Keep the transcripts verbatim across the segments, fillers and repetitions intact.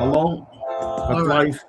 Along, cut live.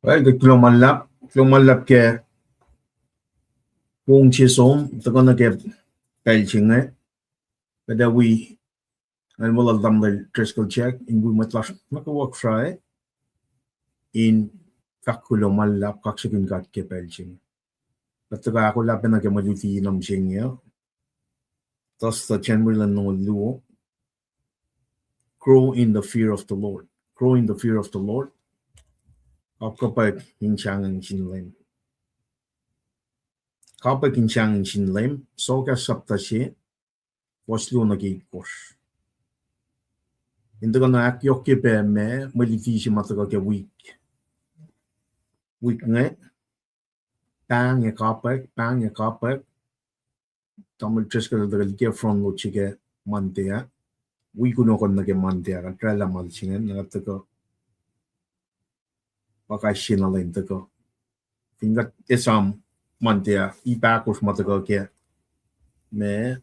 Well, kuloh ma luhlahp, kuloh ma luhlahp ke pong se som tuhkuh nuh ke pacl se inge. Kuht ac wi, ngan weluhl Tamuhlwel Driscoll Jack in wi mwet lasr nuh kwewa Kosrae in fahk kuloh ma luhlahp, kaksakihn God ke pacl se inge. Kuht tuhkuh ahkolah pacna ke mwe luti na mihsenge uh. Thus, the January lwen longoul luo. Grow in the fear of the Lord. Grow in the fear of the Lord. Kapkapwack in sahngweng sin Leum. Kapkapwack in sahngweng sin Leum, Sohkahs sapta se, fuhs luo nuh ke itkohsr. In tuhkuh na ahkyohkye pac ma mwe luti se ma tuhkuh ke wik, wik inge, pahng ac kapkapwack, pahng ac kapkapwack. Tamuhlwel Driscoll el tuhkuh liki front load se ke Monday ah. Wi kunohkohn nuh ke Monday ah, kuht oraclah ma se ingacn, na kuht tuhkuh pa kais sie na lwen tuhkuh. Fin kuht esam Monday ah, ip ahkosr ma tuhkuh ke, ma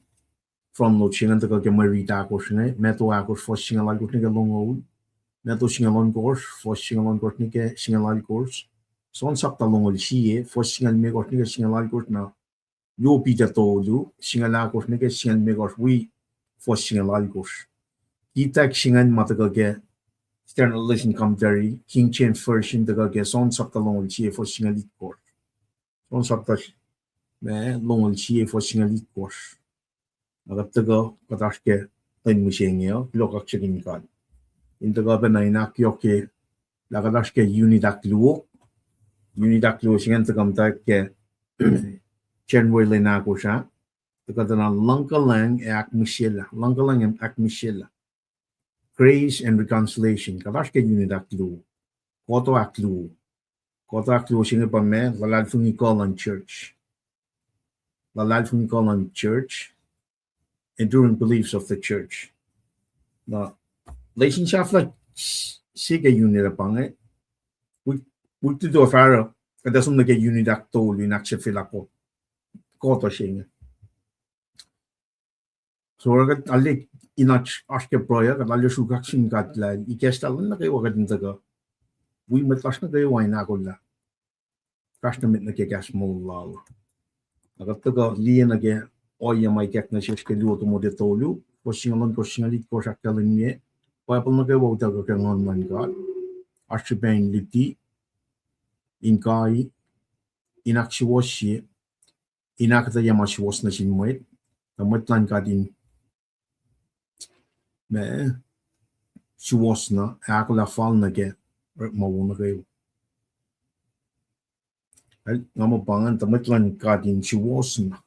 front load se ingacn tuhkuh ke mwe rit ahkosr inge, Matthew ahkosr, fuhs singucul alkosr nuh ke longoul. Matthew singucul ohnkohsr, fuhs singucul ohnkohsr nuh ke singucul alkosr. John sapta longoul sie, fuhs singucul limekohsr nuh ke singucul alkosr, na Luo Peter tolu, singucul ahkosr nuh ke singucul limekohsr, wi fuhs singucul alkosr. Kitak se ingacn ma tuhkuh ke Standard Lesson Commentary, King James Version, tuhkuh ke John sapta longoul sie, fuhs singucul itkohsr. John sapta, ma, longoul sie, fuhs singucul itkohsr. Na kuht tuhkuh, kuht oasr ke lwen mihsenge uh, kuloh kaksakihn God. In tuhkuh pacna in ahkyohkye lah kuht oasr ke unit ahkluo. Unit ahkluo se ingacn tuhkuh muhtwacwacack ke January lwen ahkosr ah. Tuhkuh tuh na luhngkuhlwacng ac ahkmihsyelah, luhngkuhlwacng ac ahkmihsyelah. Grace and reconciliation. Kuht oasr ke unit ahkluo. Koto ahkluo. Koto ahkluo se inge pa ma, luhlahlfongi kuh luhn church. Luhlahlfongi kuh luhn church. Enduring beliefs of the church. Na, lesin sahflah se ke unit ah pa inge, wik, wik lutu fahsruh, kuht ac som nuh ke unit ahktolu in ahksahfyelah koto se inge. So, oruh kuht arlac in oasr ke pruhe uh, kuht arlac sruhkaksakihn God lah ikacslah luhn nuh kwewa kuht in tuhkuh wi mwet lasr nuh kwewa in ahkolah fahsr nuh met nuh ke kahs moul lal. Na kuht tuhkuh liye nuh ke ohiyac ma ikack nuh sesr ke Luo Timote tolu, fuhs singucul ohnkohsr, singucul itkohsr ahkkahlwemye, Bible nuh kwewa utuckuh ke Nguhn luhn God, oasr srihpac in luti, in kai, in ahksuwohsye, in ahkuhtweyac ma suwohs nuh sin mwet, tuh mwet luhn God in, ma, suwohs na, ahkolah fal nuh ke orekma wo nuh kwewa. Nga muh pa ingacn, tuh mwet luhn God in suwohs na,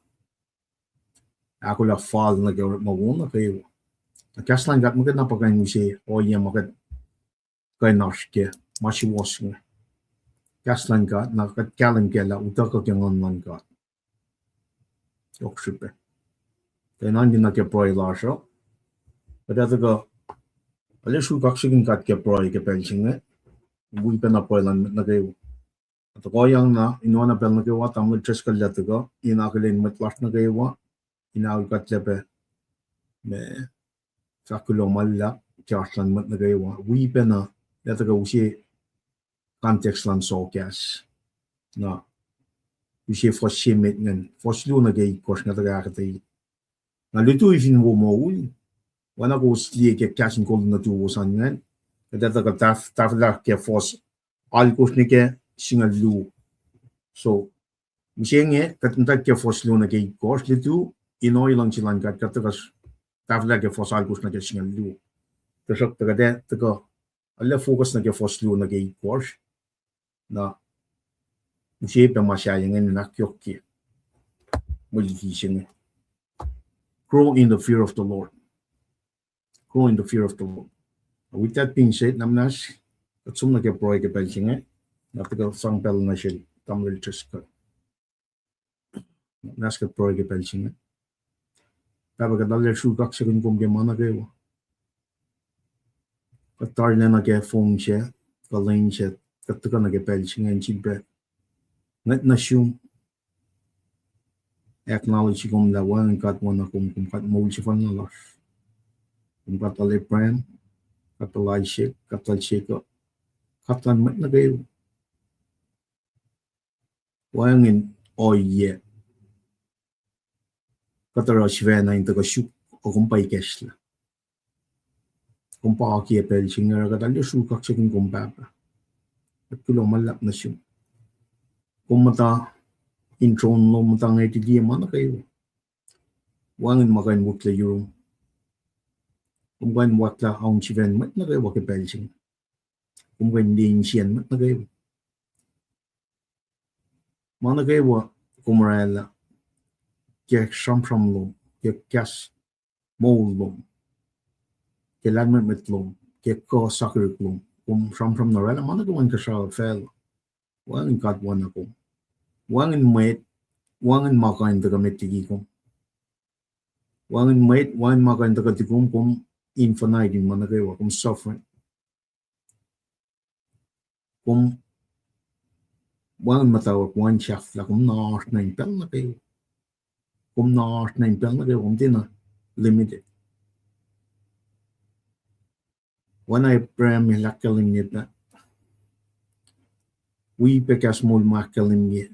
ahkolah fal nuh ke orekma wo nuh kwewa. Na kahs luhn God muhkwena pa kuh in use ohiyac ma kuht kuh in oasr ke ma suwohs inge. Kahs luhn God, na kuht kahlwem kac lah utuckuh ke Nguhn luhn God. Yohk srihpac. Kuh in oan nuh ke pruhe lasr uh. Kuht ac tuhkuh, arlac sruhkaksakihn God ke pruhe ke pacl se inge. Wi pacna pruhe luhn mwet nuh kwewa. Tuhkuh yang na, in oacna pacl nuh kwewa, Tamuhlwel Driscoll el tuhkuh in akihlen mwet lasr nuh kwewa, in aol kuht lah pac, ma, fahk kuloh ma luhlahp ke oasr luhn mwet nuh kwewa. Wi pacna, el tuhkuh use context luhn Sohkahs. Na, use fuhs se met ingacn, fuhs luo nuh ke itkohsr, nga tuhkuh ahkuhtweyac. Na lutu fin wo moul, oacna kowos liye ke kahs in kol nuhtuwos an ingacn, kuht ac tuhkuh tahf-, tahfwelah ke fuhs alkosr nuh ke singucul luo. So, mihsenge, kuht muhtwacwacack ke fuhs luo nuh ke itkohsr, lutu, in ohiyac luhngse luhn God, kuht tuhkuh tahfwelah ke fuhs alkosr nuh ke singucul luo. Tuhsruhktuh kuht ac tuhkuh arlac focus nuh ke fuhs luo nuh ke itkohsr. Na, use pac ma sahyac ingacn in ahkyohkye mwe luti se inge. Grow in the fear of the Lord. Grow in the fear of the Lord. With that being said, na muhnahs, kuht som nuh ke pruhe ke pacl se inge, na tuhkuh sang pacl nuh sel Tamuhlwel Driscoll. Na muhnahs kuht pruhe ke pacl se inge. Pahpah, kuht arlac sruhkaksakihn kom ke ma nuh kwewa. Kuht arlac nuh ke fong se, kuh lwen se, kuht tuhkuh nuh ke pacl se inge in sifilpac ngwet nuh sum, acknowledge kom lah wacngihn God oacna kom, kom God moul sefanna lasr. Kom God lal Abraham, God lal Isaac, God lal Jacob, God lal mwet nuh kwewa. Wacngihn ohiyac kuht oruh sifacna in tuhkuh suk, ac kom pa ikacslah. Kom pa akiyac pacl se inge, oruh kuht arlac sruhkaksakihn kom Pahpah. Kuht kuloh ma luhlahp nuh sum. Kom muhta in tron lom, muhta ngwetili ma nuh kwewa. Wacngihn ma kuh in wihklac yurum. Kom kuh in wihklac aun sifacn mwet nuh kwewa ke pacl se inge. Kom kuh in liye insiyacn mwet nuh kwewa. Ma nuh kwewa kom oraclah ke sramsram lom, ke kahs moul lom, ke lahlmwetmwet lom, ke kuh sakihrihk lom, kom sramsram na oraclah ma nuh kwewa inkuhsrao facluh. Wacngihn God oacna kom. Wacngihn mwet, wacngihn ma kuh in tuhkuh met liki kom. Wacngihn mwet, wacngihn ma kuh in tuhkuh tuh kom, kom infinite in ma nuh kwewa, kom sovereign. Kom wacngihn muhtwacwacack, wacngihn sahflah, kom na oasr nuh in pacl nuh kwewa. Kom na oasr nuh in pacl nuh kwewa, kom tiacna limited. Oacna Abraham el ahkkahlwemye pac, wi pac kahs moul ma ahkkahlwemye.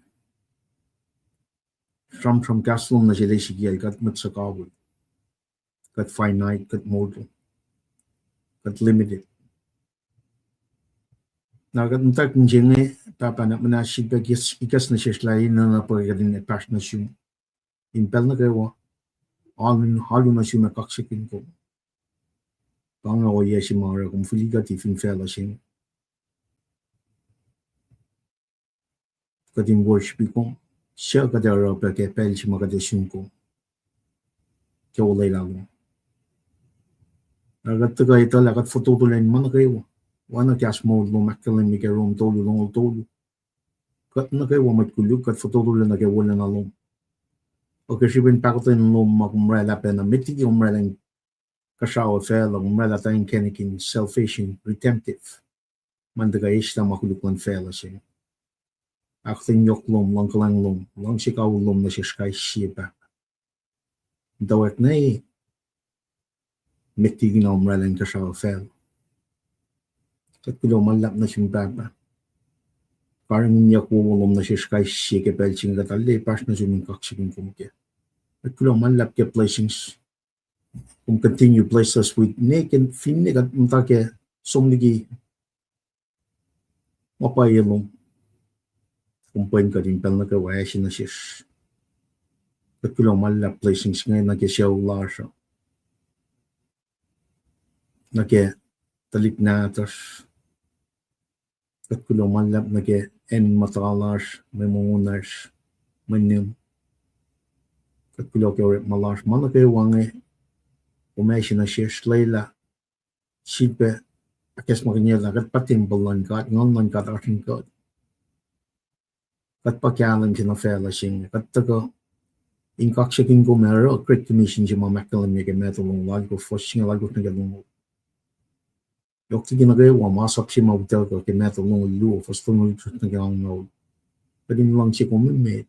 Sramsram kahs lom nuh sel Ezekiel, kuht mwet suhkawihl. Kuht finite, kuht mortal. Kuht limited. Na kuht muhtwacwacack se inge, Pahpah, na muhnahs sifilpac ikacs nuh sesr lah enenuh pa kuht in pahsr nuh sum in pacl nuh kwewa, alu, alu nuh sum ac kaksakihn kom. Pa inge ohiyac se ma oruh kom fihli kuht fin facluh se inge. Kuht in worship kom, suc kuht ac oruh pac ke pacl se ma kuht ac sun kom ke olwelah lom. Ac kuht tuhkuh etuh lah kuht fototo lacn ma nuh kwewa. Oacna kahs moul lom ahkkahlwemye ke Rom tolu, longoul tolu. Kuht nuh kwewa mwet koluk, kuht fototo lac nuh ke wolacna lom. Ac ke srihpen pahkotwen lom ma kom oraclah pacna, met liki kom oraclah in kuhsrao facluh, kom oraclah tuh inkacnek in salvation, redemptive. Ma in tuhkuh eslah ma koluk luhn facluh se inge. Ahkuhtweyac yohk lom, luhngkuhlwacng lom, luhngse kawihl lom nuh sesr kais sie, Pahpah. Muhtwacwacack na met liki na kom oraclah in kuhsrao facluh. Kuht kuloh ma luhlahp nuh sum, Pahpah. Karihngihnyuck wowo lom nuh sesr kais sie ke pacl se inge, kuht arlac pahsr nuh sum in kaksakihn kom kac. Kuht kuloh ma luhlahp ke blessings. Kom continue bless us with ne ke finne kuht muhta ke som liki ma pwacye lom. Kom pwen kuht in pacl nuh kwewa ase nuh sesr. Kuht kuloh ma luhlahp blessings inge nuh ke sucu lasr uh, nuh ke tuhlihk nahtuhsr. Kuht kuloh ma luhlahp nuh ke acn muhta lasr, mwe mongo lasr, mwe nihm. Kuht kuloh ke orekma lasr ma nuh kwewa inge. Kom ase nuh sesr, lwelah sifilpac ahkacsmakihnyelah kuht pa tempuhl luhn God, Nguhn luhn God oasr in kuht. Kuht pa kahlwem se nuh facluh se inge. Kuht tuhkuh in kaksakihn kom ac oruh Great Commission se ma ahkkahlwemye ke Matthew longoul alkosr, fuhs singucul alkosr nuh ke longoul. Yohk liki nuh kwewa, masap se ma utuckuh ke Matthew longoul luo, fuhs tolngoul itkohsr nuh ke angngaul. Kuht in luhngse kom emet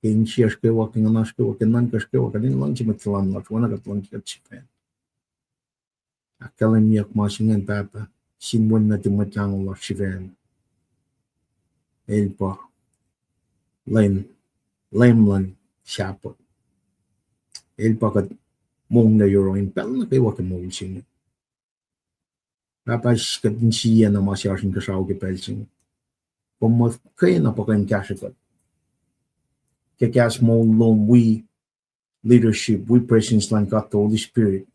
ke insiyacsr kwewa, ke nguhnasr kwewa, ke nuhnkacsr kwewa, kuht in luhngse mwet tuhlan lasr oacna kuht luhngse kuht sifacna. Ahkkahlwemyeyuck ma se ingacn, Pahpah, sin Wen nuhtum, Mwet Lahngo lasr sifacna. El pa Leum, Leum luhn Shepherd. El pa kuht monglac yohroh in pacl nuh kwewa ke moul se inge. Pahpah, kuht insiyacna ma se oasr inkuhsrao ke pacl se inge. Kom muh kena pa kuh in kahsrwe kuht ke kahs moul lom, wi leadership, wi presence luhn God the Holy Spirit,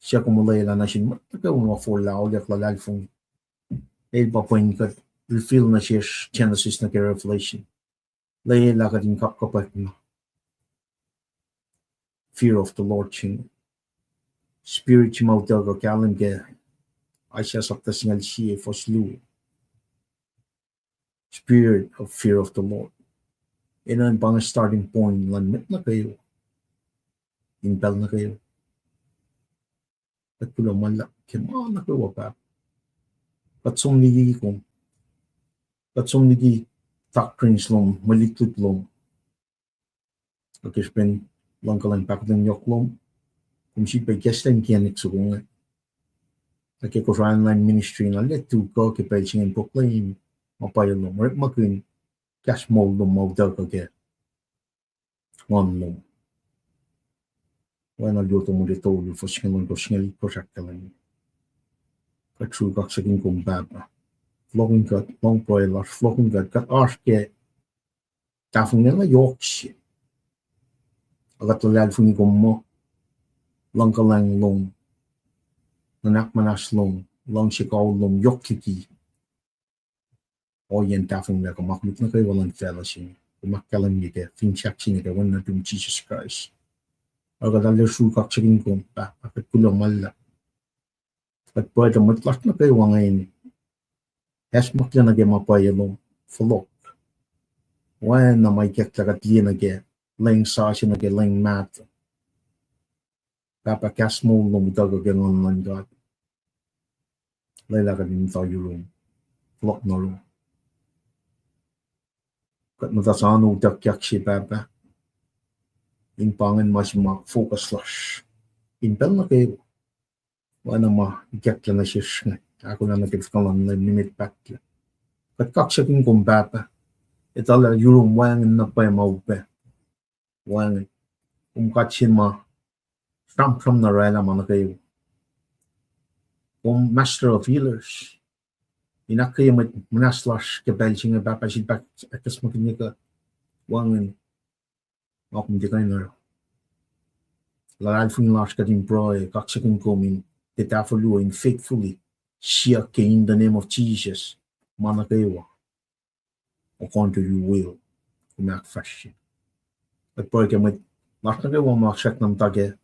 suc kom olwelah nuh sin mwet nuh kwewa ma forlah auliyak luhlahlfongi. El pa pwen kuht reveal nuh sesr Genesis nuh ke Revelation. Lwelah kuht in kapkapwack na fear of the Lord se inge. Spirit se ma utuckuh, kahlwem ke Isaiah sapta singucul sie fuhs luo. Spirit of fear of the Lord. Enenuh in pa inge starting point luhn mwet nuh kwewa in pacl nuh kwewa. Kuht kuloh ma luhlahp ke ma nuh kwewa, Pahpah. Kuht som liki kom. Kuht som liki doctrines lom, mwe lutlut lom. Ac ke srihpen luhngkuhlwacng, pahkotwen yohk lom, kom sifilpac ikacslah inkacnek soko inge. Ac ke Kosrae Online Ministry na arlac tuh kuh ke pacl se inge in proclaim ma pwacye lom, orekmakihn kahs moul lom ma utuckuh ke Nguhn lom. Oacna luo Timothy tolu, fuhs singucul ohnkohsr, singucul itkohsr ahkkahlwemye. Kuht sruhk kaksakihn kom, Pahpah. Fohlohkihn kuht, lohng pruhe lasr, fohlohkihn kuht, kuht oasr ke tahfonglac na yohk se. Ac kuht luhlahlfongi kom muh luhngkuhlwacng lom, nuhnak muhnahs lom, luhngse kawihl lom yohk liki ohiyacn tahfonglac kuh ma koluk nuh kwewa luhn facluh se inge. Kom ahkkahlwemye ke finsrak se inge ke Wen nuhtum Jisus Kraist. Ac kuht arlac sruhk kaksakihn kom, Pahpah, kuht kuloh ma luhlahp. Kuht pruhe tuh mwet lasr nuh kwewa inge in acsmaklac nuh ke ma pwacye lom, fohlohk. Oacna ma ikacklah kuht liye nuh ke leng sasuc, nuh ke leng mahtuh. Pahpah, kahs moul lom utuckuh ke Nguhn luhn God. Lwelah kuht in muhta yurum, fohlohk nuh yurum. Kuht muhta soano utuckyak se, Pahpah, in pa ingacn ma se ma focus lasr in pacl nuh kwewa. Oacna ma ikacklah nuh sesr inge, ahkolah nuh ke fuhkah luhn Leum nimet pahtlac. Kuht kaksakihn kom, Pahpah, etuh lah yurum wacngihn na pwacye ma upac. Wacngihn. Kom God se ma sramsram na oraclah ma nuh kwewa. Kom master of healers. In ahkkweye mwet muhnahs lasr ke pacl se inge, Pahpah, sifilpac ahkacsmakihnye kuht. Wacngihn ma kom tiac kuh in oruh. Luhlahlfongi lasr kuht in pruhe, kaksakihn kom in tiac tahfuhluo in faithfully siyuck ke in the name of Jesus ma nuh kwewa, according to your will, kom ahkfahsrye. Kuht pruhe ke mwet lasr nuh kwewa ma srackna muhta kac,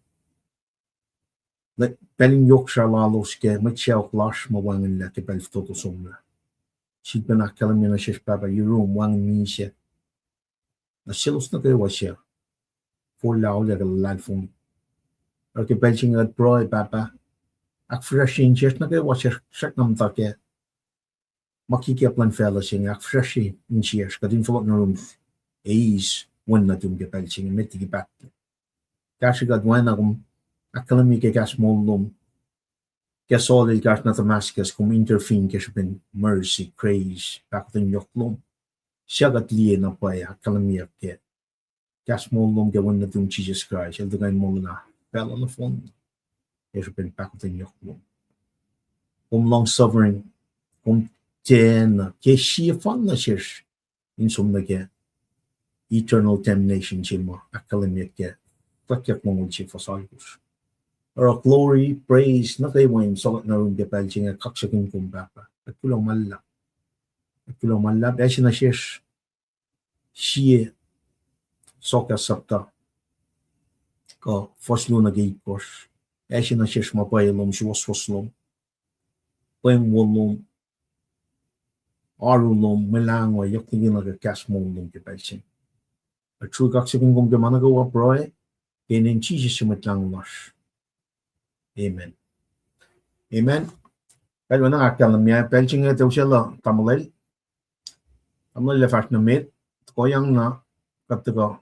pacl in yohk sra lalos kac, mwet sacohk lasr ma wacngihnlac ke pacl fototo somlah. Sifilpac ahkkahlwemye nuh sesr, Pahpah, yurum wacngihn misac. Na selos nuh kwewa suc forlah auliyak ke luhlahlfongi, oruh ke pacl se inge kuht pruhe, Pahpah, ahkfihsracsrye insiyacsr nuh kwewa suc srackna muhta kac, ma kikiyacp luhn facluh se inge, ahkfihsracsrye insiyacsr, kuht in fohlohk nuh yurum, eis wen nuhtum ke pacl se inge met liki pahtlac. Kahsrwe kuht oacna kom ahkkahlwemye ke kahs moul lom, ke Saul el kahsruh nuh Damascus, kom intervene ke srihpen mercy, grace, pahkotwen yohk lom. Suc kuht liye na pwacye ahkkahlwemyeyuck ke kahs moul lom ke wen nuhtum Jisus Kraist, el tuhkuh in molwelah facluh nohfohn ke srihpen pahkotwen yohk lom. Kom long suffering, kom tiacna ke sie fal nuh sesr in som nuh ke eternal damnation se ma ahkkahlwemyeyuck ke Fwackyuck longoul sie fuhs alkosr. Oruh glory, praise nuh kwewa in sokwack nuh yurum ke pacl se inge, kaksakihn kom, Pahpah. Kuht kuloh ma luhlahp. Kuht kuloh ma luhlahp, ase nuh sesr sie Soakas sapta kuh fuhs luo nuh ke itkohsr. Ase nuh sesr ma pwacye lom, suwohswohs lom, pweng wo lom, oaru lom, mwe lahngo yohk liki na ke kahs moul lom ke pacl se inge. Kuht sruhk kaksakihn kom ke ma nuh kwewa, pruhe ke inen Jisus Mwet Lahngo lasr. Amen. Amen. Pacl oacna ahkkahlwemye, pacl se inge tiac usaclah tamuhlwel. Tamuhlwel ac fahsr nuh met, koyang na kuht tuhkuh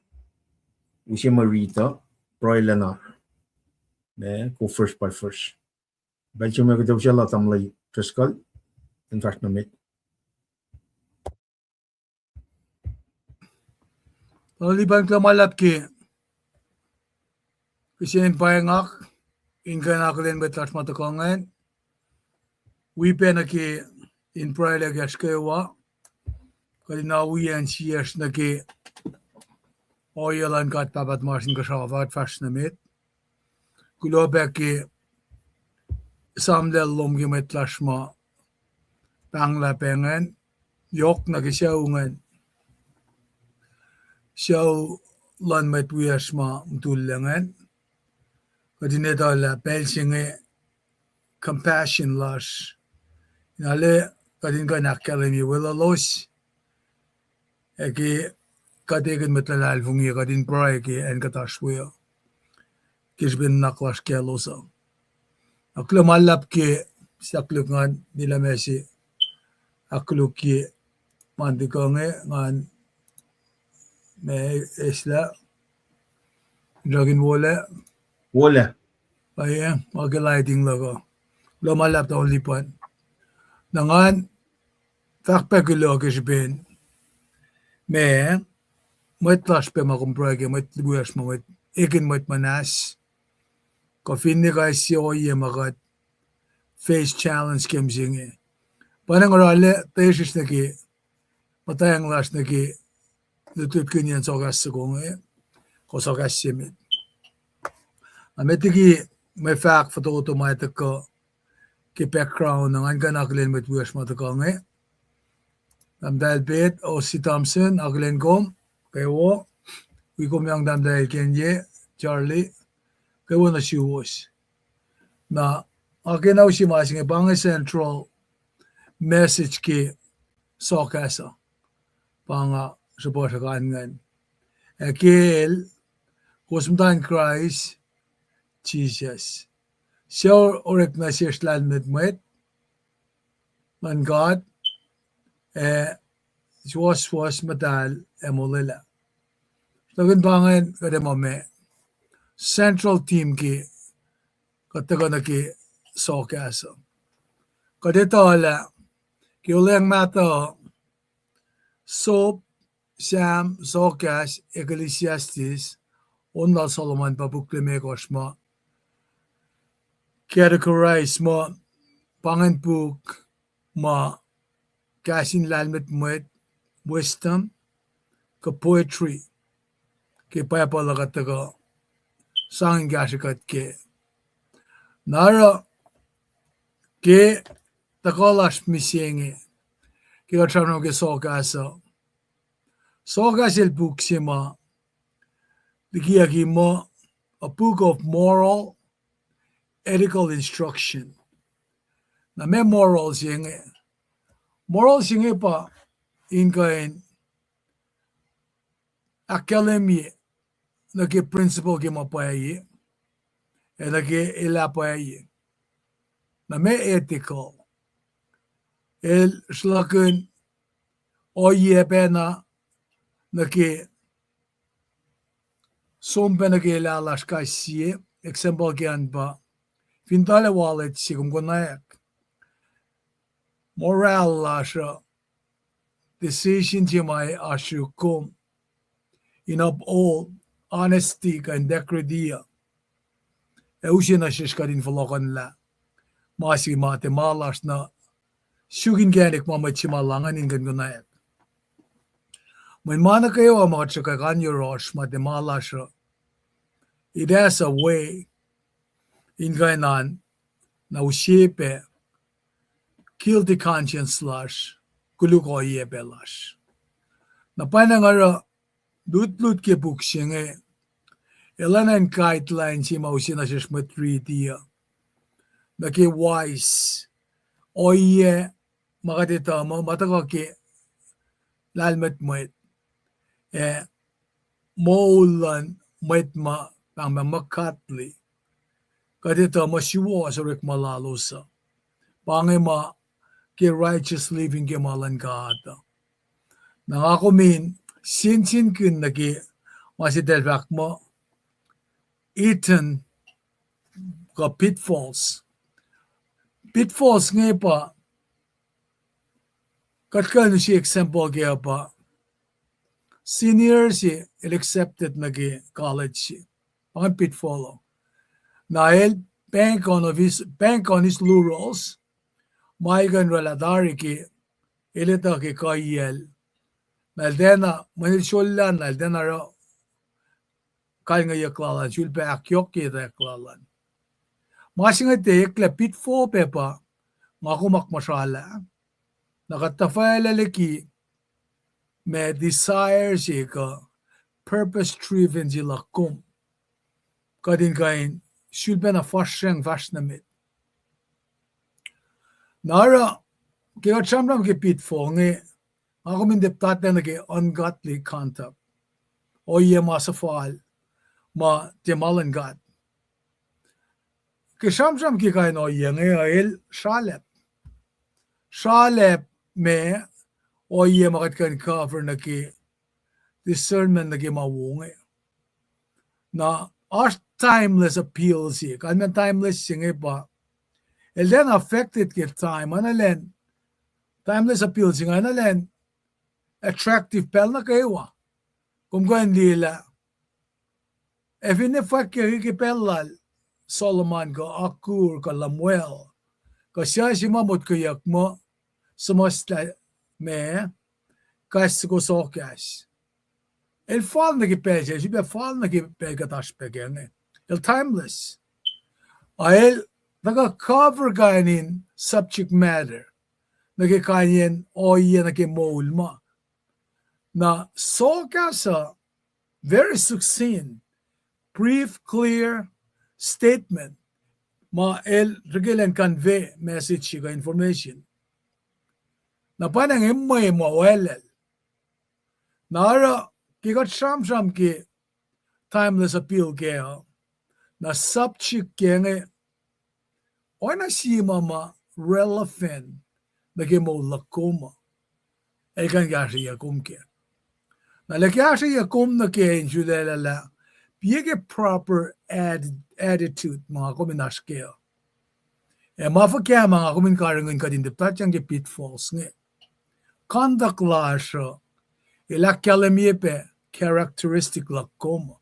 use mwe riti uh, pruhelah na, ma, go verse by verse. Pacl se inge kuht tiac usaclah tamuhlwel Driscoll in fahsr nuh met. Tamuhlwel Lipan, kuloh ma luhlahp ke kihsen pwacngak in kuh in akihlen mwet lasr ma tuhkuh ingacn. Wi pac nuh ke in pruhelah kacsr kwewa, kuht in na wi acn siyacsr nuh ke ohiyac luhn God Pahpah tuhmasr Inkuhsrao, fah kuht fahsr nuh met. Kuloh pac ke esamlah lom ke mwet lasr ma pahnglah pac ingacn, yohk nuh ke sucu ingacn, sucu luhn mwet wiyacsr ma mutullac ingacn. Kuht in etuh lah pacl se inge compassion lasr in ale kuht in kuh in ahkkahlwemye weluhlos, ac ke kuht ekihn mwet luhlahlfongi, kuht in pruhe ke acn kuht oasr we uh ke srihpen nuhnak lasr kaclos uh. Kuloh ma luhlahp ke sahk luk ngan nilah ma se ahkkolukye ma nuh tuhkuh inge, ngan ma eslah, in srakin wolac. Wolac. Pwacye, ma ke lighting luhk uh. Kuloh ma luhlahp Tamuhlwel Lipan. Na ngan fahk pac kuloh ke srihpen ma mwet lasr pac ma kom pruhe ke, mwet wiyacsr ma, mwet ekihn mwet muhnahs, kuh finne kais sie ohiyac ma kuht face challenge ke mihsenge. Pa na nga orwaclah tesrihsr nuh ke muhtwacng lasr nuh ke lutlutkihnyacn soakas soko inge, kuh soakas se met. Na met liki mwe fahk fototo ma tuhkuh ke background, na ngan kuh in akihlen mwet wiyacsr ma tuhkuh inge. Tahmtahel Pet, Osi Thompson, akihlen kom kwewa. Wi kom yang Tahmtahel Kenye, Charlie, kwewa nuh suwos. Na nga kena use ma se inge, pa inge central message ke soakas uh, pa nga srihpac sruhkan ingacn. Ac ke el, kowos muhta in Kraist, Jisus, suc orek nuh sesr lahlmwetmwet luhn God, ac suwohswohs, muhtahl, ac molwelah. Tuhkihn pa ingacn kuht ac muh me central theme ke kuht tuhkuh nuh ke sohkahs uh. Kuht etuh lah ke Olweacng Mahtuh, sop, Sam, Soahkahs, Ecclesiastes, on lal Solomon pa puk limekohsr ma categorize muh pa ingacn puk ma kahs in lahlmwetmwet, wisdom, kuh poetry ke Bible uh kuht tuhkuh sang in kahsrwe kuht kac. Na oruh ke tuhkuh lasr mihsenge, ke kuht sramsram ke Soahkahs uh, Soahkahs el puk se ma likiyucki muh a book of moral, ethical instruction. Na meac moral se inge? Moral se inge pa in kuh in ahkkahlwemye nuh ke principle ke ma pwacye, ac nuh ke elah pwacye. Na meac ethical? El sruhlahkihn ohiyac pacna nuh ke som pac nuh ke elah lasr kais sie. Example ke an pa, fin tuhlac wallet se kom konwacack, moral lasr uh, decision se ma oasr kom in uphold honesty kuh integrity uh, ac use nuh sesr kuht in fohlohkohnlah ma se ma tiac ma lasr na suk inkacnek ma mwet se ma lahngan in kuh in konwacack. Mweyen ma nuh kwewa ma kuht sruhkwack an yohrohsr ma tiac ma lasr uh, it has a way in kuh in an na use pac guilty conscience lasr, koluk ohiyac pac lasr. Na pwacnwacng oruh lutlut ke puk se inge, el enenuh in guideline se ma use nuh sesr mwet riti uh nuh ke wise, ohiyac ma kuht etuh muh ma tuhkuh ke lahlmwetmwet, ac moul luhn mwet ma pahngpahng ma godly, kuht etuh muh suwohs orekma lalos uh, pa inge ma ke righteous living ke ma luhn God uh. Na nga kom in sensenkihn nuh ke ma se eltahl fahk muh Eden kuh pitfalls. Pitfalls inge pa kuht kuh in use example kac uh pa senior se el accepted nuh ke college se. Pa ingacn pitfall uh. Na el bank on his, bank on his laurels, ma el kuh in oraclah tari ke el etuh ke kuhiyacl. Na el tiacna, mweyen el sollah na el tiacna oruh kalngeyuck lal an, sulpac ahkyohkye etwacack lal an. Ma se inge tiac eklac, pitfall pac pa nga kom akmuhsralah, na kuht tuhfahlah liki ma desire se kuh purpose driven se luhk kom, kuht in kuh in sulpacna fahsracng fahsr nuh met. Na oruh ke kuht sramsram ke pitfall inge, nga kom in tiac puhtatlac nuh ke ungodly conduct, ohiyac ma suhfal, ma tiac ma luhn God. Ke sramsram ke kain ohiyac inge uh, el sralap. Sralap ma ohiyac ma kuht kuh in cover nuh ke discernment nuh ke ma wo inge. Na oasr timeless appeal se, kalmacn timeless se inge pa el tiacna affected ke time, oacna elan, timeless appeal se inge oacna elan attractive pacl nuh kwewa. Kom kuh in liyelah ac finne fwack ke, ke pacl lal Solomon kuh Agur kuh Lemuel kuh suc se ma motkweyuck muh suhmuhslah ma kahs soko Soahkahs. El fal nuh ke pacl se, sifilpac fal nuh ke pacl kuht oasr pac kac inge. El timeless. A el tuhkuh cover kain in subject matter nuh ke kain in ohiyac nuh ke moul ma. Na Soahkahs uh very succinct, brief, clear statement ma el srihke elan convey message se kuh information. Na pa inge mwe ma welel. Na oruh ke kuht sramsram ke timeless appeal kac uh, Na subject ke inge, oacna sie ma ma relevant nuh ke moul luhk kom uh. El kuh in kahsrweyuc kom kac. Na lah kahsrweyuc kom nuh ke in sulaclah lah, pa ke proper atti-, attitude ma nga kom in oasr kac uh. Ac ma fuhkah ma nga kom in karihngihn kuht in tiac puhtatyang ke pitfalls inge. Conduct lasr uh, el ahkkahlwemye pac characteristic luhk kom uh.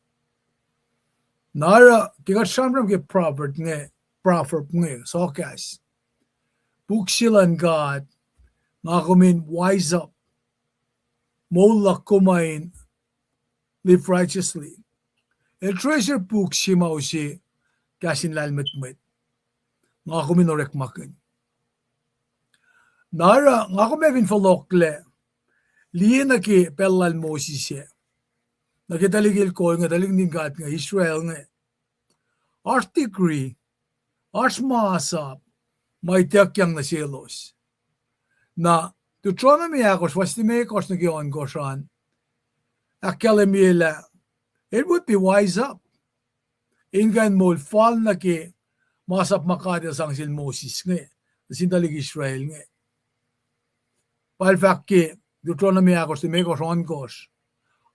Na oruh, ke kuht sramsram ke proverb inge, proverb inge, sokahs. Puk se luhn God, nga kom in wise up. Moul luhk kom uh in live righteously. El treasure puk se ma use kahs in lahlmwetmwet. Nga kom in orekmakihn. Na oruh, nga kom ac fin fohlohklac, liye nuh ke pacl lal Moses ah. Nuh ke tuhlihk el kol inge, tuhlihk nuhtin God inge, Israel inge. Oasr decree, oasr masap, ma ituckyang nuh selos. Na Deuteronomy ahkosr, fuhs limekohsr nuh ke ohnkohsr an, ahkkahlwemye lah, it would be wise up in kuh in moul fal nuh ke masap ma God el sang sel Moses inge, nuh sin tuhlihk Israel inge. Pa el fahk ke Deuteronomy ahkosr limekohsr ohnkohsr,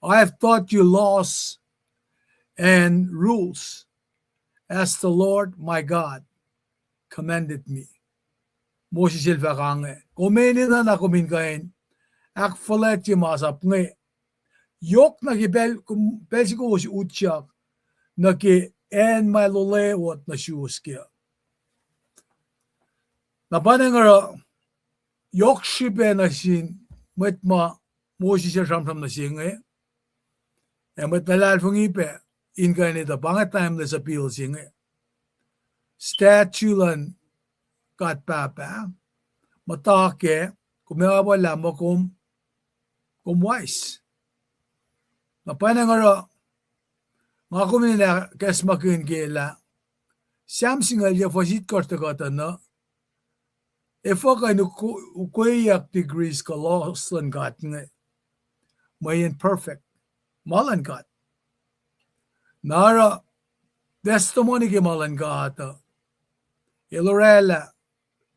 I have taught you laws and rules as the Lord my God commanded me. Moses el fahk ange, kom enenuh na kom in kuh in ahkfuhlwactye masap inge. Yohk nuh ke pacl, pacl se kowos utyak nuh ke acn ma el olwelah nuh suwos kac. Na pa inge oruh, yohk srihpac nuh sin mwet ma Moses el sramsram nuh se inge, ac mwet luhlahlfongi pac in kuh in etuh pa inge timeless appeal se inge. Statue luhn God Pahpah, muhta kac, kom ac oakwuck lah muh kom, kom wise. Na pa inge oruh, nga kom in ahkacsmakihnye lah, Sam singucul yac fuhs itkohsr tuh kuhtuh nuh, efuh kuh in ukweyuck decrees kuh laws luhn God inge, mweyen perfect ma luhn God. Na oruh, testimony ke ma luhn God uh, el orwaclah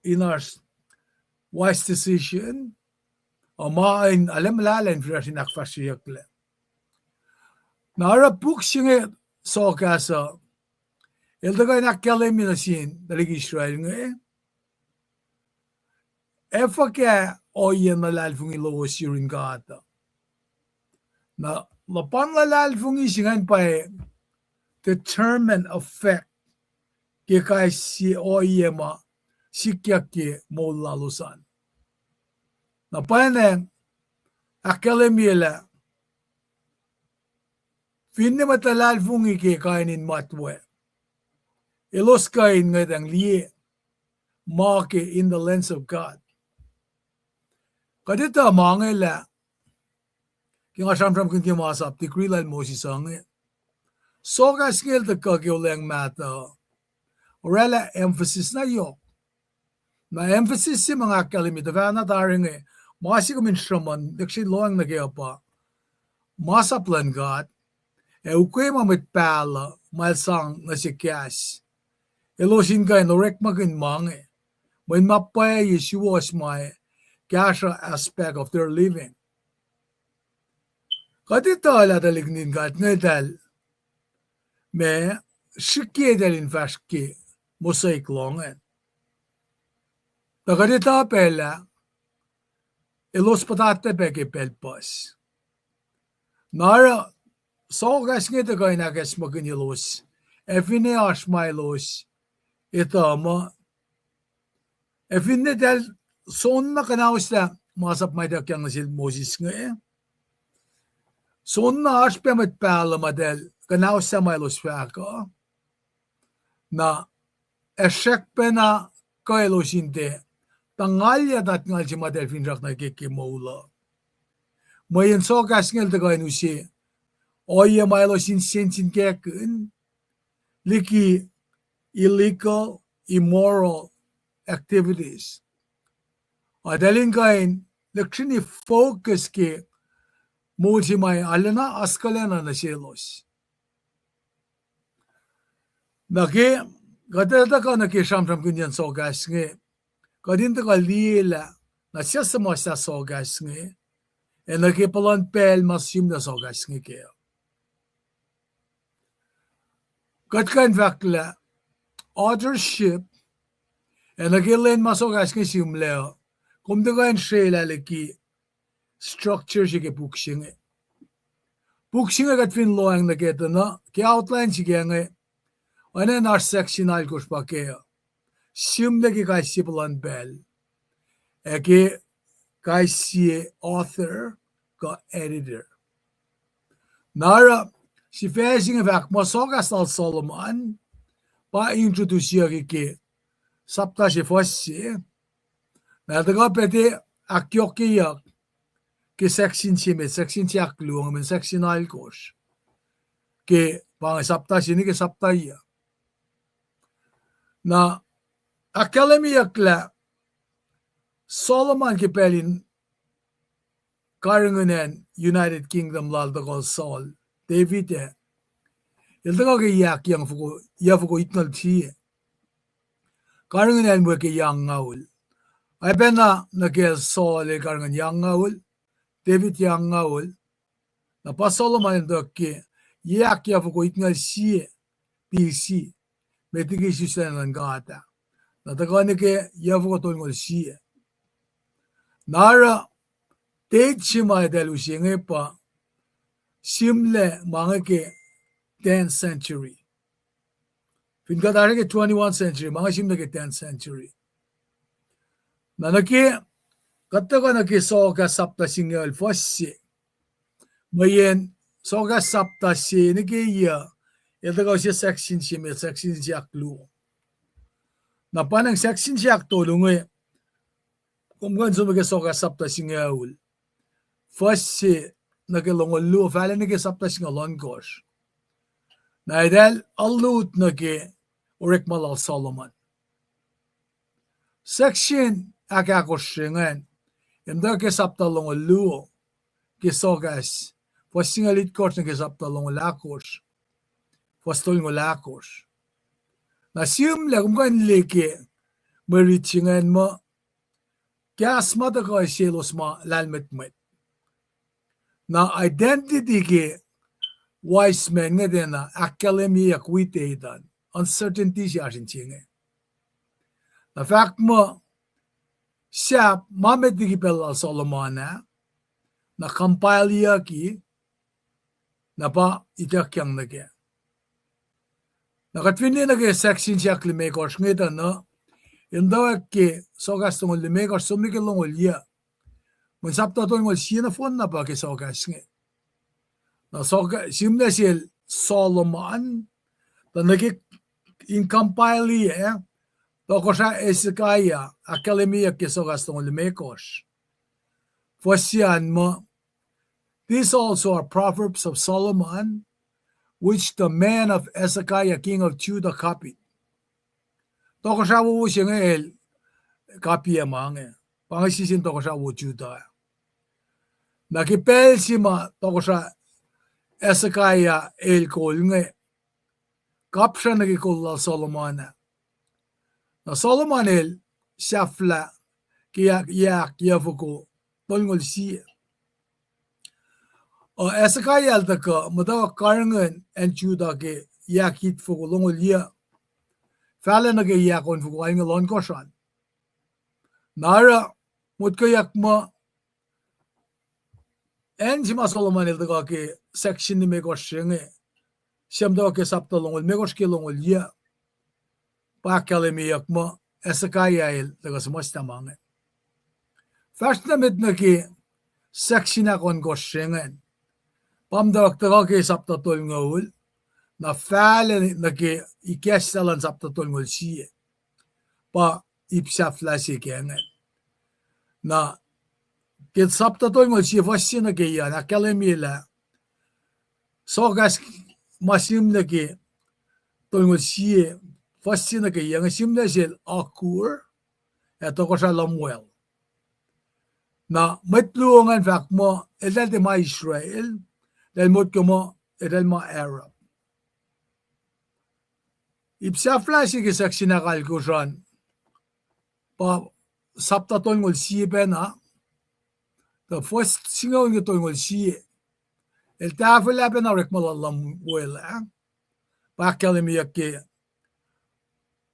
in oasr wise decision, ac ma in arlac muhlahlah in fihsracsr in ahkfahsryeyucklac. Na oruh puk se inge, sokahs uh, el tuh kuh in ahkkahlwemye nuh sin tuhlihk Israel inge, efuh kuh ohiyac luhlahlfongi lowos yurin God uh. Na luhpan luhlahlfongi se ingacn pa determine effect ke kais sie ohiyac ma sikyak ke moul lalos an. Na pa inge ahkkahlwemye lah finne mwet luhlahlfongi ke kain in matwac, elos kuh in ngwetacng liye ma ke in the lens of God. Kuht etuh ma inge lah, ke nga sramsramkihn ke masap decree lal Moses uh inge, sokahs inge el tuhkuh ke Olweacng Mahtuh, orwaclah emphasis na yohk. Na emphasis se ma nga ahkkahlwemye tuhfahna tari inge, ma se kom in sruhmuhn, lihksreni lohacng nuh kac uh pa masap luhn God, ac ukwe ma mwet pahluh ma el sang nuh se kahs, elos in kuh in orekmakihn ma inge, mweyen ma pwacye suwohs ma kahsruh aspect of their living. Kuht etuh lah tuhlihk nuhtin God inge eltahl, ma, srihke eltahl in fahsr ke Mosaic law ingacn. Tuh kuht etuh pac lah elos puhtatlac pac ke pacl puhs. Na oruh, sokahs inge tuh kuh in ahkacsmakihnye elos, ac finne oasr ma elos etuh muh, ac finne eltahl soenna kuhnahoslah masap ma ituckyang nuh sel Moses inge, soenna oasr pac mwet pahluh ma eltahl kuhnahoslah ma elos fahk uh, na ac srackpacna kuh elos in tiac tuhngalyac tuhngal se ma eltahl finsrak nuh ke ke moul uh. Mweyen sokahs inge el tuh kuh in use ohiyac ma elos in sensenkackihn liki illegal, immoral activities. Ac eltahl in kuh in lihksreni focus ke moul se ma arulacna oaskuhlacna nuh selos. Na ke kuht etuh kuh nuh ke sramsramkihnyacn sokahs inge, kuht in tuhkuh liyelah na siyuck se ma sahp sokahs inge, ac nuh ke puhlan pacl ma sihmlac sokahs inge kac. Kuht kuh in fahk lah authorship, ac nuh ke lwen ma sokahs inge sihmlac uh, kom tuhkuh in srelah liki structure se ke puk se inge. Puk se inge kuht fin lohacng nuh ke tuh na ke outline se ke inge, oacna oasr section alkosr pa kac uh, sihmlac ke kais sie puhlan pacl, ac ke kais sie author kuh editor. Na oruh sifac se inge fahk muh sokahs lal Solomon pa introduceyucki ke sapta se fuhs se, na el tuhkuh pac tiac ahkyohkyeyuck ke section se met, section se ahkluo, mweyen section alkosr ke pa inge sapta se nuh ke sapta yuc. Na ahkkahlwemyeyuck lah Solomon ke pacl in karihngihn acn United Kingdom lal tuhkuh Saul, David ah, el tuhkuh ke yac ahk-, yac foko itngucul sie. Karihngihn acn we ke yac angngaul. Oacpacna nuh ke Saul el karihngihn yac angngaul, David yac angngaul, na pa Solomon el tuhkuh ke yac ahk-, yac foko itngucul sie B C, met liki isuslac luhn God ah. Na tuhkuh nuh ke yac foko tolngucul sie. Na oruh date se ma eltahl use inge pa sihmlac ma inge ke tenth century. Fin kuht oasr ke twenty-first century, ma inge sihmlac ke tenth century. Na nuh ke, kuht tuhkuh nuh ke Soakas sapta singucul fuhs se. Mweyen Soakas sapta se nuh ke yac, el tuhkuh sie section se met, section se ahkluo. Na pa inge section se ahktolu inge, kom kuh in som nuh ke Soakas sapta singucul fuhs se nuh ke longoul luo, fahlac nuh ke sapta singucul ohnkohsr. Na eltahl alu nuh ke orekma lal Solomon. Section ahkahkosr se ingacn, etuh ke sapta longoul luo ke Soakas, fuhs singucul itkohsr nuh ke sapta longoul ahkosr, fuhs tolngoul ahkosr. Na sihmlac, kom kuh in liye ke mwe rit se ingacn muh, kahs ma tuhkuh selos ma lahlmwetmwet. Na identity ke wise men inge tiacna ahkkahlwemyeyuck wi etuh, uncertainty se oasr in se inge. Na fahk muh, sahp ma met liki pacl lal Solomon ah, na compileyucki, na pa ituckyang nuh kac. Na kuht fin liye nuh ke section se ahklimekohsr inge tuh na, etuh ke Soakas longoul limekohsr som nuh ke longoul yuc. Mweyen sapta tolngoul sie nohfohn na pa ke Soakas inge. Na Soak-, sihmlac sel Solomon, tuh nuh ke in compile ah, Tohkohsrah Hezekiah ahkkahlwemyeyuck ke Soakas longoul limekohsr, fuhs se an muh, These also are proverbs of Solomon, which the man of Hezekiah, king of Judah, copied. Tohkohsrah wowo se inge el copy ma inge, pa inge sie sin tohkohsrah wo Judah. Na ke pacl se ma Tohkohsrah Hezekiah el kol inge, kapsra nuh ke kol lal Solomon ah. Na Solomon el sahflah ke yac, yac ahk, yac foko tolngoul sie. Uh, Hezekiah el tuhkuh muhta karihngihn acn Judah ke yac ahk itfoko longoul yuc, fahlac nuh ke yac ahk onfoko oalngoul ohnkohsr an. Na oruh, motkweyuck muh, acn se ma Solomon el tuhkuh ke section limekohsr se inge, sie muhta ke sapta longoul limekohsr ke longoul yuc, pa ahkkahlwemyeyuck muh Hezekiah el tuhkuh suhmuhslah ma inge. Fahsr nuh met nuh ke section ahk ohnkohsr se ingacn, pa muhtwacwacack tuhkuh ke sapta tolngoul, na fahlac nuh ke ikacslah luhn sapta tolngoul sie, pa ip sahflah se ke ingacn. Na ke sapta tolngoul sie fuhs se nuh ke yuc an ahkkahlwemye lah Soakas ma sihmlac ke tolngoul sie fuhs se nuh ke yuc inge sihmlac sel Agur ac Tohkohsrah Lemuel. Na mwet luo ingacn fahk muh eltahl tiac ma Israel, eltahl motko muh eltahl ma Arab. Ip sahflah se ke section ahkalkosr an, pa sapta tolngoul sie pacna, tuh fuhs singucul nuh ke tolngoul sie. El tahfwelah pacna orekma lal Lemuel ah, pa ahkkahlwemyeyuck ke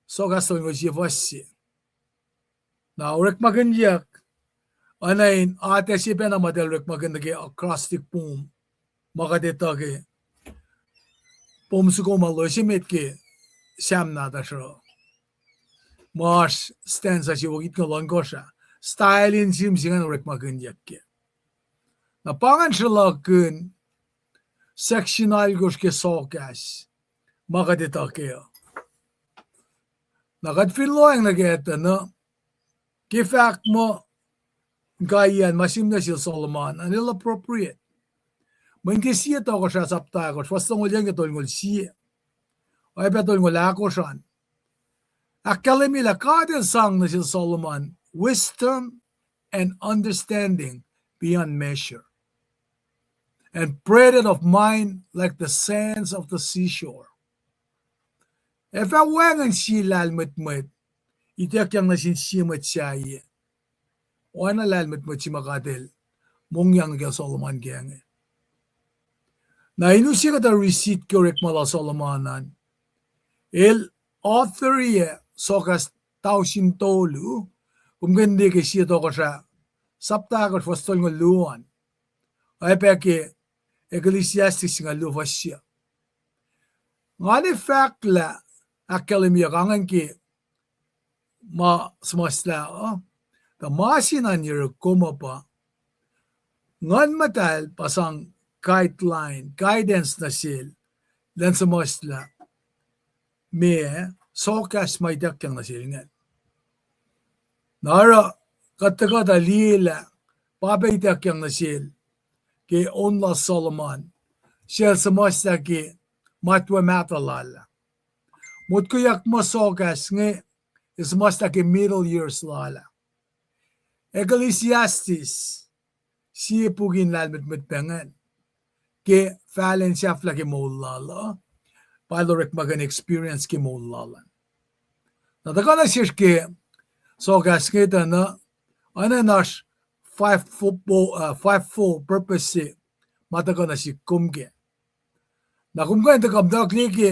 Soakas tolngoul sie fuhs sie. Na orekmakihnyuck, oacna in atac se pacna ma eltahl orekmakihn nuh ke acrostic poem, ma kuht etuh ke poem soko ma loes emet ke Sam nahtuhsr uh, ma oasr stanza siofok itngoul ohnkohsr ah. Style in sihm se ingacn orekmakihnyuck ke. Na pa ingacn sruhlakihn section alkosr ke Soakas, ma kuht etuh kac uh. Na kuht fin lohacng nuh kac tuh na, ke fahk muh, kaiyacn ma sihm nuh sel Solomon an el appropriate. Mweyen ke sie Tohkohsrah sapta ahkosr, fuhs tolngoul yuc ke tolngoul sie, oacyacpac tolngoul ahkosr an, ahkkahlwemye lah God el sang nuh sel Solomon wisdom and understanding beyond measure, and breadth of mind like the sands of the seashore. Ac fah wacngihn sie lahlmwetmwet ituckyang nuh sin sie mwet sahyac, oacna lahlmwetmwet se ma God el mongyang nuh kacl Solomon kac inge. Na in use kuhtuh receipt ke orekma lal Solomon an, el author-i Soakas tausin tolu, kom kuh in liye ke sie Tohkohsrah sapta ahkosr fuhs tolngoul luo an, oacyacpac ke Ecclesiastes singucul luo fuhs sie. Nga ne fahk lah ahkkahlwemyeyuck ingacn ke ma suhmuhslah uh, tuh ma se na in yuruh kom uh pa, Nguhn Muhtahl pa sang guideline, guidance nuh sel, elan suhmuhslah meac Soakas ma ituckyang nuh sel ingacn. Na oruh kuht tuhkuh tuh liye lah pa pac ituckyang nuh sel ke on lal Solomon, sel suhmuhslah ke matwac mahtuh lal ah. Motkoyak muh Soakas inge el suhmuhslah ke middle years lal ah. Ecclesiastes, sie puk in lahlmwetmwet pacngacn ke fahlen sahflah ke moul lal uh, pa el orekmakihn experience ke moul lal an. Na tuhkuh nuh sesr ke Soakas inge tuh na, oacna in oasr five fold, uh, five fold purpose se ma tuhkuh nuh sihk kom kac. Na kom kuh in tuhkuh muhtwacwacack liye ke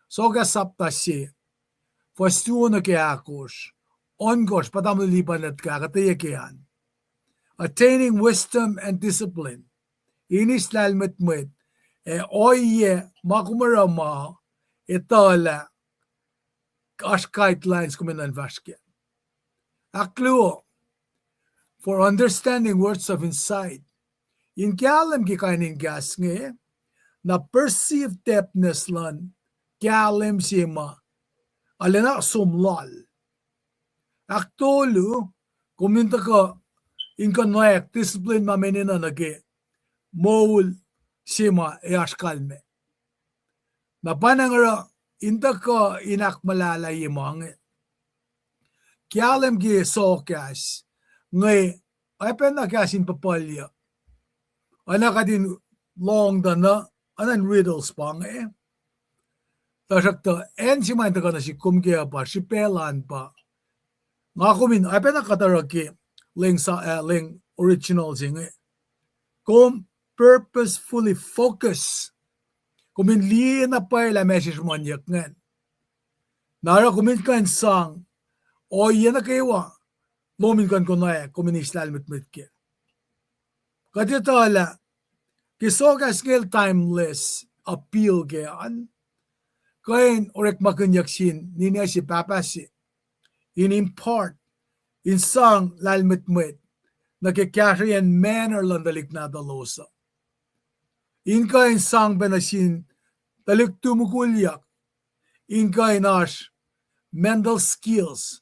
Soakas sapta se, fuhs luo nuh ke ahkosr, ohnkohsr, pa tamuhlwel Lipan el tuhkuh ahkuhtweyac ke an, attaining wisdom and discipline, inis lahlmwetmwet, ac ohiyac ma kom oruh ma etuh lah oasr guidelines kom in nuhnfahsr kac. Ahkluo, for understanding words of insight, in kahlwem ke kain in kahs inge, na perceive depthness luhn kahlwem se ma arulacna som loal. Ahktolu, kom in tuhkuh in konwacack discipline ma enenuh nuh ke moul se ma ac oasr kalmac. Na pwacnwacng oruh in tuhkuh in ahkmuhlahlahye ma inge, kahlwem ke Soakas inge, oacpacna kahs in puhpuhlyuck, oacna kuht in lohng tuh na, oacna in riddles pa inge. Tuhsruhktuh acn se ma in tuhkuh nuh sihk kom kac uh pa srihpac lal an pa, nga kom in oacpacna kuht oruh ke leng sa-, ah, leng original se inge, kom purposefully focus, kom in liye na pwacye lah meac sruhmuhnyuck ingacn. Na oruh kom in kuh in sang ohiyac nuh kwewa lom in kuh in konwacack, kom in eis lahlmwetmwet kac. Kuht etuh lah ke Soakas inge el timeless appeal kac an, kuh in orekmakihnyuck sin ninac se pahpah se in impart, in sang lahlmwetmwet nuh ke kahsrweyacn manner luhn tuhlihk nahtuhlos uh, in kuh in sang pac nuh sin tuhlihk tu mukulyuck, in kuh in oasr mental skills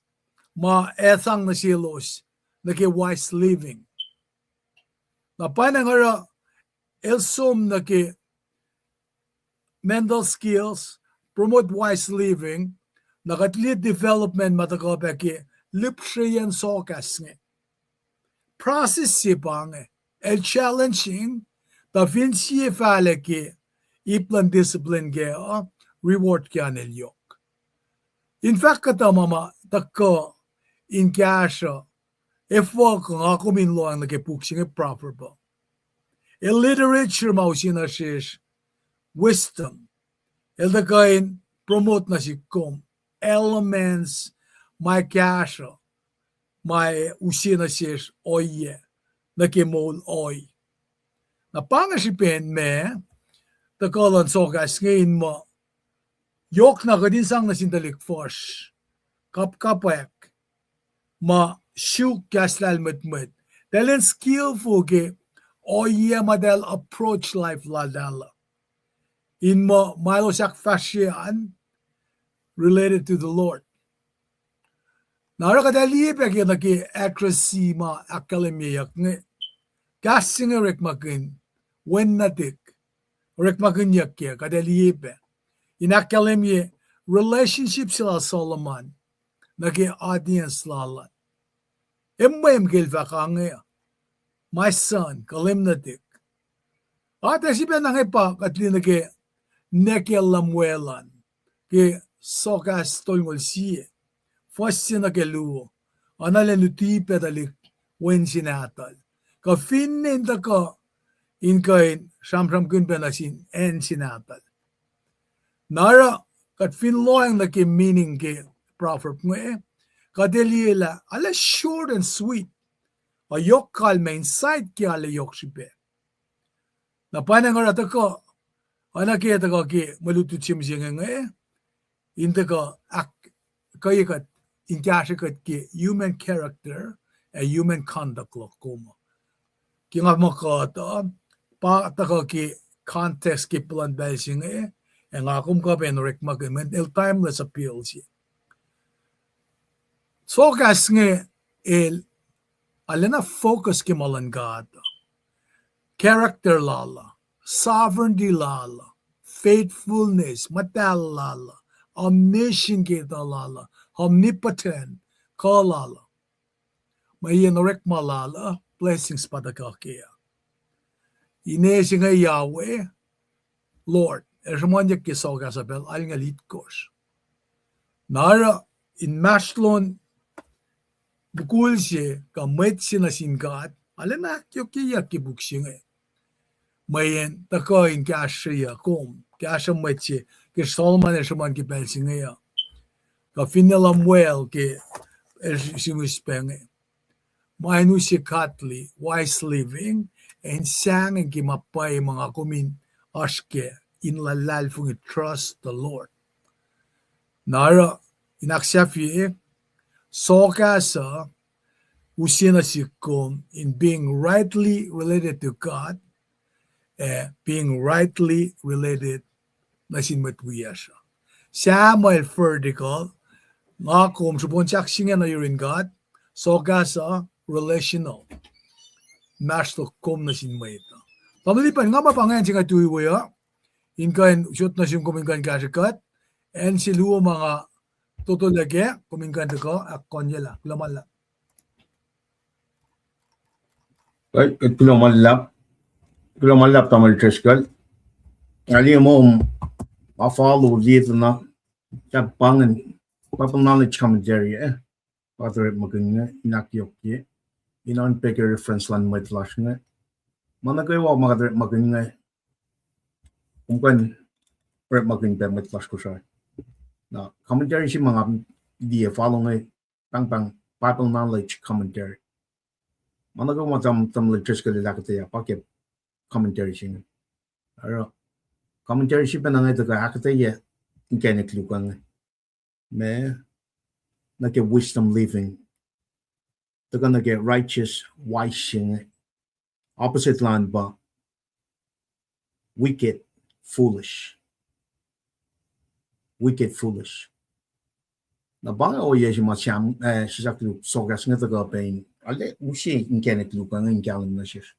ma ac sang nuh selos nuh ke wise living. Na pwacnwacng oruh el som nuh ke mental skills, promote wise living, na kuht liye development ma tuhkuh pac ke lihpsreyacn Soakas inge. Process se pa inge, el challenging, tuh fin sie fahlac ke ip luhn discipline kac uh, reward kac an el yohk. In fahk kuhtuh ma ma tuhkuh in kahsruh, efuh kuh nga kom in lohacng nuh ke puk se inge Proverb uh. El literature ma use nuh sesr wisdom. El tuhkuh in promote nuh sihk kom elements ma kahsruh, ma use nuh sesr ohiyac nuh ke moul ohi. Na pa inge srihpen ma tuhkuh luhn sohkahs inge in muh yohk na kuht in sang nuh sin tuhlihk fuhsr kapkapwack ma suk kahs lahlmwetmwet. Eltahl in skillful ke ohiyac ma eltahl approach life laltahl uh, in muh ma elos ahkfahsrye an related to the Lord. Na oruh kuht ac liye pac ke nuh ke address ma ahkkahlwemyeyuck inge, kahs se inge orekmakihn wen nuhtihk, orekmakihnyuck ke kuht ac liye pac in ahkkahlwemye relationship se lal Solomon nuh ke audience lal an. Emwem ke el fahk inge, my son, kuh leum nuhtihk. Atac srihpac na inge pa kuht liye nuh ke nwe ke Lemuel an, ke Sohkahs tolngoul sie, fuhs se nuh ke luo, ana lwen luti pac tuhlihk wen se nahtuhl, kuh finne in tuhkuh in kuh in sramsramkihn pac nuh sin acn se nahtuhl. Na oruh kuht fin lohacng nuh ke meaning ke proverb inge, kuht ac liye lah arlac short and sweet, ac yohk kalmac, insight ke arlac yohk srihpac. Na pwacnwacng oruh tuhkuh, oacna ke tuhkuh ke mwe lutlut se mihsenge inge, in tuhkuh ahk-, kuhiye kuht, in kahsrwe kuht ke human character ac human conduct luhk kom. Ke nga muh kuht uh, pa tuhkuh ke context ke puhlan pacl se inge, ac nga kom kuh pac in orekmakihn mweyen el timeless appeal se. Sohkahs inge el arulacna focus ke ma luhn God, character lal uh, sovereignty lal uh, faithfulness, muhtahl lal uh, omniscient ke etuh lal uh, omnipotent, kuh lal uh. Mweyen orekma lal uh, blessings pa tuhkuh kac uh. Ine se inge Yahweh, Lord, el sruhmuhnyuck ke Sohkahs uh pacl alngoul itkohsr. Na oruh inmahsrlon mukul se kuh mwet se nuh sin God, arulacna ahkyohkyeyuck ke puk se inge. Mweyen tuhkuh in kahsrweyuc kom, kahsruh mwet se, ke Solomon el sruhmuhn ke pacl se inge uh, kuh finne Lemuel ke el sihmihs pac inge, ma in use godly, wise living, ac in sahngweng ke ma pwacye ma nga kom in oasr kac, in luhlahlfongi, trust the Lord. Na oruh in ahksahfye, Sohkahs uh use nuh sihk kom in being rightly related to God, ac being rightly related nuh sin mwet wiyacsr uh. Sahp ma el vertical, nga kom sruhpuhn sahk se inge nuh yurin God, Sohkahs uh relational, inmahsrlon kom nuh sin mwet uh. Tamuhlwel, pa nga ma pa ingacn se nga tui we uh, in kuh in sot nuh sum kom in kuh in kahsrwe kuht, acn se luo ma nga totolac kac, kom in kuh in tuhkuh ahkkohnyelah. Kuloh ma luhlahp. Kuloh ma luhlahp. Kuloh ma luhlahp, Tamuhlwel Driscoll. Nga liye muh ma follow liye tuh na, sahp pa ingacn, Bible Knowledge Commentary, eh? Pa orekmakihn inge, in ahkyohkye, in oan pac ke reference luhn mwet lasr inge. Ma nuh kwewa ma kuht orekmakihn inge, kom kuh in orekmakihn pac mwet lasr Kosrae. Na commentary se ma nga liye follow inge, pahngpahng Bible Knowledge Commentary. Ma nuh kwewa ma Tamuhlwel Driscoll el ahkuhtweyac pa ke commentary se inge. Oruh commentary se pacna inge tuhkuh ahkuhtweyac inkacnek luo inge. Ma nuh ke wisdom living, tuhkuh nuh ke righteous, wise se inge. Opposite lal pa wicked, foolish. Wicked, foolish. Na pa inge ohiyac se ma Sam, eh, sisaklu Sohkahs inge tuhkuh pac in arlac use inkacnek luo inge in kahlwem nuh sesr.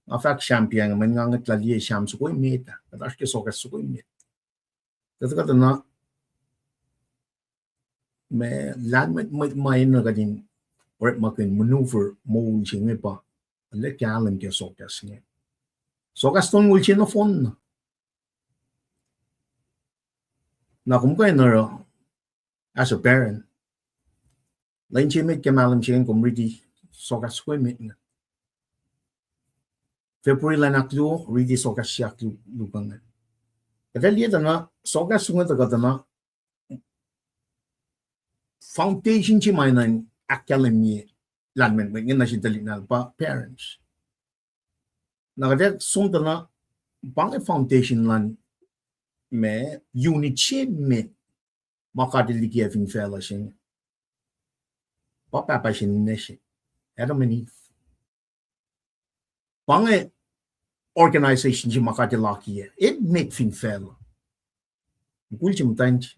Nga fahk Sam pa inge, mweyen nga ngwetlah liye Sam soko emet ah, kuht oasr ke Sohkahs soko emet. Kuht, kuht na, ma lahlmwetmwet ma enenuh kuht in orekmakihn maneuver moul se inge pa arlac kahlwem ke Sohkahs inge. Sohkahs tolngoul sie nohfohn na. Na kom kuh in oruh As a parent, lwen se met ke mahlwem se inge kom riti sokahs soko emet inge. February lwen ahkluo, riti sokahs se ahkluo, luo inge. Kuht ac liye tuh na sokahs soko inge tuhkuh tuh na foundation se ma enenuh in ahkkahlwemye lahlmwetmwet inge nuh sin tuhlihk nahtuhl pa parents. Na kuht ac som tuh na pa inge foundation luhn ma unit se met ma God El likiyac fin facluh se inge. Pa pahpah se ninac se, Adam and Eve. Pa inge organization se ma God El lakiyac, emet fin facluh. Mukul se muhtwacn se.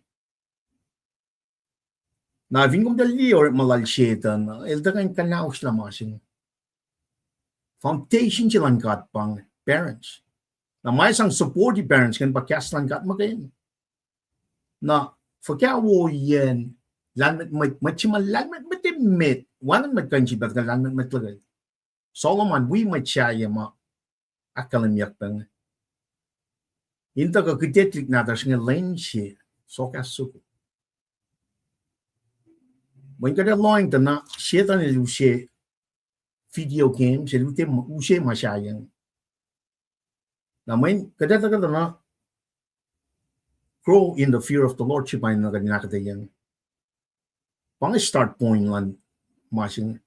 Na fin kom tuh liye orekma lal Setuhn, el tuhkuh in kuhnaoslah ma se inge. Foundation se luhn God pa inge parents. Na ma sang supporti parents ingacn pa kahs luhn God muhkwena. Na fuhkah woiyacn lahlmwetmwet, mwet se ma lahlmwetmwet emet, wacngihn mwet kuh in sifilpac tuhkuh lahlmwetmwet luhkel. Solomon wi mwet sahyac ma ahkkahlwemyeyuck pac inge. In tuhkuh kihte tuhlihk nahtuhsr inge lwen se sokahs soko. Mweyen kuht ac lohacng tuh na Setuhn el use video games, el use ma sahyac inge. Na mweyen kuht ac tuhkuh tuh na grow in the fear of the Lord, srihpac na kuht in ahkuhtweyac inge. Pa inge start point luhn ma se inge.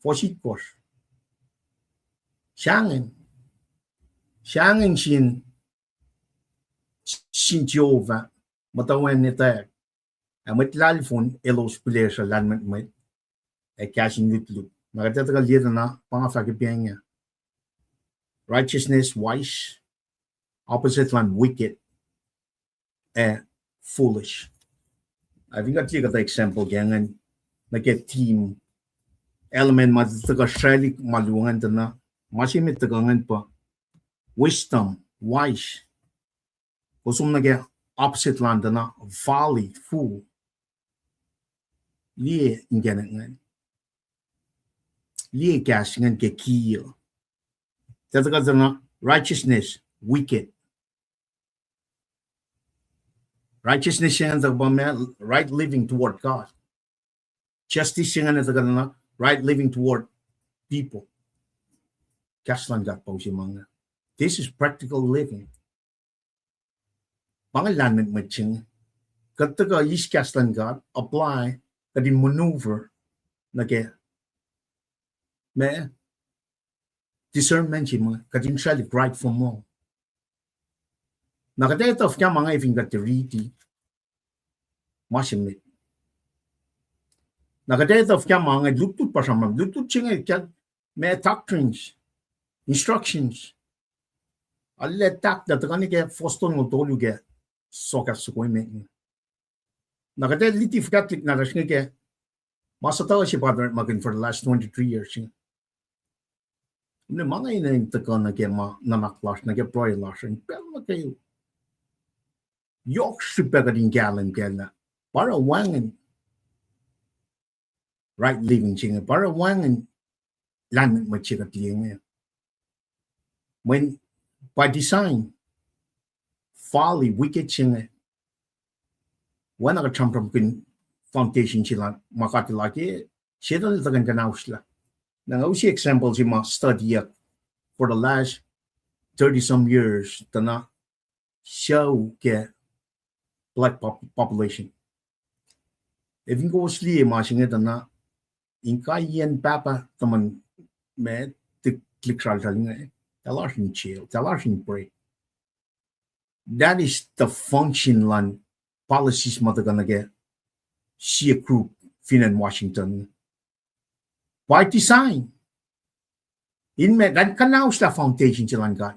Fuhs itkohsr. Sahngweng. Sahngweng sin, sin Jehovah, muhtwacwacack etwacack. Ac mwet luhlahlfongi elos pihlesruh lahlmwetmwet ac kahs in lutlut. Na kuht ac tuhkuh liye tuh na pa nga fahk ke pacl inge. Righteousness, wise, opposite luhn wicked ac foolish. Ac fin kuht liye kuhtuh example ke ingacn, nuh ke team, element ma tuhkuh sraclihk ma luo ingacn tuh na, ma se met tuhkuh ingacn pa wisdom, wise. Kom som nuh ke opposite lal tuh na folly, fool. Liye inkacnek ingacn. Liye kahs ingacn ke ki uh. Tuh tuhkuh tuh na righteousness, wicked. Righteousness se ingacn tuh pa ma, right living toward God. Justice se ingacn tuh kuh na right living toward people. Kahs luhn God pa use ma inge. This is practical living. Pa inge lahlmwetmwet se inge. Kuht tuhkuh eis kahs luhn God, apply, kuht in maneuver nuh ke ma, discernment se ma kuht in sraclihk right from wrong. Na kuht etuh fuhkah ma inge fin kuht riti ma se met. Na kuht etuh fuhkah ma inge lutlut pa sramsram, lutlut se inge ke ma doctrines, instructions. Arlac tahklah tuhkuh nuh ke fuhs tolngoul tolu ke sokahs soko emet inge. Na kuht ac luti fuhkah tuhlihk nahtuhsr inge ke ma suhtuhuh se pa orekmakihn for the last twenty-three years inge. Kom liye ma inge enenuh in tuhkuh nuh ke ma nuhnak lasr, nuh ke pruhe lasr, in pacl nuh ke yohk srihpac kuht in kahlwem kac lah pa oruh wacngihn right living se inge, pa oruh wacngihn lahlmwetmwet se kuht liye inge. Mweyen by design, folly, wicked se inge, oacna kuht sramsramkihn foundation se lal ma kuht lake, Setuhn el tuhkuh in kuhnaoslah. Na nga use example se ma studyyuck for the last thirty some years, tuh na sucu ke black pop-, population. Ac fin kowos liye ma se inge tuh na, inkaiyacn pahpah tuhmun ma, tuhlihk sralsral inge, eltahl oasr in jail, eltahl oasr in pruhe. That is the function luhn policies ma tuhkuh nuh ke sie group fin acn Washington. By design. In ma kuht kuhnaoslah foundation se luhn God.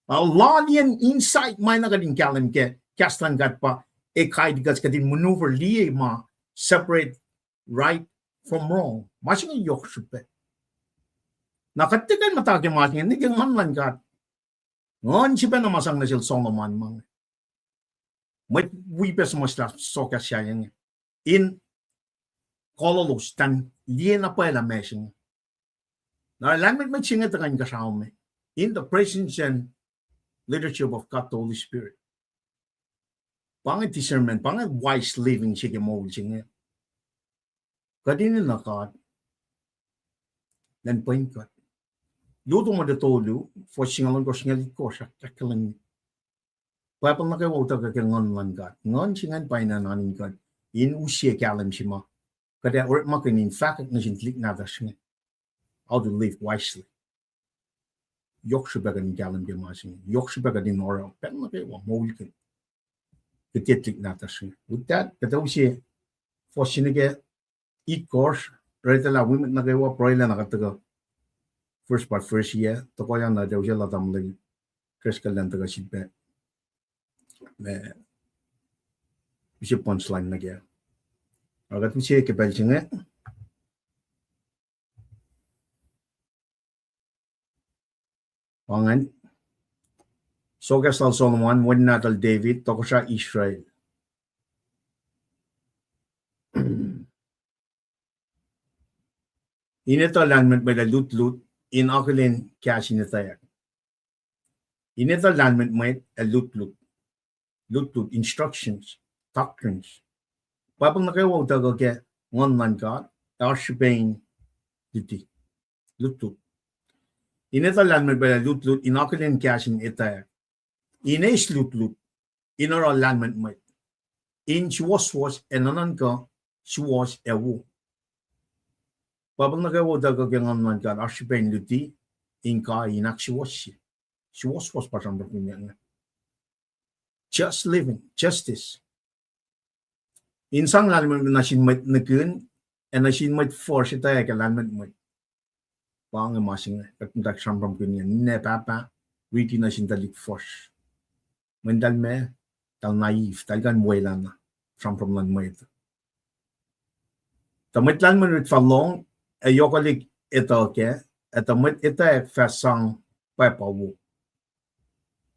A laliyacn insight ma na kuht in kahlwem ke kahs luhn God pa, ac guide kuht, kuht in maneuver, liye ma, separate right from wrong. Ma se inge yohk srihpac. Na kuht tiac kuh in muhta ke ma se inge, nwe ke Nguhn luhn God, Nguhn se pacna ma sang nuh sel Solomon ma inge. Mwet wi pac suhmuhslah sokahs sahyac inge in kololos, tuh in liye na pwacye lah ma se inge. Na lahlmwetmwet se inge tuhkuh inkuhsrao me in the presence and leadership of God the Holy Spirit. Pa inge discernment, pa inge wise living se ke moul se inge. Kuht enenuh God, elan pwen kuht. Luo Timothy tolu, fuhs singucul ohnkohsr, singucul itkohsr, ahk-, ahkkahlwemye Bible nuh kwewa utuckuh ke Nguhn luhn God. Nguhn se ingacn pa enenuh in kuht in use kahlwem se ma kuht ac orekmakihn in fahkwack nuh sin tuhlihk nahtuhsr inge how to live wisely. Yohk srihpac kuht in kahlwem ke ma se inge. Yohk srihpac kuht in oruh pacl nuh kwewa moulkihn kuht tuhlihk nahtuhsr inge. With that, kuht ac use fuhs se nuh ke itkohsr, orwaclah wi mwet nuh kwewa pruhelah na kuht tuhkuh verse by verse ah, tohkoh na tuh use lah tamuhlwel Driscoll elan tuhkuh sifilpac, ma, use punchline nuh kac. Ac kuht use ke pacl se inge. Pa ingacn, Sohkahs lal Solomon, wen nahtuhl David, tohkohsrah Israel. In etuh lahlmwetmwet ac lutlut, in akihlen kahs in etwacack. In etuh lahlmwetmwet ac lutlut. Lutlut, instructions, doctrines. Bible nuh kwewa utuckuh ke Nguhn luhn God, ac oasr srihpac in luti. Lutlut. In etuh lahlmwetmwet ac lutlut, in akihlen kahs in etwacack. In eis lutlut, in oruh lahlmwetmwet. In suwohswohs ac nuhnuhnkuh suwohs ac wo. Bible nuh kwewa utuckuh ke Nguhn luhn God, oasr srihpac in luti, in kuh in ahksuwohsye. Suwohswohs pa sramsramkihnyuck inge. Just living, justice. In sang lahlmwetmwet nuh sin mwet nihkihn, ac nuh sin mwet fuhsr etwacack ke lahlmwetmwet. Pa inge ma se inge kuht muhta sramsramkihn inge, ninac pahpah, riti nuh sin tuhlihk fuhsr. Mweyen eltahl meac, eltahl naive, eltahl kuh in welah na sramsram luhn mwet. Tuh mwet lahlmwetmwet fah lohng, ac yohkwelihk etuh kac, ac tuh mwet etwacack fah sang pwacpa wo.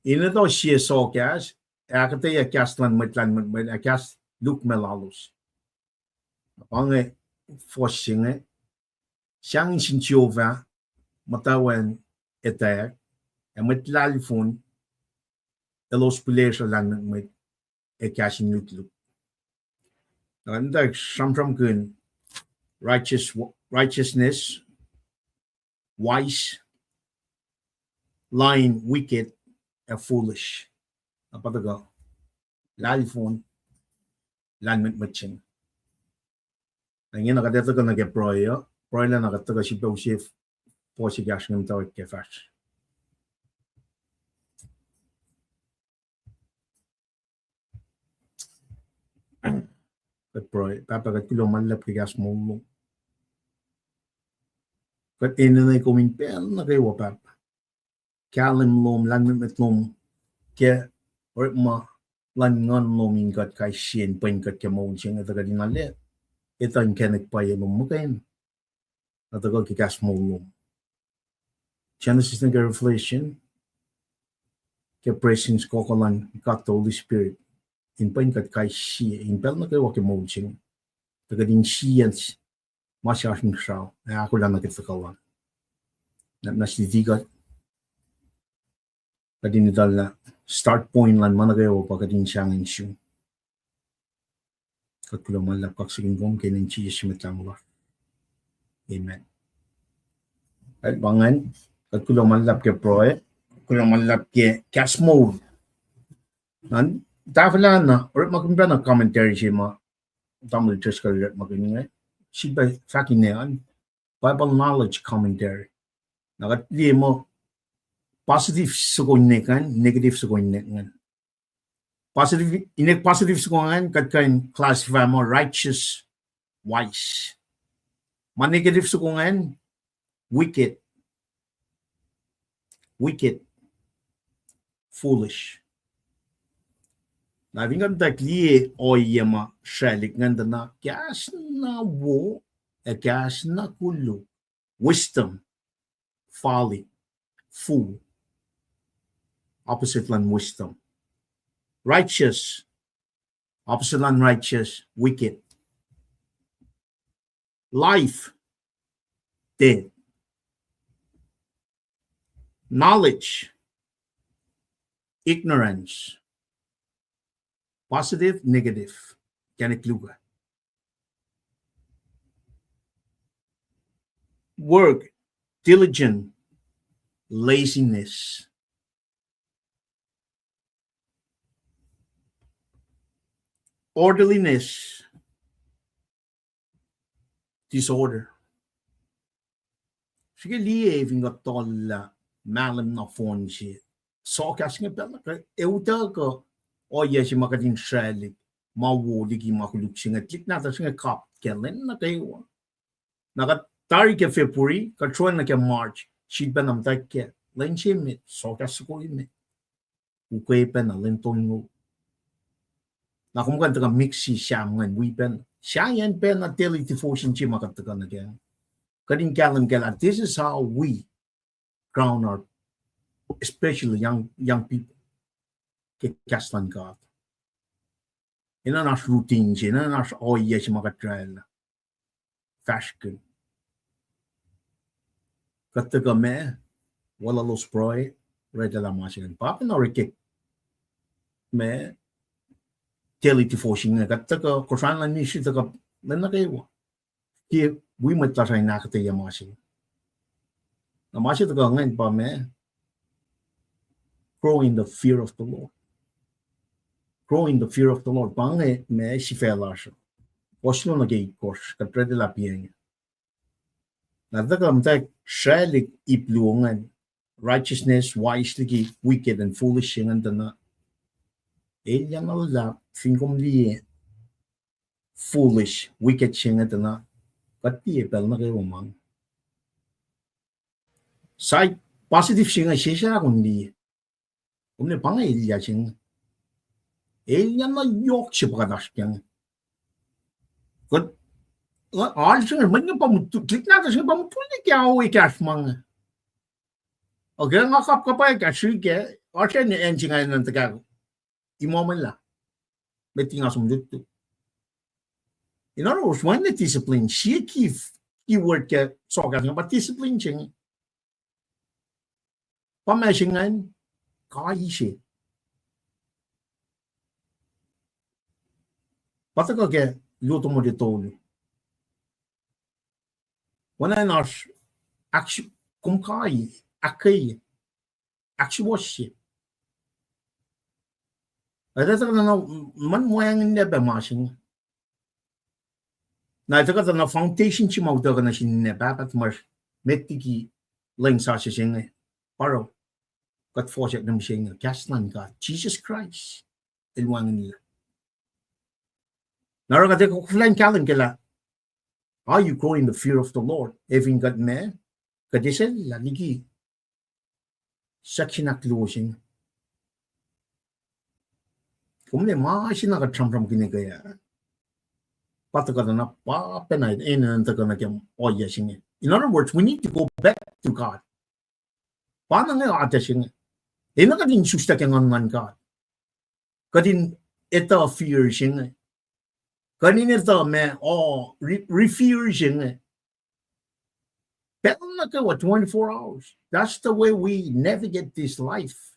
In etuh sie sohkahs, ac ahkuhtweyac kahs luhn mwet lahlmwetmwet, ac kahs lukmac lalos. Pa inge fuhs se inge, sahngweng sin Jehovah, muhtwacwacack etwacack, ac mwet lahlfon, elos pihlesruh lahlmwetmwet, ac kahs in lutlut. Na kuht muhta sramsramkihn righteous, righteousness, wise, lying, wicked, ac foolish. Na pa tuhkuh lahlfon, lahlmwetmwet se inge. Na ingena kuht ac tuhkuh nuh ke pruhe uh, pruhelah na kuht tuhkuh sifilpac use fuhs ekahsr inge muhtwacwacack ke fahsr. Kuht pruhe. Pahpah, kuht kuloh ma luhlahp ke kahs moul lom. Kuht enenuh kom in pacl nuh kwewa, Pahpah. Kahlwem lom, lahlmwetmwet lom, ke orekma luhn Nguhn lom in kuht kais sie in pwen kuht ke moul se inge, tuh kuht in arlac etuh inkacnek pwacye lom muhkwena. Na tuhkuh ke kahs moul lom, Genesis nuh ke Revelation, ke presence koko luhn God the Holy Spirit, in pwen kuht kais sie in pacl nuh kwewa ke moul se inge, tuh kuht in sie ma se oasr inkuhsrao, ac ahkolah nuh ke tuhkuh lom. Na, na siti kuht, kuht in etuh lah start point luhn ma nuh kwewa pa kuht in sahngweng sum. Kuht kuloh ma luhlahp kaksakihn kom ke inen Jisus Mwet Lahngo lasr. Amen. Kuht pa ingacn, kuht kuloh ma luhlahp ke pruhe, kuloh ma luhlahp ke kahs moul. Na tahfwelah na orekmakihn pacna commentary se ma tamuhlwel Driscoll orekmakihn inge, sifilpac fahk ine an, Bible Knowledge Commentary. Na kuht liye muh positive soko inek an, negative soko inek an. Positive, inek positive soko an, kuht kuh in classify muh righteous, wise. Ma negative soko an, wicked, wicked, foolish. Na fin kuht muhta liye ohiyac ma sraclihk ingacn tuh na kahs na wo, ac kahs na koluk. Wisdom, folly, fool, opposite luhn wisdom. Righteous, opposite luhn righteous, wicked. Life, death. Knowledge, ignorance. Positive, negative. Kacnek luhk ah. Work, diligent, laziness. Orderliness, disorder. Srihke liye fin kuht tuhlac mahlwem nohfohn se. Sohkahs inge pacl nuh ke, e utuckuh ohiyac se ma kuht in srwaclihk, ma wo liki ma koluk se inge, tuhlihk nahtuhsr inge kap kac lwen nuh kwewa. Na kuht tari ke February, kuht sroacng nuh ke March, sifilpacna muhtwacwacack, lwen se met, sohkahs soko emet. Ukwe pacna lwen tolngoul. Na kom kuh in tuhkuh mix-i Sam ingacn wi pacna. Sahyacn pacna daily devotion se ma kuht tuhkuh nuh kac. Kuht in kahlwem kac lah this is how we ground our, especially young, young people, ke kahs luhn God. Enenuh in oasr routine se, enenuh in oasr ohiyac se ma kuht oraclah. Fahsrkihn. Kuht tuhkuh ma, weluhlos pruhe, oraclah ma se ingacn. Pa pacna orek ke ma, daily devotion inge. Kuht tuhkuh, Kosrae luhn Ministry tuhkuh lwen nuh kwewa. Ke wi mwet lasr uh in ahkuhtweyac ma se. Na ma se tuhkuh ingacn pa ma, grow in the fear of the Lord. Grow in the fear of the Lord. Pa inge ma sifac lasr uh. Fuhs luo nuh ke itkohsr, kuht oraclah piacng. Na tuhkuh muhtwacwacack srwaclihk ip luo ingacn, righteousness, wise liki wicked and foolish se ingacn tuh na. Elyah na luhlahp fin kom liye foolish, wicked se inge tuh na, kuht liye pacl nuh kwewa ma inge. Side positive se inge sesr ah kom liye. Kom liye pa inge elyah se inge. Elyah na yohk se pa kuht oasr kac inge. Kuht, al se inge, mwet inge pa mut, tuhlihk nahtuhsr inge pa mutultahl ke ao ekahsr ma inge. Okay, nga kapkapwack ah srihke, oasr acn se inge nuh tuhkuh. Imomwellah. Met nga som lutlut. In other words, wacngihn discipline, sie key, key word ke sohkahs inge, pa discipline se inge. Pa ma se ingacn, kai se. Pa tuhkuh ke luo Timothy tolu. Oacna in oasr, ahk-, kom kai, ahkkweye, ahksuwohsye. Ac tuhkuh na, mweyen wacngihnlac pac ma se inge. Na tuhkuh na foundation se ma utuckuh nuh sin ninac pahpah tuhmwacsr met liki lwen sasuc se inge. Pa oruh kuht fohsack nuh mihsenge, kahs luhn God, Jisus Kraist, El wacngihnlac. Na oruh kuht ac koflah in kahlwem kac lah, are you growing the fear of the Lord? Ac fin kuht ma, kuht eslah liki section ahkluo se inge. Kom liye ma se na kuht sramsramkihn ke ah. Pa tuhkuh na pa pacna enenuh in tuhkuh nuh ke ohiyac se inge. In other words, we need to go back to God. Pa na inge atac se inge. Enenuh kuht in isuslac ke Nguhn luhn God. Kuht in etuh fear se inge. Kuht in etuh ma, oh, re-, re-fear se inge. Pacl nuh kwewa twenty-four hours. That's the way we navigate this life.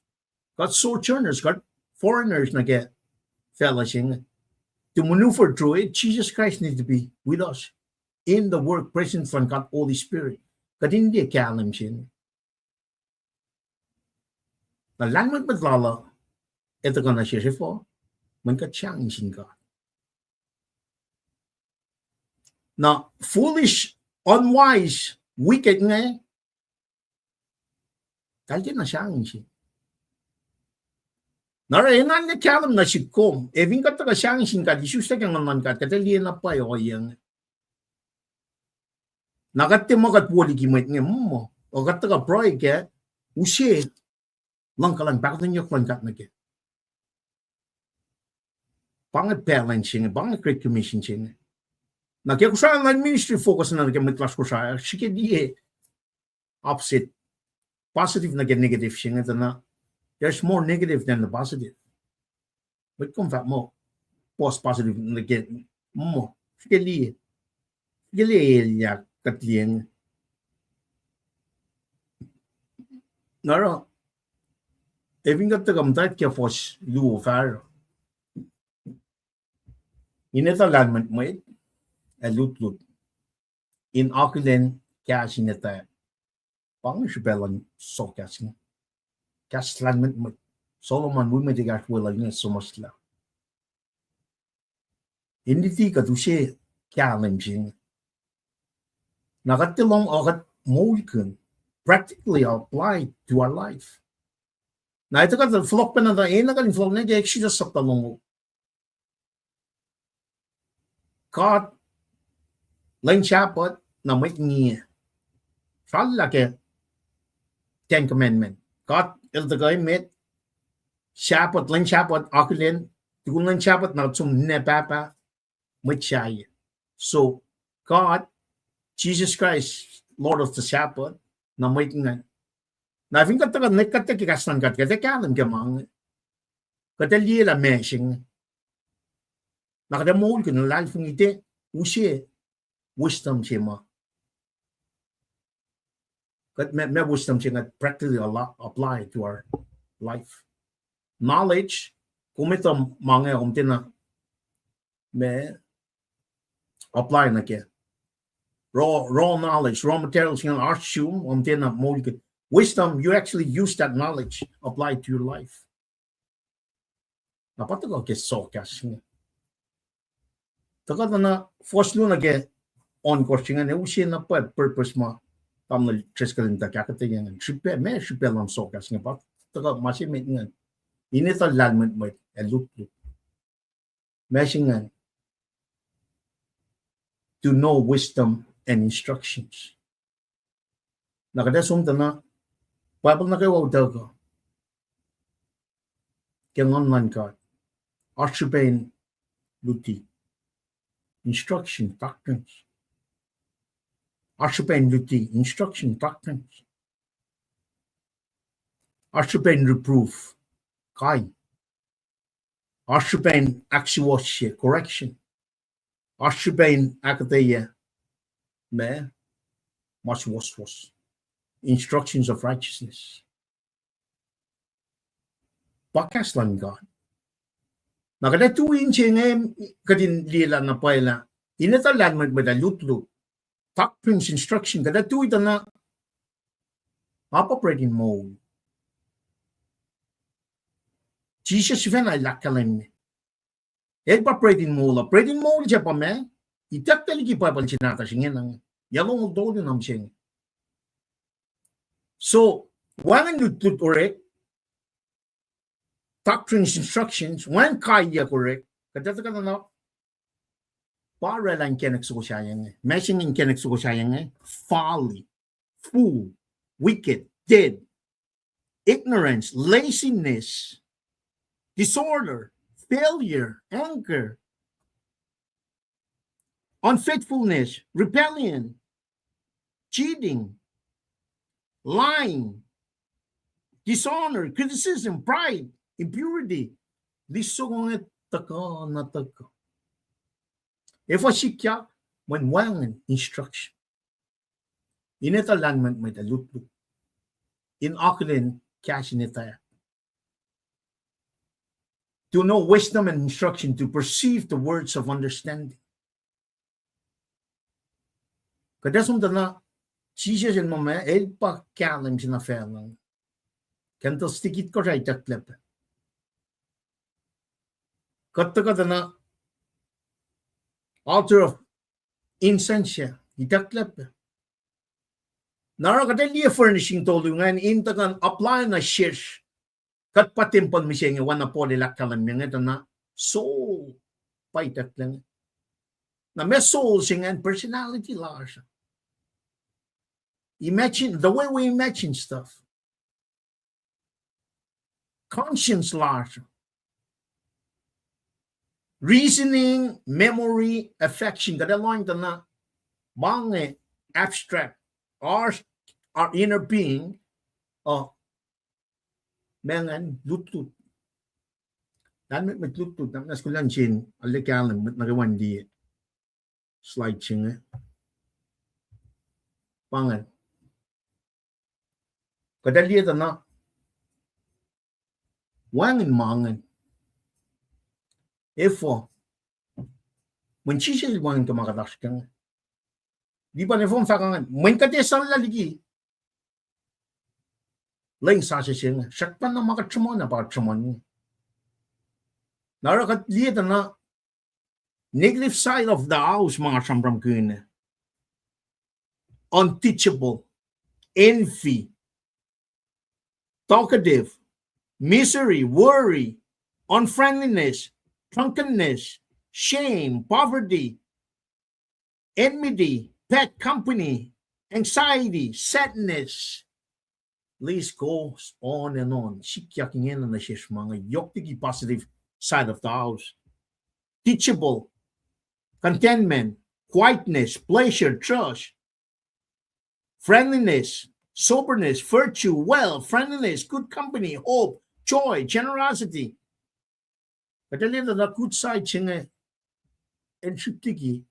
Kuht sojourners, kuht foreigners nuh ke facluh se inge. To maneuver through it, Jesus Christ needs to be with us in the work, presence luhn God, Holy Spirit. Kuht in liye kahlwem se inge. Na lahlmwetmwet lal uh, etuh kuh na sesr efuh, mweyen kuht sahngweng sin God. Na foolish, unwise, wicked inge, tahl tiacna sahngweng sin. Na oruh enenuh kahlwem nuh sihk kom, ac fin kuht tuhkuh sahngweng sin God, isuslac ke Nguhn luhn God, kuht ac liye na pwacye ohiyac inge. Na kuht tiac muh kuht wo liki mwet inge, mm, kuht tuhkuh pruhe kac, use luhngkuhlwacng, pahkotwen yohk luhn God nuh kac. Pa inge balance se inge, pa inge Great Commission se inge. Na ke Kosrae luhn ministry focus na nuh ke mwet lasr Kosrae, srihke liye opposite, positive nuh ke negative se inge tuh na, there's more negative than the positive. Mwet kom fahk muh, puhs positive nuh ke, muh, srihke liye, srihke liye elyah kuht liye inge. Na oruh, ac fin kuht tuhkuh muhtwacwacack ke fuhs luo fahsruh. In etuh lahlmwetmwet ac lutlut in akihlen kahs in etuh. Pa inge srihpac luhn sohkahs inge. Kahs lahlmwetmwet. Solomon wi mwet ekahsr weluhl inge suhmuhslah in luti kuht use kahlwem se inge. Na kuht tiac lohng, uh, kuht moulkihn, practically apply to our life. Na etuh kuht fohlohk pacna, enenuh kuht in fohlohk nuh ke Exodus sapta longoul. God, lwen Sabbath, na mwet ngiye. Srallah ke Ten Commandment. God el tuhkuh met, Sabbath, lwen Sabbath akihlen, tukun lwen Sabbath na som ninac pahpah, mwet sahyac. So, God, Jesus Christ, Lord of the Sabbath, na mwet ingacn. Na fin kuht tuhkuh, ne kuht tuhkuh ke kahs luhn God, kuht ac kahlwem ke ma inge. Kuht ac liye lah meac se inge. Na kuht ac moulkihn luhlahlfongi, tiac use wisdom se ma. Kuht ma, ma wisdom se inge practically apply to our life. Knowledge, kom etuh ma inge, kom tiacna ma apply nuh ke raw, raw knowledge, raw materials inge oasr sum, kom tiacna moulkihn. Wisdom, you actually use that knowledge, apply to your life. Na pa tuhkuh ke sohkahs inge. Tuhkuh tuh na fuhs luo nuh ke ohnkohsr se ingacn, ac use na pa purpose ma tamuhlwel Driscoll in tuh ahkuhtweyac ingacn. Srihpac, ma srihpac luhn sohkahs inge pa tuhkuh ma se met ingacn. In etuh lahlmwetmwet ac lutlut. Ma se ingacn, to know wisdom and instructions. Na kuht ac som tuh na Bible nuh kwewa utuckuh ke Nguhn luhn God. Oasr srihpac in luti, instruction, doctrines. Oasr srihpac in luti, instruction, doctrines. Oasr srihpac in reproof, kai. Oasr srihpac in ahksuwohsye, correction. Oasr srihpac in ahkuhtweyac ma, ma suwohswohs, instructions of righteousness. Pa kahs luhn God. Na kuht ac tui inse inge, kuht in liye lah na pwacye lah in etuh lahlmwetmwet ac lutlut, doctrines, instruction, kuht ac tui tuh na apkuhran in moul. Jisus sifacna el ahkkahlwemye, el pa bread in moul uh. Bread in moul se pa ma itucklac liki Bible se nahtuhsr ingena inge. Yac longoul tolu na mihsenge. So, wacngihn lutlut orek, doctrines, instructions, wacngihn kaiyuck orek, kuht ac tuhkuh na pa oraclah inkacnek soko sahyac inge. Ma se inge inkacnek soko sahyac inge, folly, fool, wicked, dead, ignorance, laziness, disorder, failure, anger, unfaithfulness, rebellion, cheating, lying, dishonor, criticism, pride, impurity. List soko inge tuhkuh na tuhkuh. Efuh sikyak? Mweyen wacngihn instruction. In etuh lahlmwetmwet ac lutlut in akihlen kahs in etuh. To know wisdom and instruction, to perceive the words of understanding. Kuht ac som tuh na Jisus el muh ma el pa kahlwem se na facluh. Candlestick itkohsr ah itucklac pac. Kuht tuhkuh tuh na altar of incense ah itucklac pac. Na oruh kuht ac liye furnishing tolu ingacn in tuhkuh apply nuh sesr. Kuht pa tempuhl mihsenge, oacna Paul el ahkkahlwemye inge tuh na soul pa itucklac inge. Na ma soul se ingacn personality lasr. Imagine, the way we imagine stuff. Conscience lasr. Reasoning, memory, affection. Kuht ac lohng tuh na ma inge abstract. Our, our inner being, uh, ma ingacn lutlut. Lahlmwetmwet lutlut, na, na skulacn sin, arlac kahlwem, mwet nuh kwewa in liye slide se inge. Pa ingacn. Kuht ac liye tuh na wacngihn ma ingacn. Efuh? Mweyen Jisus el wacngihn ke ma kuht oasr ke inge. Lipan efuh fahk ingacn, mweyen kuht esuhlah liki leng sasuc se inge, srackpacna ma kuht sruhmuhn ah pa kuht sruhmuhn inge. Na oruh kuht liye tuh na negative side of the house ma nga sramsramkihn, unteachable, envy, talkative, misery, worry, unfriendliness, drunkenness, shame, poverty, enmity, bad company, anxiety, sadness. List goes on and on. Sikyak ingena nuh sesr ma inge yohk liki positive side of the house. Teachable, contentment, quietness, pleasure, trust, friendliness, soberness, virtue, wealth, friendliness, good company, hope, joy, generosity. Kuht ac liye tuh na good side se inge el srihk liki,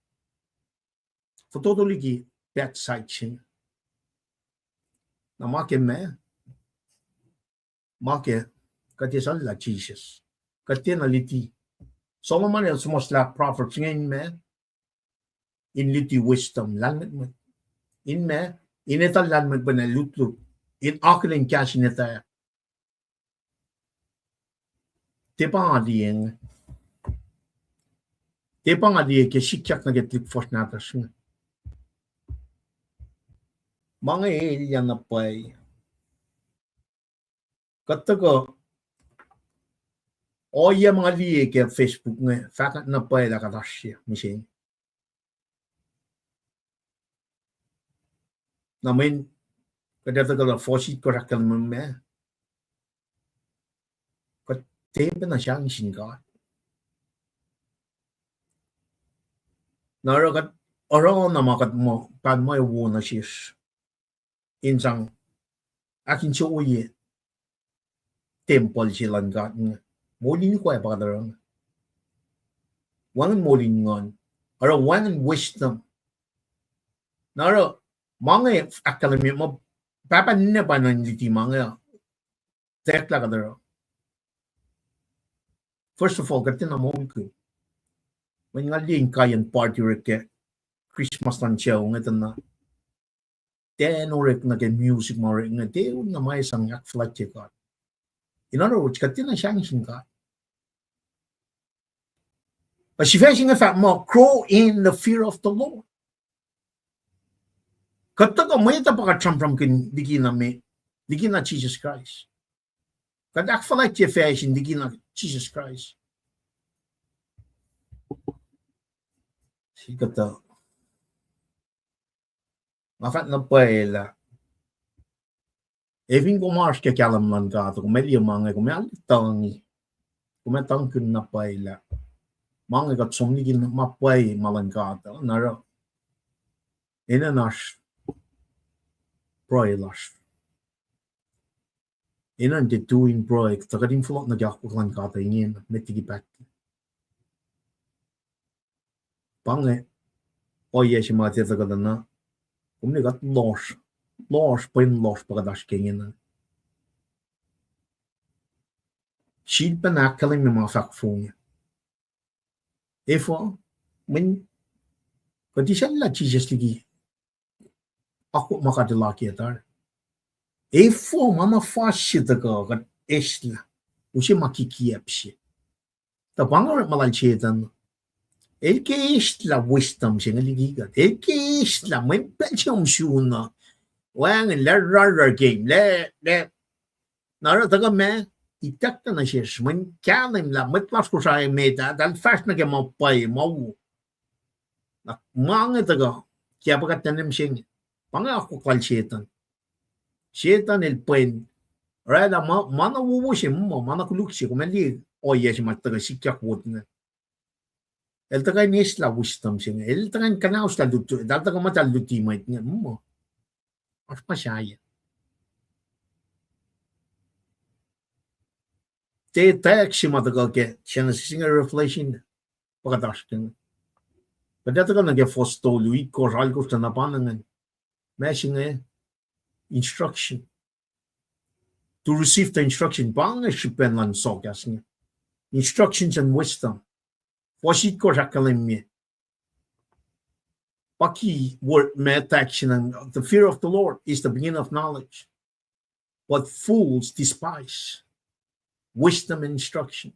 fototo liki bad side se inge. Na ma ke ma, ma ke, kuht esuhlah Jisus. Kuht tiacna luti. Solomon el suhmuhslah Proverbs inge in ma, in luti wisdom, lahlmwetmwet. In ma, in etuh lahlmwetmwet ac lutlut, in akihlen kahs in etwacack. Tiac pa nga liye inge. Tiac pa nga liye ke sikyak nuh ke tuhlihk fuhsr nahtuhsr inge. Ma inge elyah na pwacye. Kuht tuhkuh ohiyac ma nga liye ke Facebook inge, fahkwack na pwacye lah kuht oasr sie mihsenge. Na mweyen kuht ac tuhkuh lah fohs itkohsr ahkkahlwemye ma, kuht tiac pacna sahngweng sin God. Na oruh kuht, oruh na ma kuht muh, pa ma wo nuh sesr in sang ahkinsewowoye tempuhl se luhn God inge. Moul in ikoac pa kuht oruh inge. Wacngihn moul in nguhn. Oruh wacngihn wisdom. Na oruh ma inge ahkkahlwemye muh pahpah ninac pa in luti ma inge, tackllah kuht oruh. First of all, kuht tiacna moulkihn. Mweyen nga liye inkaiyacn party orek ke Christmas luhn sucu inge tuh na, tiac orek nuh ke music ma orek inge, tiac na ma sang ahkfuhlwactye God. In other words, kuht tiacna sahngweng sin God. Ac sifac se inge fahk muh grow in the fear of the Lord. Kuht tuhkuh mwet uh pa kuht sramsramkihn likina me, likina Jisus Kraist. Kuht ahkfuhlwactye facsin likina Jisus Kraist. Sikuhtuh. Nga fahk na pwacye lah, ac fin kom oasr ke kahlwem luhn God, kom ac liye ma inge, kom ac altuhngi. Kom ac tuhngkihn na pwacye lah ma inge kuht som liki ma pwacye ma luhn God uh, na oruh enenuh oasr pruhe lasr. Enenuh in tiac tui in pruhe, tuh kuht in fohlohk nuh ke akwuck luhn God uh ingena, met liki pahtlac. Pa inge ohiyac se ma tiac tuhkuh tuh na, kom liye kuht lohsr, lohsr, pwen lohsr pa kuht oasr ke ingena. Sifilpacna ahkkahlwemye ma fahk fong. Efuh, mweyen kuht eisacllah Jisus liki akwuck ma God El akiyac tari. Efuh ma na fas se tuhkuh kuht eislah, use ma kikiacp se. Tuh pa inge orekma lal Setuhn. El ke eislah wisdom se inge liki kuht. El ke eislah mwe pacl se um sun uh. Wacngihn lah rarrar game, lah, lah. Na oruh tuhkuh ma, ituckyang nuh sesr, mweyen kahlwem lah mwet lasr Kosrae met ah, eltahl fahsr nuh ke ma pwacye, ma wo. Na ma inge tuhkuh, ke pa kuht nahtuhm se inge. Pa inge akwuck lal Setuhn. Setuhn el pwen, oraclah ma, ma na wowo se muh, ma na koluk se, kom ac liye ohiyac se ma tuhkuh sikyak wot inge. El tuhkuh in eislah wisdom se inge. El tuhkuh in kuhnahoslah luti, eltahl tuhkuh muhtahl luti mwet inge muh, oasr ma sahyac. Tiac text se ma tuhkuh ke Genesis inge Revelation, pa kuht oasr ke inge. Kuht ac tuhkuh nuh ke fuhs tolu, itkohsr, alkosr, na pa ingacn. Ma se inge, instruction. To receive the instruction, pa inge srihpen luhn sohkahs inge. Instructions and wisdom. Fuhs itkohsr ahkkahlwemye. Pa ki word ma taksina, the fear of the Lord is the beginning of knowledge, but fools despise wisdom and instruction.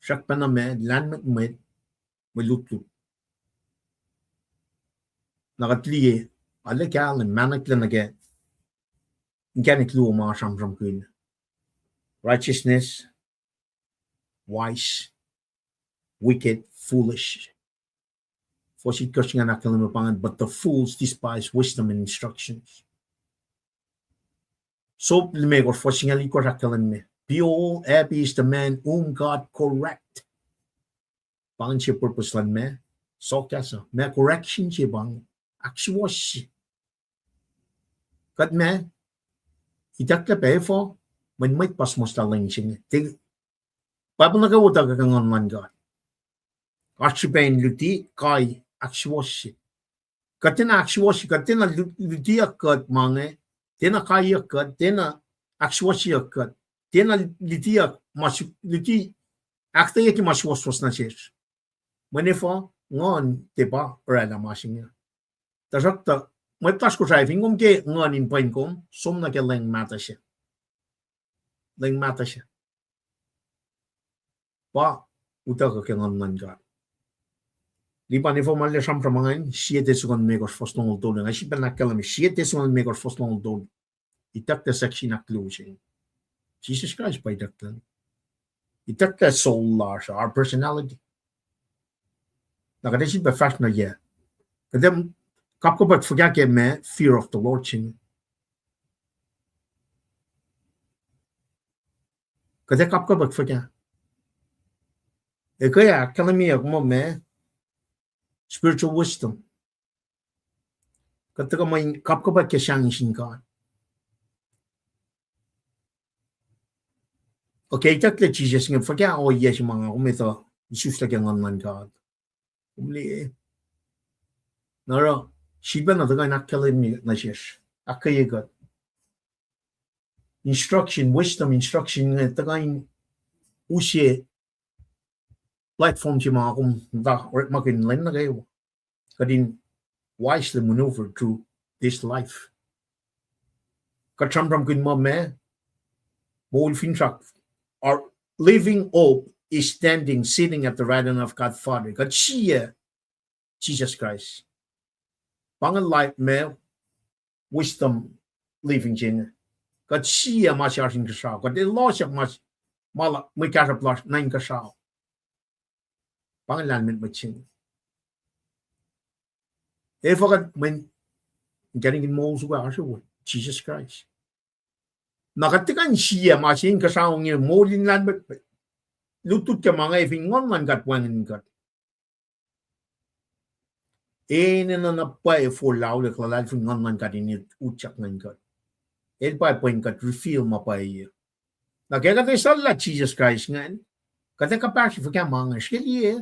Srackpacna ma lahlmwetmwet, mwe lutlut. Na kuht liye, arlac kahlwem, mahnaklac nuh ke inkacnek luo ma sramsramkihn: righteousness, wise, wicked, foolish. Fuhs itkohsr ingacn ahkkahlwemye pa ingacn, but the fools despise wisdom and instructions. Job limekohsr, fuhs singucul itkohsr ahkkahlwemye, behold, happy is the man whom God correct. Pa ingacn se purpose luhn ma, sokahsuh ma, correction se pa ingacn, ahksuwohsye. Kuht ma, itucklac pac efuh, mweyen mwet pa suhmuhslah lwen se inge. Bible nuh kwewa utuckuh ke Nguhn luhn God. Oasr srihpac in luti, kai, ahksuwohsye. Kuht tiacna ahksuwohsye, kuht tiacna lu-, lutiyuck kuht ma inge, tiacna kaiyuck kuht, tiacna ahksuwohsyeyuck kuht, tiacna lutiyuck ma su-, luti, ahkuhtweyucki ma suwohswohs nuh sesr. Mweyen efuh, Nguhn tiac pa oraclah ma se inge. Tuhsruhktuh, mwet lasr Kosrae, fin kom ke Nguhn in pwen kom, som nuh ke lwen mahtuh se. Lwen mahtuh se. Pa utuckuh ke Nguhn luhn God. Lipan efuh ma arlac sramsram ingacn, sie Thessalonians limekohsr fuhs longoul tolu. Nga sifilpac ahkkahlwemye, sie Thessalonians limekohsr fuhs longoul tolu. Itucklac section ahkluo se. Jisus Kraist pa itucklac. Itucklac soul lasr, our personality. Na kuht ac sifilpac fahsr nuh yac. Kuht ac kapkapwack fuhkah ke ma fear of the Lord se inge? Kuht ac kapkapwack fuhkah? Ac ke ahkkahlwemyeyuck muh ma spiritual wisdom. Kuht tuhkuh muh in kapkapwack ke sahngweng sin God. Okay, itucklac Jisus inge, fuhkah ohiyac se ma nga kom etuh isuslac ke Nguhn luhn God? Kom liye. Na oruh, sifilpac na tuhkuh in ahkkahlwemye nuh sesr, ahkkweye kuht. Instruction, wisdom, instruction inge tuhkuh in use platform se ma kom muhta orekmakihn lwen nuh kwewa. Kuht in wisely maneuver through this life. Kuht sramsramkihn muh ma, moul finsrak, our living hope is standing, sitting at the right hand of God Father. Kuht sie Jisus Kraist. Pa inge life ma wisdom living se inge. Kuht sie ma se oasr inkuhsrao. Kuht elohsyak ma, ma la, mwe kahsruhp lasr nuh inkuhsrao. Pa inge lahlmwetmwet se inge. Efuh kuht mweyen inkacnek in moul soko oasr we, Jisus Kraist. Na kuht tuhkuh in sie ma se inkuhsrao inge, moul in lahlmwetmwet, lutlut ke ma inge fin Nguhn luhn God wacngihn kuht. Enenuh na pwacye forlah luhlahlfongi luhn Nguhn luhn God in utyak nuh in kuht. El pwacye pwen kuht reveal ma pwacye. Na ke kuht esalah Jisus Kraist ingacn, kuht ac kuhpahsri fuhkah ma inge, srihke liye,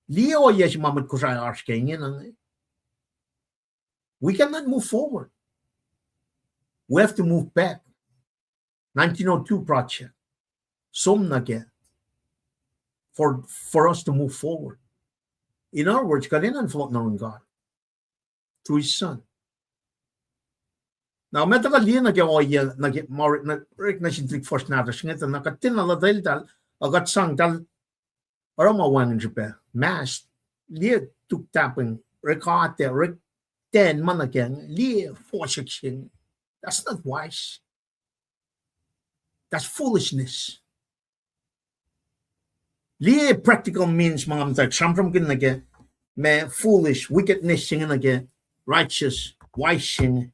liye ohiyac se ma mwet Kosrae oasr ke ingena inge. We cannot move forward. We have to move back. Nineteen oh two project. Som nuh ke, for, for us to move forward. In other words, kuht enenuh in fohlohk nuh yurin God through his son. Na ma tuhkuh liye nuh ke ohiyac, nuh ke ma orek nuh sin tuhlihk fuhsr nahtuhsr inge, tuh na kuht tiacna luteltahl, uh, kuht sang tahl oruh ma wacngihn srihpac, mask, liye tuk tahpweng, orek atac, orek ten ma nuh ke, liye fohsek se inge. That's not wise. That's foolishness. Liye practical means ma nga muhta sramsramkihn nuh ke ma foolish, wickedness se inge nuh ke righteous, wise se inge.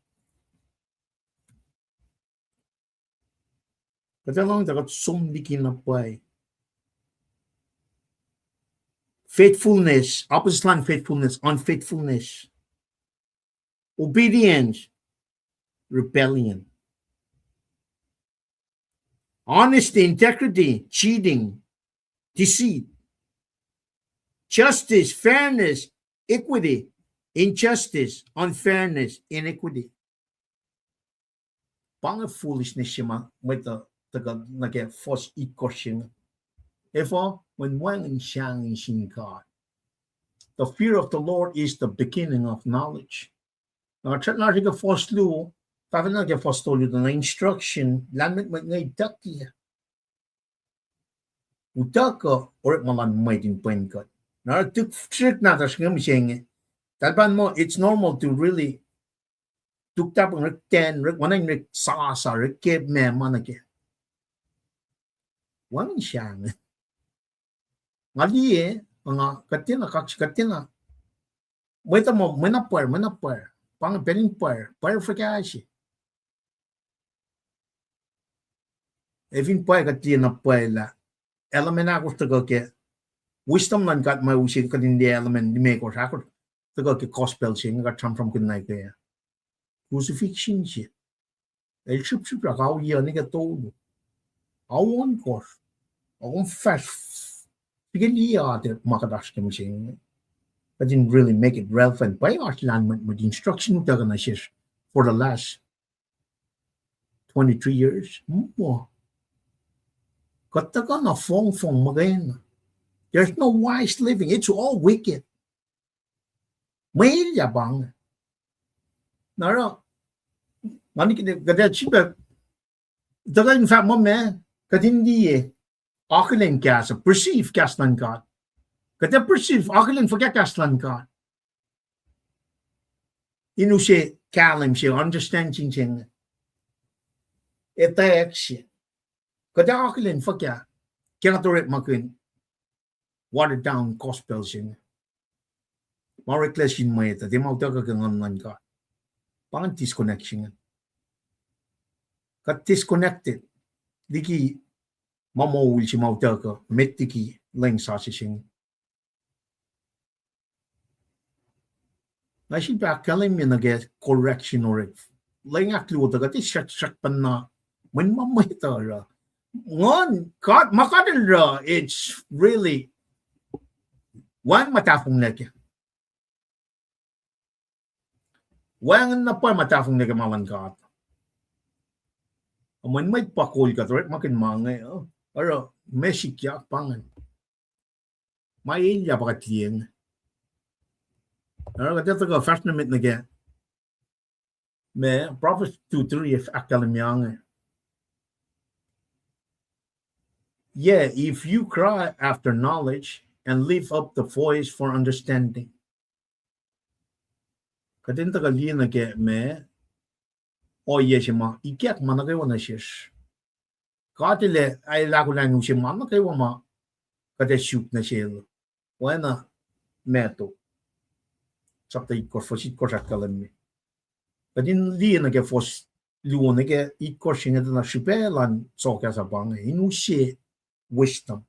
Kuht ac lohng tuh kuht som liki na pwacye. Faithfulness, opposite luhn faithfulness, unfaithfulness. Obedience, rebellion. Honesty, integrity, cheating, deceit. Justice, fairness, equity, injustice, unfairness, iniquity. Pa inge foolishness se ma mwet uh tuhkuh nuh ke fuhs itkohsr se inge. Efuh? Mweyen wacngihn sahngweng sin God. The fear of the Lord is the beginning of knowledge. Na kuht srackna srihke fuhs luo, fahfahna ke fuhs tolu tuh na instruction, lahlmwetmwet inge ituckyang. Utuckuh orekma luhn mwet in pwen kuht. Na oruh tuk srihk nahtuhsr inge mihsenge, tahl pa muh it's normal to really tuk tahpuh orek ten, orek, ma na in orek sasa, orek ke ma ma nuh ke. Wacngihn sahngweng. Nga liye, nga kuht tiacna kaksakihn, kuht tiacna. Mwet uh muh, mwe na pwacr, mwe na pwacr. Pa inge pacl in pwacr, pwacr fuhkah se. Ac fin pwacr kuht liye na pwacr lah, element ahkosr tuhkuh ke, wisdom luhn God ma use kuht in liye element limekohsr ahkosr tuhkuh ke gospel se inge kuht sramsramkihn na ke crucifixion se. El srihpsrihpyak, ao yac nuh ke tolu, ao ohnkohsr, ao fahsr, srihke liye atac ma kuht oasr ke mihsenge. Kuht in really make it relevant. Pwacye oasr lahlmwetmwet instruction utuckuh nuh sesr for the last twenty-three years. Muh. Kuht tuhkuh na fongfong muhkwena. There's no wise living. It's all wicked. Mwe elyah pa inge. Na oruh, ma nihk kuht ac sifilpac tuhkuh in fahk muh ma, kuht in liye, akihlen kahs, perceive kahs luhn God. Kuht ac perceive, akihlen fuhkah kahs luhn God. In use kahlwem se, understanding se inge, etwacack se. Kuht ac akihlen fuhkah ke kuht orekmakihn watered down gospel se inge. Ma oreklac sin mwet uh, tiac ma utuckuh ke Nguhn luhn God. Pa ingacn disconnect se inge. Kuht disconnected liki ma moul se ma utuckuh met liki lwen sasuc se inge. Nga sifilpac ahkkahlwemye nuh ke correction orek. Lwen ahkluo tuh kuht ac srack, srackpacna mweyen ma mwet uh oruh Nguhn God, ma God El oruh, it's really wacngihn ma tahfonglac kac. Wacngihn na pwacye ma tahfonglac ke ma luhn God. Mweyen mwet pa kol kuht orekmakihn ma inge uh, oruh ma sikyak pa ingacn. Ma elyah pa kuht liye inge. Oruh kuht ac tuhkuh fahsr nuh met nuh ke ma Proverbs two three ahkkahlwemye inge. Yeah, if you cry after knowledge and lift up the voice for understanding. Kuht in tuhkuh liye nuh ke ma ohiyac se ma ikack ma nuh kwewa nuh sesr. God El ac, El ahkolah in use ma nuh kwewa ma kuht ac suk nuh sel. Oacna Matthew sapta itkohsr, fuhs itkohsr ahkkahlwemye. Kuht in liye nuh ke fuhs luo nuh ke itkohsr se inge tuh na srihpac luhn sokahs uh pa inge, in use wisdom,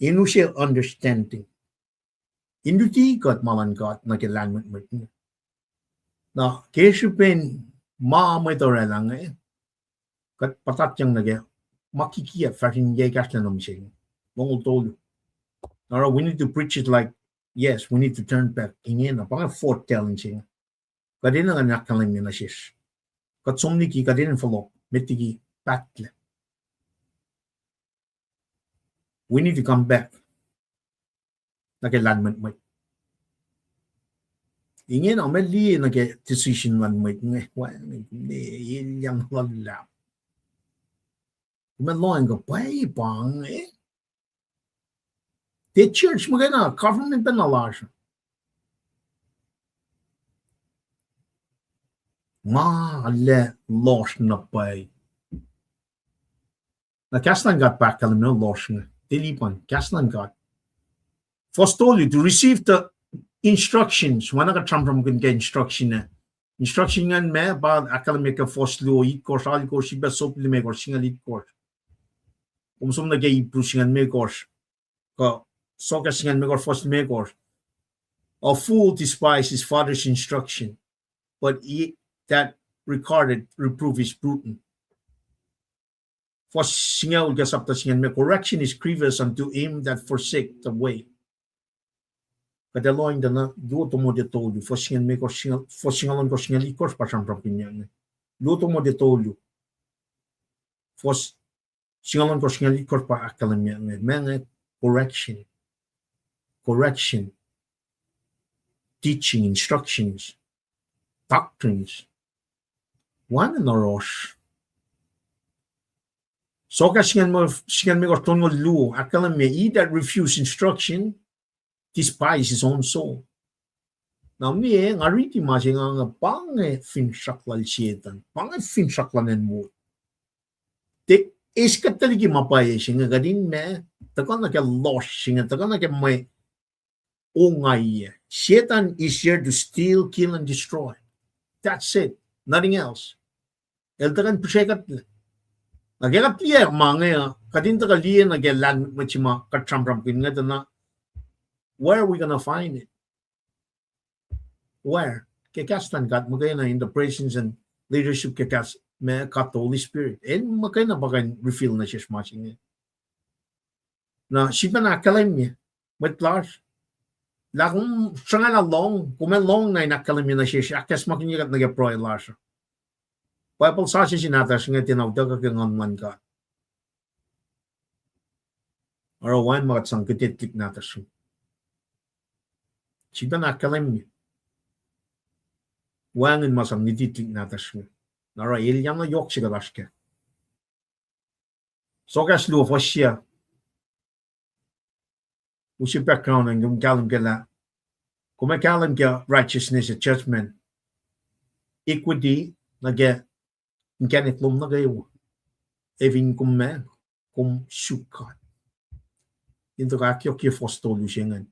in use understanding, in luti kuht ma luhn God nuh ke lahlmwetmwet inge. Na ke srihpen ma mwet orwaclah inge, kuht puhtatyang nuh ke ma kikiacp fahsr in yac ekahsr lac nuh mihsenge. Longoul tolu. Na oruh we need to preach it like, yes, we need to turn back. Ingena pa inge fourth challenge se inge. Kuht enenuh in ahkkahlwemye nuh sesr. Kuht som liki, kuht enenuh in fohlohk met liki pahtlac. We need to come back nuh ke lahlmwetmwet. Ingena ma liye nuh ke decision luhn mwet inge, elyang luhlahp. Kom ac lohacng kuh pwacye pa inge. Tiac church muhkwena, government pacna lasr. Ma lac lohsr na pwacye. Na kahs luhn God pa ahkkahlwemye lohsr inge. Tiac lipan, kahs luhn God. Fuhs tolu, to receive the instructions. Oacna kuht sramsramkihn ke instruction ah. Instruction ingacn ma pa ahkkahlwemye ke fuhs luo, itkohsr, alkohsr, ipac sop limekohsr, singucul itkohsr. Kom som nuh ke Hebrew singucul limekohsr, kuh sokahs singucul limekohsr, fuhs limekohsr. A fool despises his father's instruction, but he that regardeth reproof is prudent. Fuhs singucul ke sapta singucul limekohsr, correction is grievous unto him that forsake the way. Kuht ac lohacng tuh na luo Timote tolu, fuhs singucul limekohsr, singucul, fuhs singucul ohnkohsr, singucul itkohsr pa sramsramkihn inge. Luo Timote tolu, fuhs singucul ohnkohsr, singucul itkohsr pa ahkkahlwemye inge, ma inge correction. Correction. teaching, instructions, doctrines. Wacngihn oasr. Sokah singucul limekohsr, tolngoul luo, ahkkahlwemye, he that refuse instruction despise his own soul. Na mie, nga riti ma se nga, nga pa inge finsrak lal Setan, pa inge finsrak lal acn wo. Tiac eis kuht tuh liki ma pwacye se inge, kuht in ma, tuhkuh nuh ke lohsr se inge, tuhkuh nuh ke mwe ongaiyac. Satan is here to steal, kill, and destroy. That's it. Nothing else. El tuhkuh in pihsre kuht. Na ke kuht liye ma inge, kuht in tuhkuh liye nuh ke lahlmwetmwet se ma kuht sramsramkihn inge tuh na, where are we gonna find it? Where? Ke kahs luhn God muhkwena, in the presence and leadership ke kahs ma God the Holy Spirit. El muhkwena pa kuh in reveal nuh sesr ma se inge. Na sifacna ahkkahlwemye, mwet lasr, lah kom sruhnga lah lohng, kom ac lohng na in ahkkahlwemye nuh sesr ahkacsmakihnye kuht nuh ke pruhe lasr uh. Bible sasuc se nahtuhsr inge tiacna utuckuh ke Nguhn luhn God. Oruh wacngihn ma kuht sang kihtin tuhlihk nahtuhsr inge. Sifacna ahkkahlwemye, wacngihn ma sang kihtin tuhlihk nahtuhsr inge. Na oruh elyah na yohk se kuht oasr kac. Sokahs luo, fuhs yac. Use background an kom kahlwem ke lah, kom ac kahlwem ke righteousness ac judgment, equity, nuh ke inkacnek lom nuh kwewa. Efin kom ma, kom suk God. In tuhkuh ahkyohkye fuhs tolu se ingacn.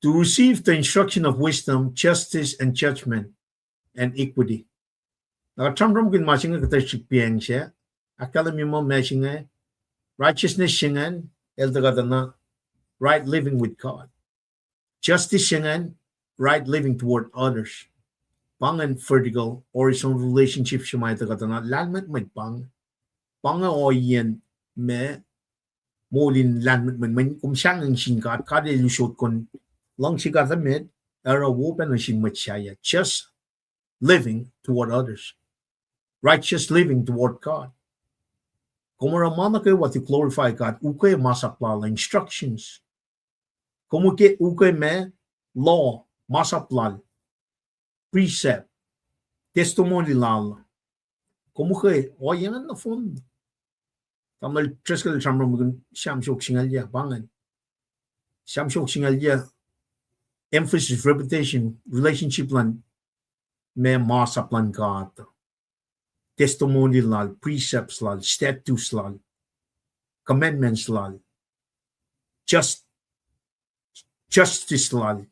To receive the instruction of wisdom, justice, and judgment, and equity. Na kuht sramsramkihn ma se inge kuhtuh srihk pacng se, ahkkahlwemye muh ma se inge, righteousness se ingacn, el tuhkuh tuh na right living with God. Justice se ingacn, right living toward others. Pa ingacn vertical, horizontal relationship se ma el tuhkuh tuh na lahlmwetmwet pa inge. Pa inge ohiyacn ma moul in lahlmwetmwet, mweyen kom sahngweng sin God, God el usot kom luhngse God emet, oruh wo pacna sin mwet sahyac. Just living toward others. Righteous living toward God. Kom oruh ma nuh kwewa to glorify God, ukwe masap lal, instructions. Kom ukwe, ukwe ma, law, masap lal, precept, testimony lal. Kom ukwe, ohiyac ingacn nohfohn. Tamuhlwel Driscoll el sramsramkihn Sam siofok singucul yac, pa ingacn. Sam siofok singucul yac, emphasis, reputation, relationship luhn ma masap luhn God, testimony lal, precepts lal, statutes lal, commandments lal, just, justice lal,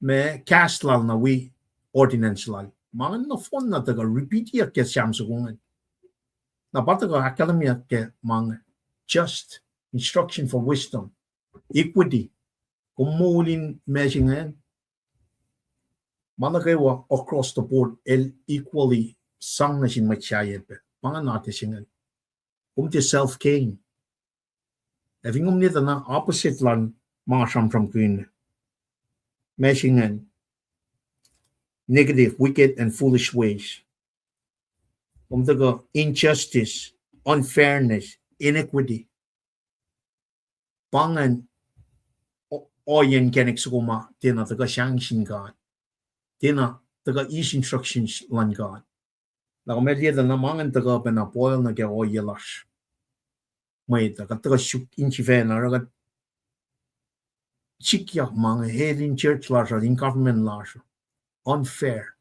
ma kahs lal na wi ordinance lal. Ma ingacn nohfohn na tuhkuh repeatiyuck ke Sam soko ingacn. Na pa tuhkuh ahkkahlwemyeyuck ke ma inge, just, instruction for wisdom, equity. Kom moul in ma se ingacn, ma nuh kwewa across the board el equally sang nuh sin mwet sahyac pac. Pa ingacn atac se ingacn. Kom tiac self gain. Ac fin kom liye tuh na opposite lal ma nga sramsramkihn, ma se ingacn, negative, wicked, and foolish ways. Kom tuhkuh injustice, unfairness, iniquity. Pa ingacn o-, ohiyacn inkacnek soko ma tiacna tuhkuh sahngweng sin God, tiacna tuhkuh eis instructions luhn God. Na kom ac liye tuh na ma ingacn tuhkuh pacna poul nuh ke ohiyac lasr. Mwet uh kuht tuhkuh suk insifacna oruh kuht sikyak ma inge, el in church lasr uh, in government lasr uh, unfair.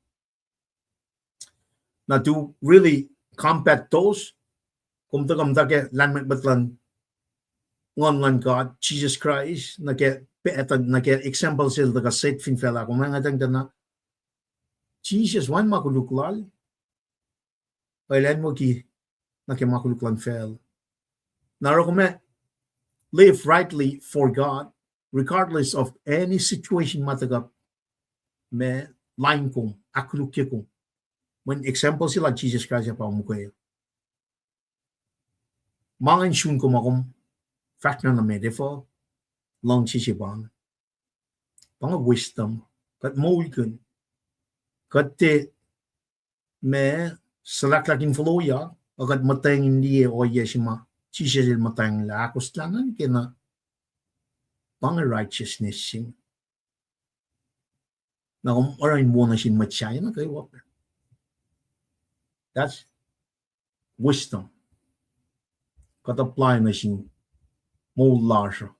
Na to really combat those, kom tuhkuh muhta ke lahlmwetmwet luhn Nguhn luhn God, Jesus Christ, nuh ke, nuh ke example sel tuhkuh set fin facluh, kom ac ngwetacng tuh na Jisus wacngihn ma koluk lal, el acnwucki nuh ke ma koluk luhn facluh. Na oruh kom ac live rightly for God, regardless of any situation ma tuhkuh ma lain kom, ahkkolukye kom. Mweyen example se lal Jisus Kraist ac pa mukwe. Ma ingacn sun kom ma kom fahsr na nuh met, efuh? Luhngse se pa inge. Pa inge wisdom. Kuht moulkihn. Kuht tiac ma suhlahklahk in foloyak, a kuht muhtweng in liye ohiyac se ma Jisus el muhtweng lah ahkostlac nuh ke na, pa inge righteousness se inge. Na kom oruh in wo nuh sin mwet sahyac nuh kwewa pac. That's wisdom. Kuht apply nuh sin moul lasr uh.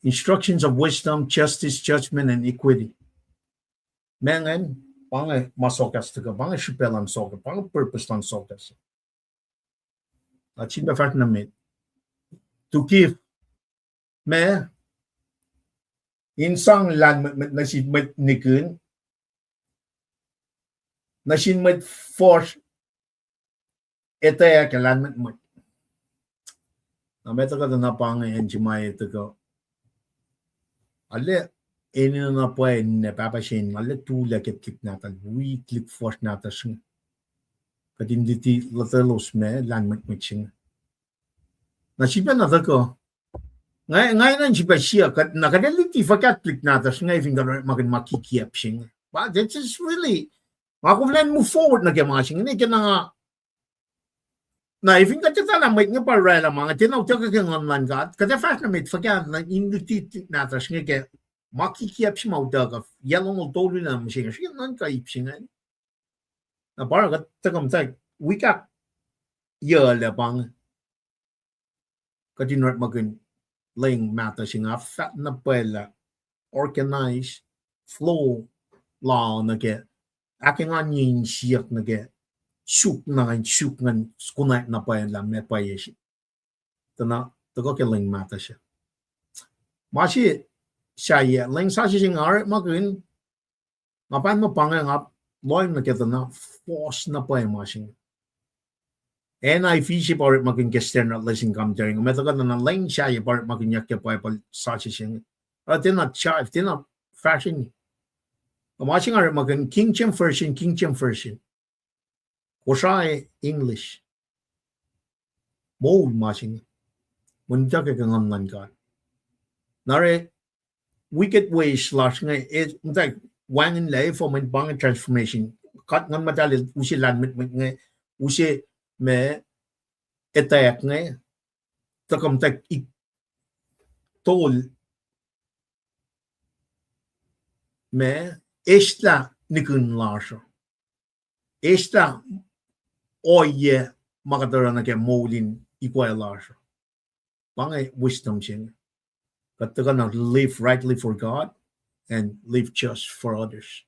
Instructions of wisdom, justice, judgment, and equity. Ma ingacn, pa inge ma sokahs tuhkuh, pa inge srihpac luhn sokahs, pa inge purpose luhn sokahs. Na sifilpac fahsr nuh met. To give, ma, in sang lahlmwetmwet nuh sin mwet nihkihn, nuh sin mwet fuhsr, etwacack ac lahlmwetmwet. Na ma tuhkuh tuh na pa inge acn se ma ac tuhkuh. Arlac enenuh na pwacye ninac pahpah se inge, arlac tulac ke tuhlihk nahtuhl, wi tuhlihk fuhsr nahtuhsr inge. Kuht in luti lotwelos ma lahlmwetmwet se inge. Na sifilpac na tuhkuh. Nga, nga enenuh in sifilpac siyuck, kuht, na kuht ac luti fuhkah tuhlihk nahtuhsr inge, fin kuht orekmakihn ma kikiacp se inge. But it is really, nga koflah in move forward nuh ke ma se inge, ne ke na nga, na fin kuht etuh lah mwet inge pa oraclah ma inge, tiacna utuckuh ke Nguhn luhn God, kuht ac fahsr nuh met fuhkah in luti tuhlihk nahtuhsr inge ke ma kikiacp se ma utuckuh, yac longoul tolu na mihsenge, srihke nuhnkuh ip se inge. Na pa oruh kuht tuhkuh muhtwacwacack, wik ahk yuclac pa inge. Kuht in orekmakihn leng mahtuh se inge, fahk na pwacye lah organize, flow lal nuh ke, ahkenganye insiyuck nuh ke, suk na in suk ngan konwacack na pwacye lah ma pwacye se. Tuh na, tuhkuh ke leng mahtuh se. Ma se sahyac, leng sasuc se inge orekmakihn, nga pa na pa inge nga lohng nuh ke tuh na force na pwacye ma se inge. N I V se pa orekmakihn ke Standard Lesson Commentary inge, ma tuhkuh tuh na leng sahyac pa orekmakihnyuck ke Bible sasuc se inge. Oruh tiacna jive, tiacna fahsrweni. Na ma se inge orekmakihn King James Version, King James Version. Kosrae English. Moul ma se inge. Mwe utuckuh ke Nguhn luhn God. Na oruh wicked ways lasr inge, e, muhtwacwacack wacngihnlac, efuh mweyen pa inge transformation. Kuht Nguhn Muhtahl el use lahlmwetmwet inge, use ma etwacack inge, tuhkuh muhtwacwacack ik tol ma eslah nihkihn lasr uh. Eslah ohiyac ma kuht oruh nuh ke moul in ikoac lasr uh. Pa inge wisdom se inge. Kuht tuhkuh na live rightly for God and live just for others.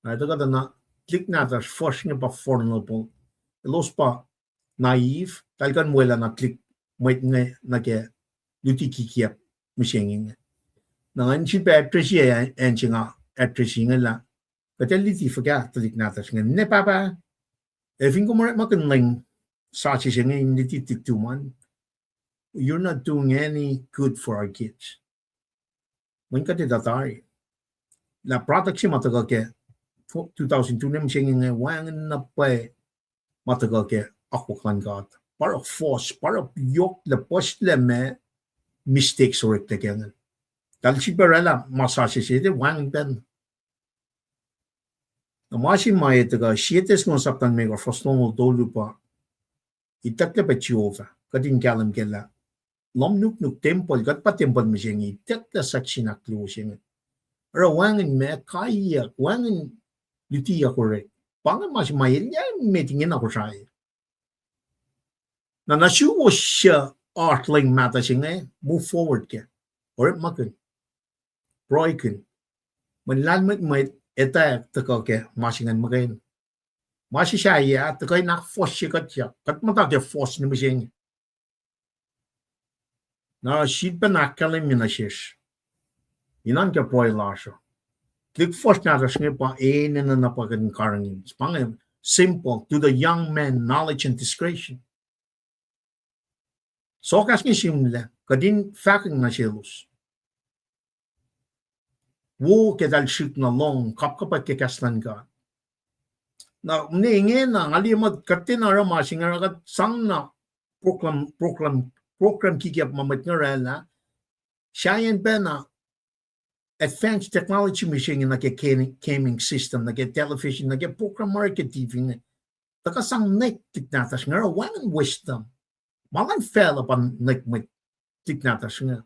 Na tuhkuh tuh na tuhlihk nahtuhsr fuhsr inge pa vulnerable. Elos pa naive, eltahl kuh in welah na tuhlihk mwet inge nuh ke luti kikiacp mihsenge inge. Na ngan sifilpac address-i acn se nga address-i inge lah, kuht ac luti fuhkah tuhlihk nahtuhsr inge, ne pahpah, ac fin kom orekmakihn leng sasuc se inge in luti tuhlihk tuhmwacn, you're not doing any good for our kids. Mweyen kuht etuh tari lah product se ma tuhkuh ke two thousand two ne mihsenge inge wacngihn na pwacye ma tuhkuh ke akwuck luhn God. Pa oruh force, pa oruh yohklac, puhslac ma mistakes oreklac ke inge. Eltahl sifilpac oraclah ma sasuc se, tiac wacngihn pacna. Na ma se ma e tuhkuh, Sie Tessalonians sapta limekohsr, fuhs longoul tolu pa, itucklac pac Jehovah, kuht in kahlwem kac lah lohm nuknuk tempuhl, kuht pa tempuhl mihsenge, itucklac section ahkluo se inge. Oruh wacngihn ma kaiyuck, wacngihn lutiyuck orek. Pa inge ma se ma elyah met ingena Kosrae. Na nuh suwos suc oasr leng mahtuh se inge, move forward kac. Orekmakihn, pruhekihn. Mweyen lahlmwetmwet etwacack tuhkuh ke ma se ingacn muhkwena. Ma se sahyac, tuhkuh in ahkfohsye kuhtyak, kuht muhta ke force nuh mihsenge. Na sifilpac ahkkahlwemye nuh sesr, inuh ke pruhe lasr uh, tuhlihk fuhsr nahtuhsr inge pa enenuh na pa kuht in karihngihn. Pa inge simple, to the young man knowledge and discretion. Sokahs inge sihmlac, kuht in fahkwacng nuh selos wo ke eltahl srihk na lohng kapkapwack ke kahs luhn God. Na mweyen ingena, nga liye muh kuht tiacna oruh ma se inge, oruh kuht sang na program, program, program kikiacp ma mwet inge oraclah, sahyacn pacna advanced technology mihsenge nuh ke gaming, gaming system, nuh ke television, nuh ke program ma oruh ke T V inge. Tuhkuh sang nwek tuhlihk nahtuhsr inge, oruh wacngihn wisdom. Ma luhn facluh pa nwek mwet tuhlihk nahtuhsr inge.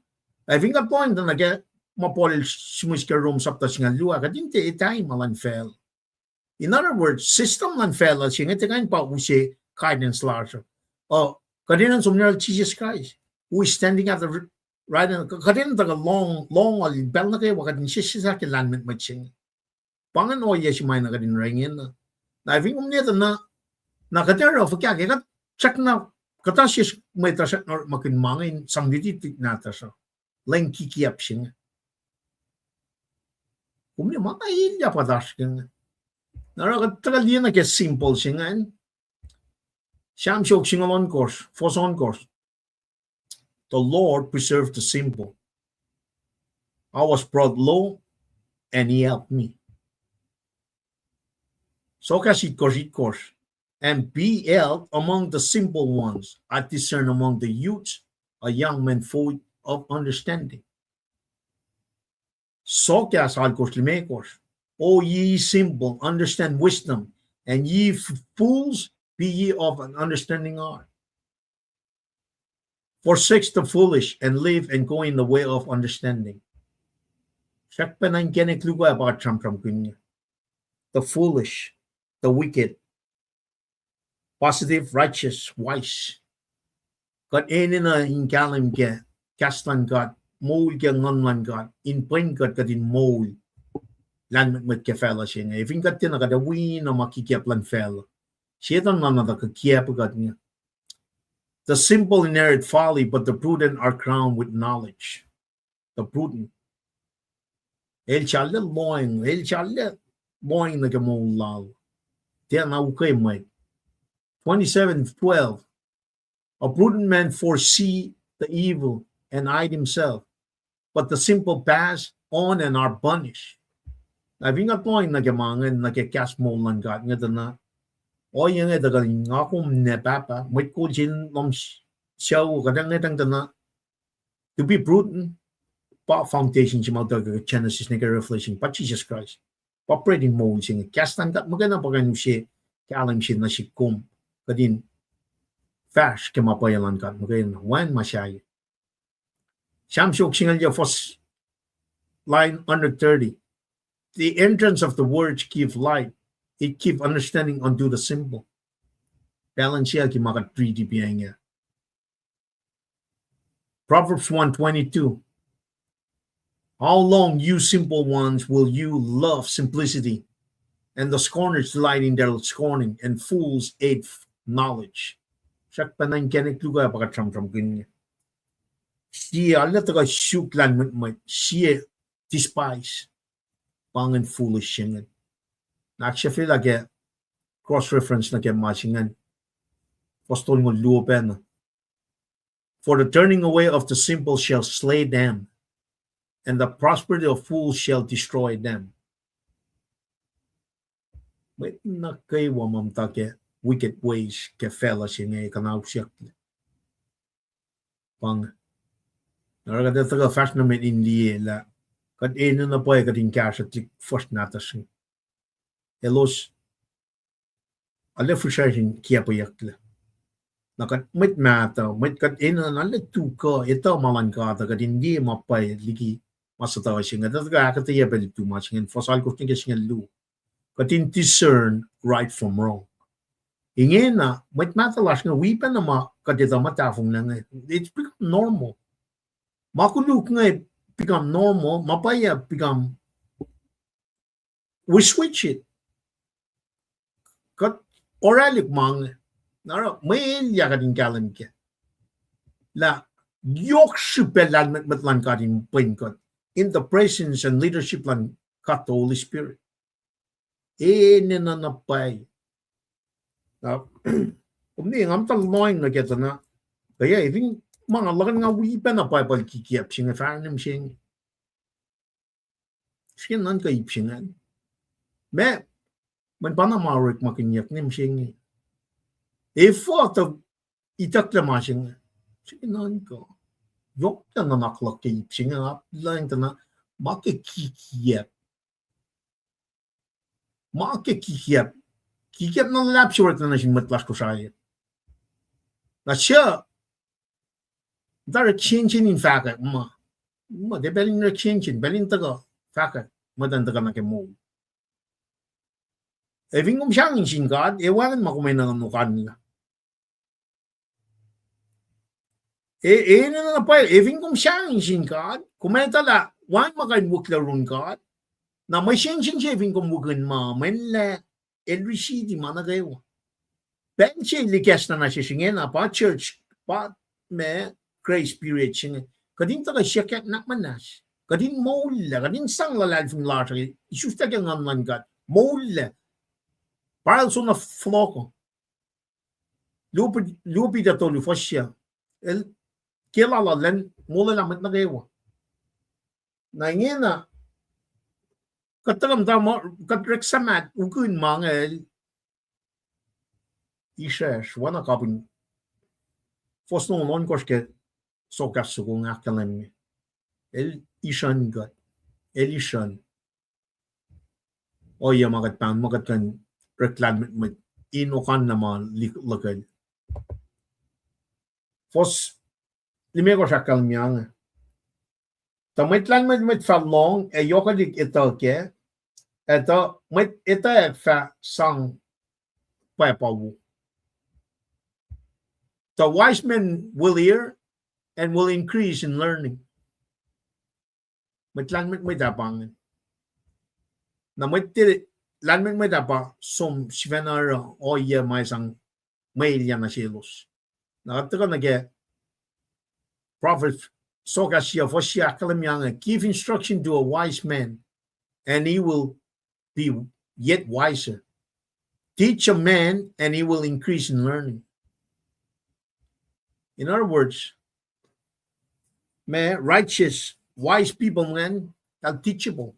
Ac fin kuht lohng tuh nuh ke ma Paul el sihmihs ke Rom sapta singucul luo ah, kuht in tiac etahi ma luhn facluh. In other words, system luhn facluh se inge tiac kuh in pa use guidance lasr uh. Uh, kuht enenuh in som nuh sel Jesus Christ, who is standing at the right hand, kuht enenuh in tuhkuh lohng, lohng uh, pacl nuh kwewa kuht in sesseslah ke lahlmwetmwet se inge. Pa ingacn ohiyac se ma na kuht in oruh ingena. Na fin kom ne tuh na, na kuht ac oruh fuhkah ke kuht srackna, kuhtuh sesr mwet uh srackna orekmakihn ma inge in sang luti tuhlihk nahtuhsr uh, lwen kikiap se inge. Kom ne ma na elyah pa oasr ke inge. Na oruh kuht tuhkuh liye nuh ke symbol se ingacn. Sam siofok singucul ohnkohsr, fuhs ohnkohsr. The Lord preserved the simple. I was brought low, and he helped me. Sokahs itkohsr, itkohsr. And beheld among the simple ones, I discern among the youths a young man void of understanding. Sokahs alkohsr limekohsr. O ye simple, understand wisdom, and ye f-, fools, be ye of an understanding heart. Forsake the foolish and live and go in the way of understanding. Srackpacna inkacnek luo ah pa kuht sramsramkihn inge. The foolish, the wicked, positive, righteous, wise. Kuht enenuh in kahlwem ke kahs luhn God, moul ke nguhn luhn God, in pwen kuht, kuht in moul lahlmwetmwet ke facluh se inge. Fin kuht tiacna, kuht ac wi na ma kikiap luhn facluh. Setuhn na na tuh kikiap kuht inge. The simple inherit folly, but the prudent are crowned with knowledge. The prudent. El salla lohacng, el salla lohacng nuh ke moul lal. Tiacna ukwe mwet. Twenty-seven twelve. A prudent man foresee the evil and hide himself, but the simple pass on and are punished. Na fin kuht lohacng nuh ke ma ingacn, nuh ke kahs moul luhn God inge tuh na, ohiyac inge tuh kuh in nga kom ne pahpah, mwet kol se in lohm sucu, kuht ac ngwetacng tuh na, to be prudent, pa foundation se ma utuckuh ke Genesis nuh ke Revelation, pa Jesus Christ. Pa bread in moul se inge. Kahs luhn God muhkwena pa kuh in use kahlwem se nuh sihk kom, kuht in fahsr ke ma pwacye luhn God muhkwena. Wacngihn ma sahyac. Sam siofok singucul yac, fuhs, line hundred thirty. The entrance of the word give light, it give understanding unto the simple. Balance ac ke ma kuht riti pa inge. Proverbs one twenty-two. How long, you simple ones, will you love simplicity? And the scorners delight in their scorning, and fools hate knowledge. Srackpacna inkacnek luo ah pa kuht sramsramkihn inge. Sie arlac tuhkuh suk lahlmwetmwet, sie despise. Pa ingacn foolish se ingacn. Na ahksahfyelah ke cross reference nuh ke ma se ingacn. Fuhs tolngoul luo pacna. For the turning away of the simple shall slay them, and the prosperity of fools shall destroy them. Mwet nuh kwewa ma muhta ke wicked ways ke facluh se inge kuh na usyucklac. Pa inge. Na oruh kuht ac tuhkuh fahsr nuh met in liye lah kuht enenuh pwacye kuht in kahsruh tuhlihk fuhsr nahtuhsr inge. Elos arlac fihsracsr in kiacpweyucklac. Na kuht mwet mahtuh, mwet kuht enenuh arlac tu kuh etuh ma luhn God uh, kuht in liye ma pwacye liki ma suhtuhuh se inge. Kuht tuhkuh ahkuhtweyac pac lutu ma se inge, fuhs alkosr nuh ke singucul luo. Kuht in discern right from wrong. Ingena, mwet mahtuh lasr inge wi pacna ma kuht etuh ma tahfonglac inge. It's become normal. Ma koluk inge become normal, ma pwacye become, we switch it. Kuht orwaclihk ma inge. Na oruh mwe elyah kuht in kahlwem kac lah yohk srihpac lahlmwetmwet luhn God in pwen kuht in the presence and leadership luhn God the Holy Spirit. Enenuh na pwacye. Na, kom ne nga muhta lohacng nuh ke tuh na, kuh yac, fin ma nga luhkuhn nga wi pacna Bible kikiap se inge, fahsr nuh mihsenge. Srihke nuhnkuh ip se ingacn. Ma, mweyen pa na ma orekmakihnyuck nuh mihsenge. Efuh tuh itucklac ma se inge. Srihke nuhnkuh. Yohk tuh nuhnak luhk ke ip se inge, nga lohacng tuh na, ma ke kikiap. Ma ke kikiap. Kikiap na luhlahp se orek nuh sin mwet lasr Kosrae. Na suc, direct sensen in fahkwack ma. Muh tiac pacl in reksensen, pacl in tuhkuh fahkwack, muhtwacn tuhkuh nuh ke moul. Ac fin kom sahngweng sin God, ac wacngihn ma kom enenuh in okanlah. E, enenuh na pwacye, ac fin kom sahngweng sin God, kom etuh lah wacngihn ma kuh in wihklac yurin God. Na mwe sensen se fin kom wihkihn ma, mweyen lah el risiti ma nuh kwewa. Pacl se el ikacslah nuh sesr ingena, pa church, pa ma grace period se inge. Kuht in tuhkuh siyuck nuhnak muhnahs. Kuht in moullac, kuht in sang luhlahlfongi lasr uh, isuslac ke Nguhn luhn God. Moullac. Pa el soenna fohlohk uh. Luo Pet-, Luo Peter tolu fuhs yac. El ke lal uh lwen molwelah mwet nuh kwewa. Na ingena, kuht tuhkuh muhta ma, kuht orekma sahyac ukihn ma inge el isracsr, oacna kapihn fuhs longoul ohnkohsr ke sokwack soko inge ahkkahlwemye. El isrucn kuht, el isrucn. Ohiyac ma kuht pahngon, ma kuht kuh in orek lahlmwetmwet in okanlah ma lihk luhkel. Fuhs limekohsr ahkkahlwemye inge. Tuh mwet lahlmwetmwet fah lohng ac yohkwelihk etuh kac, ac tuh mwet etwacack fah sang pwapa wo. The wise men will hear and will increase in learning. Mwet lahlmwetmwet ah pa ingacn. Na mwet lahlmwetmwet ah pa som sifacna oruh ohiyac ma sang mwe elyah nuh selos. Na kuht tuhkuh nuh ke Proverbs sokwack sie, fuhs sie ahkkahlwemye inge, give instruction to a wise man, and he will be yet wiser. Teach a man, and he will increase in learning. In other words, ma righteous, wise people ingacn, eltahl teachable.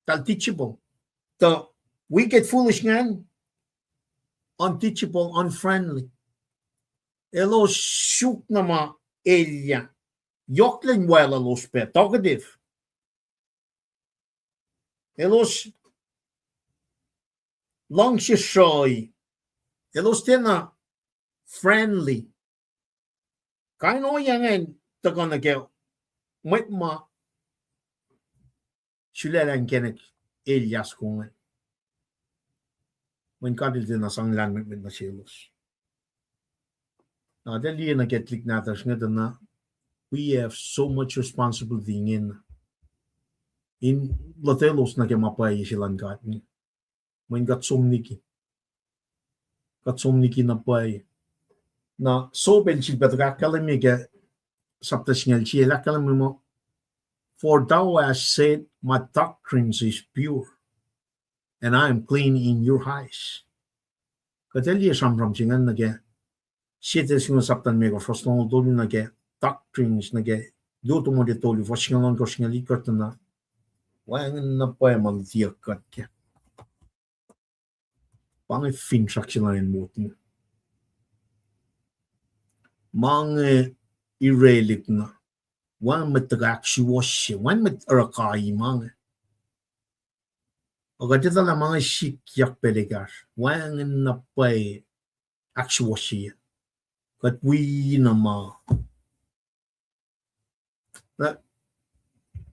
Eltahl teachable. The wicked, foolish ingacn, unteachable, unfriendly. Elos suk na ma elyah. Yohk lwen wacluh elos pac, talkative. Elos luhngse sruhi. Elos tiacna friendly. Kain ohiyac ingacn tuhkuh nuh ke mwet ma sulaclah inkacnek elyah soko ingacn. Mweyen God El tiacna sang lahlmwetmwet nuh selos. Na kuht ac liye nuh ke tuhlihk nahtuhsr inge tuh na, we have so much responsibility ingena in lotwelos nuh ke ma pwacye se luhn God inge. Mweyen kuht som liki, kuht som liki na pwacye. Na Job el sifilpac tuhkuh ahkkahlwemye ke sapta singucul sie, el ahkkahlwemye muh, for thou hast said, my doctrines is pure, and I am clean in your eyes. Kuht ac liye sramsram se ingacn nuh ke sie Tessalonians sapta limekohsr, fuhs longoul tolu, nuh ke doctrines, nuh ke luo Timothy tolu, fuhs singucul ohnkohsr, singucul itkohsr tuh na, wacngihn na pwacye ma lutiyuck kuht kac. Pa inge finsrak se luhn acn mot inge. Ma inge irelihk na. Wacngihn mwet tuhkuh ahksuwohsye, wacngihn mwet oruh kai ma inge. Ac kuht etuh lah ma inge sikyak pacl ekahsr. Wacngihn na pwacye ahksuwohsye. Kuht wi na ma.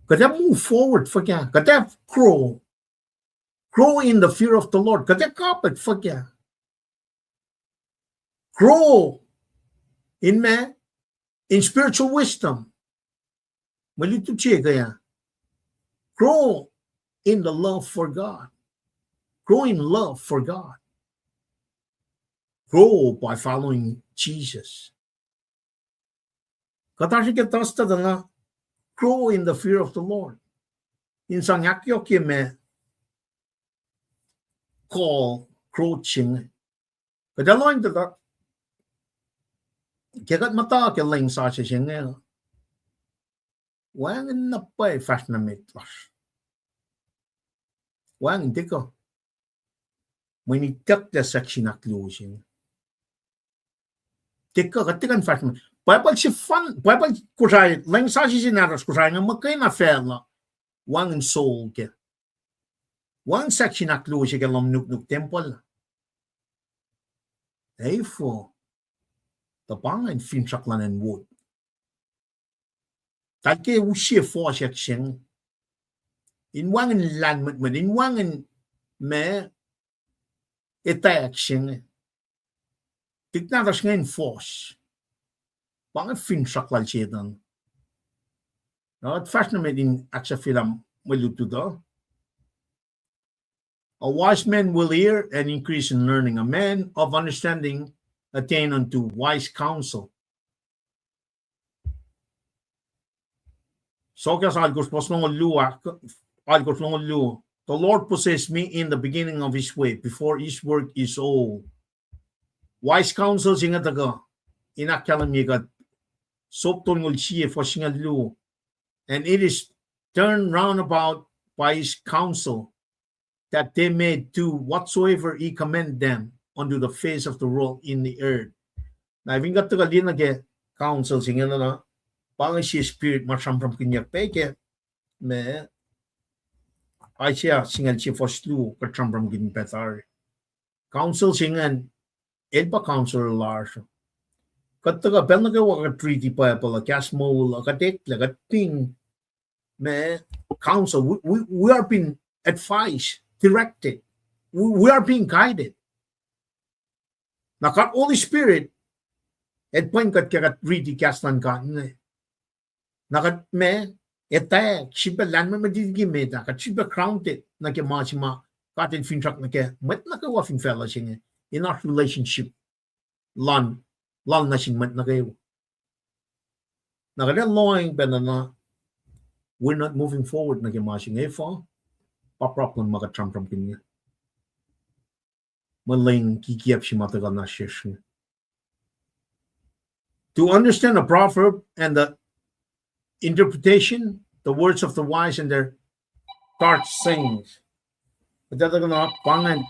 Kuht ac move forward fuhkah? Kuht ac grow. Grow in the fear of the Lord. Kuht ac kapwack fuhkah? Grow in ma? In spiritual wisdom. Mwe lutlut se ke ah. Grow in the love for God. Grow in love for God. Grow by following Jesus. Kuht oasr ke tuh study na grow in the fear of the Lord. In sang ahkyohkye ma call, growth se inge. Kuht ac lohng tuh kuht, ke kuht muhta ke lwen sasuc se inge, wacngihn na pwacye fahsr nuh met lasr. Wacngihn tiac kuh. Mweyen itucklac section ahkluo se inge. Tiac kuh, kuht tiac kuh in fahsr nuh met. Bible se fun, Bible Kosrae, lwen sasuc se nahtuhsr Kosrae inge muhkwena facluh. Wacngihn soul kac. Wacngihn section ahkluo se ke lohm nuknuk tempuhl. Efuh, tuh pa ingacn finsrak luhn acn mot. Eltahl ke use fohsack se inge. In wacngihn lahlmwetmwet, in wacngihn ma etwacack se inge. Tuhlihk nahtuhsr inge in fohs. Pa inge finsrak lal Setuhn. Na kuht fahsr nuh met in ahksahfyelah mwe lutlut uh. A wise man will hear and increase in learning. A man of understanding attain unto wise counsel. Soahkahs alkosr, fuhs longoul luo, alkosr longoul luo. The Lord possessed me in the beginning of his way, before his work is old. Wise counsel se inge tuhkuh in ahkkahlwemye kuht, Job tolngoul sie, fuhs singucul luo. And it is turned round about by his counsel, that they may do whatsoever he command them unto the face of the world in the earth. Na fin kuht tuhkuh liye nuh ke counsel se inge na, pa inge sie spirit ma sramsramkihnyuck pac ke, ma, Isaiah singucul sie fuhs luo, kuht sramsramkihn pac tari. Counsel se ingacn, el pa counsel lasr. Kuht tuhkuh pacl nuh kwewa kuht riti Bible uh, kahs moul uh, kuht eklac, kuht ping, ma, counsel. We, we, we are being advised, directed. We, we are being guided. Na kuht Holy Spirit, el pwen kuht ke kuht riti kahs luhn God inge. Na kuht ma, etwacack, sifilpac lahlmwetmwet liki met ah, kuht sifilpac grounded nuh ke ma se ma God el finsrak nuh ke mwet nuh kwewa fin facluh se inge, in oasr relationship lal, lal nuh sin mwet nuh kwewa. Na kuht ac lohacng pacna na, we're not moving forward nuh ke ma se inge, efuh? Pa problem ma kuht sramsramkihn inge. Mwe leng kikiacp se ma tuhkuh na sesr inge. To understand a proverb and the interpretation, the words of the wise and their dark sayings. Kuht ac tuhkuh na pa ingacn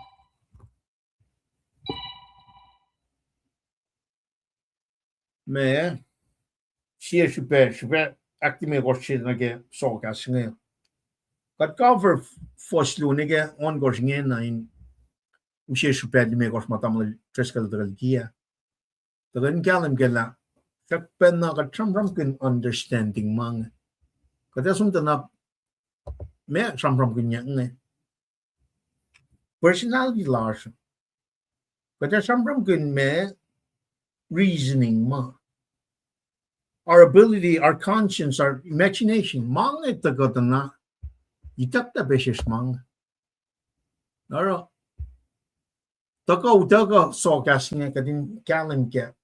ma, sie srihpac, srihpac ahklimekohsr se nuh ke sohkahs inge. Kuht cover fuhs luo nuh ke ohnkohsr ingena in use srihpac limekohsr ma tamuhlwel Driscoll tuhkuh likiyac. Tuhkuh in kahlwem kac lah, srackpacna kuht sramsramkihn understanding ma inge. Kuht ac som tuh na, ma sramsramkihnyuck inge, personality lasr. Kuht ac sramsramkihn ma, reasoning ma, our ability, our conscience, our imagination, ma inge tuhkuh tuh na itucklac pac sesr ma inge. Oruh, tuhkuh, tuhkuh sohkahs inge kuht in kahlwem kac.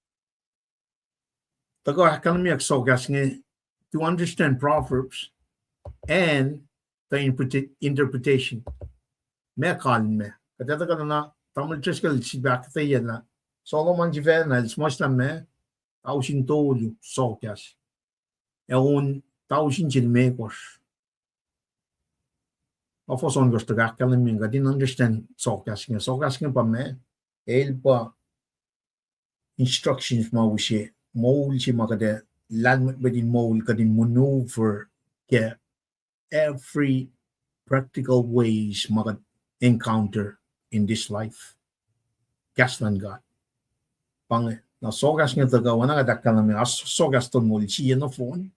Tuhkuh ahkkahlwemyeyuck sohkahs inge, to understand proverbs and the interpreta-, interpretation. Ma kalmac. Kuht ac tuhkuh na, tamuhlwel Driscoll el sifilpac ahkuhtweyac lah Solomon sifacna el suhmuhslah ma, tausin tolu sohkahs, ac on tausin se limekohsr. Fuhs ohnkohsr tuhkuh ahkkahlwemye kuht in understand sohkahs inge. Sohkahs inge pa ma, el pa instructions ma use, moul se ma kuht ac lahlmwetmwet in moul, kuht in maneuver ke every practical ways ma kuht encounter in this life. Kahs luhn God. Pa inge, na sohkahs inge tuhkuh, oacna kuht ahkkahlwemye, oasr sohkahs tolngoul sie nohfohn.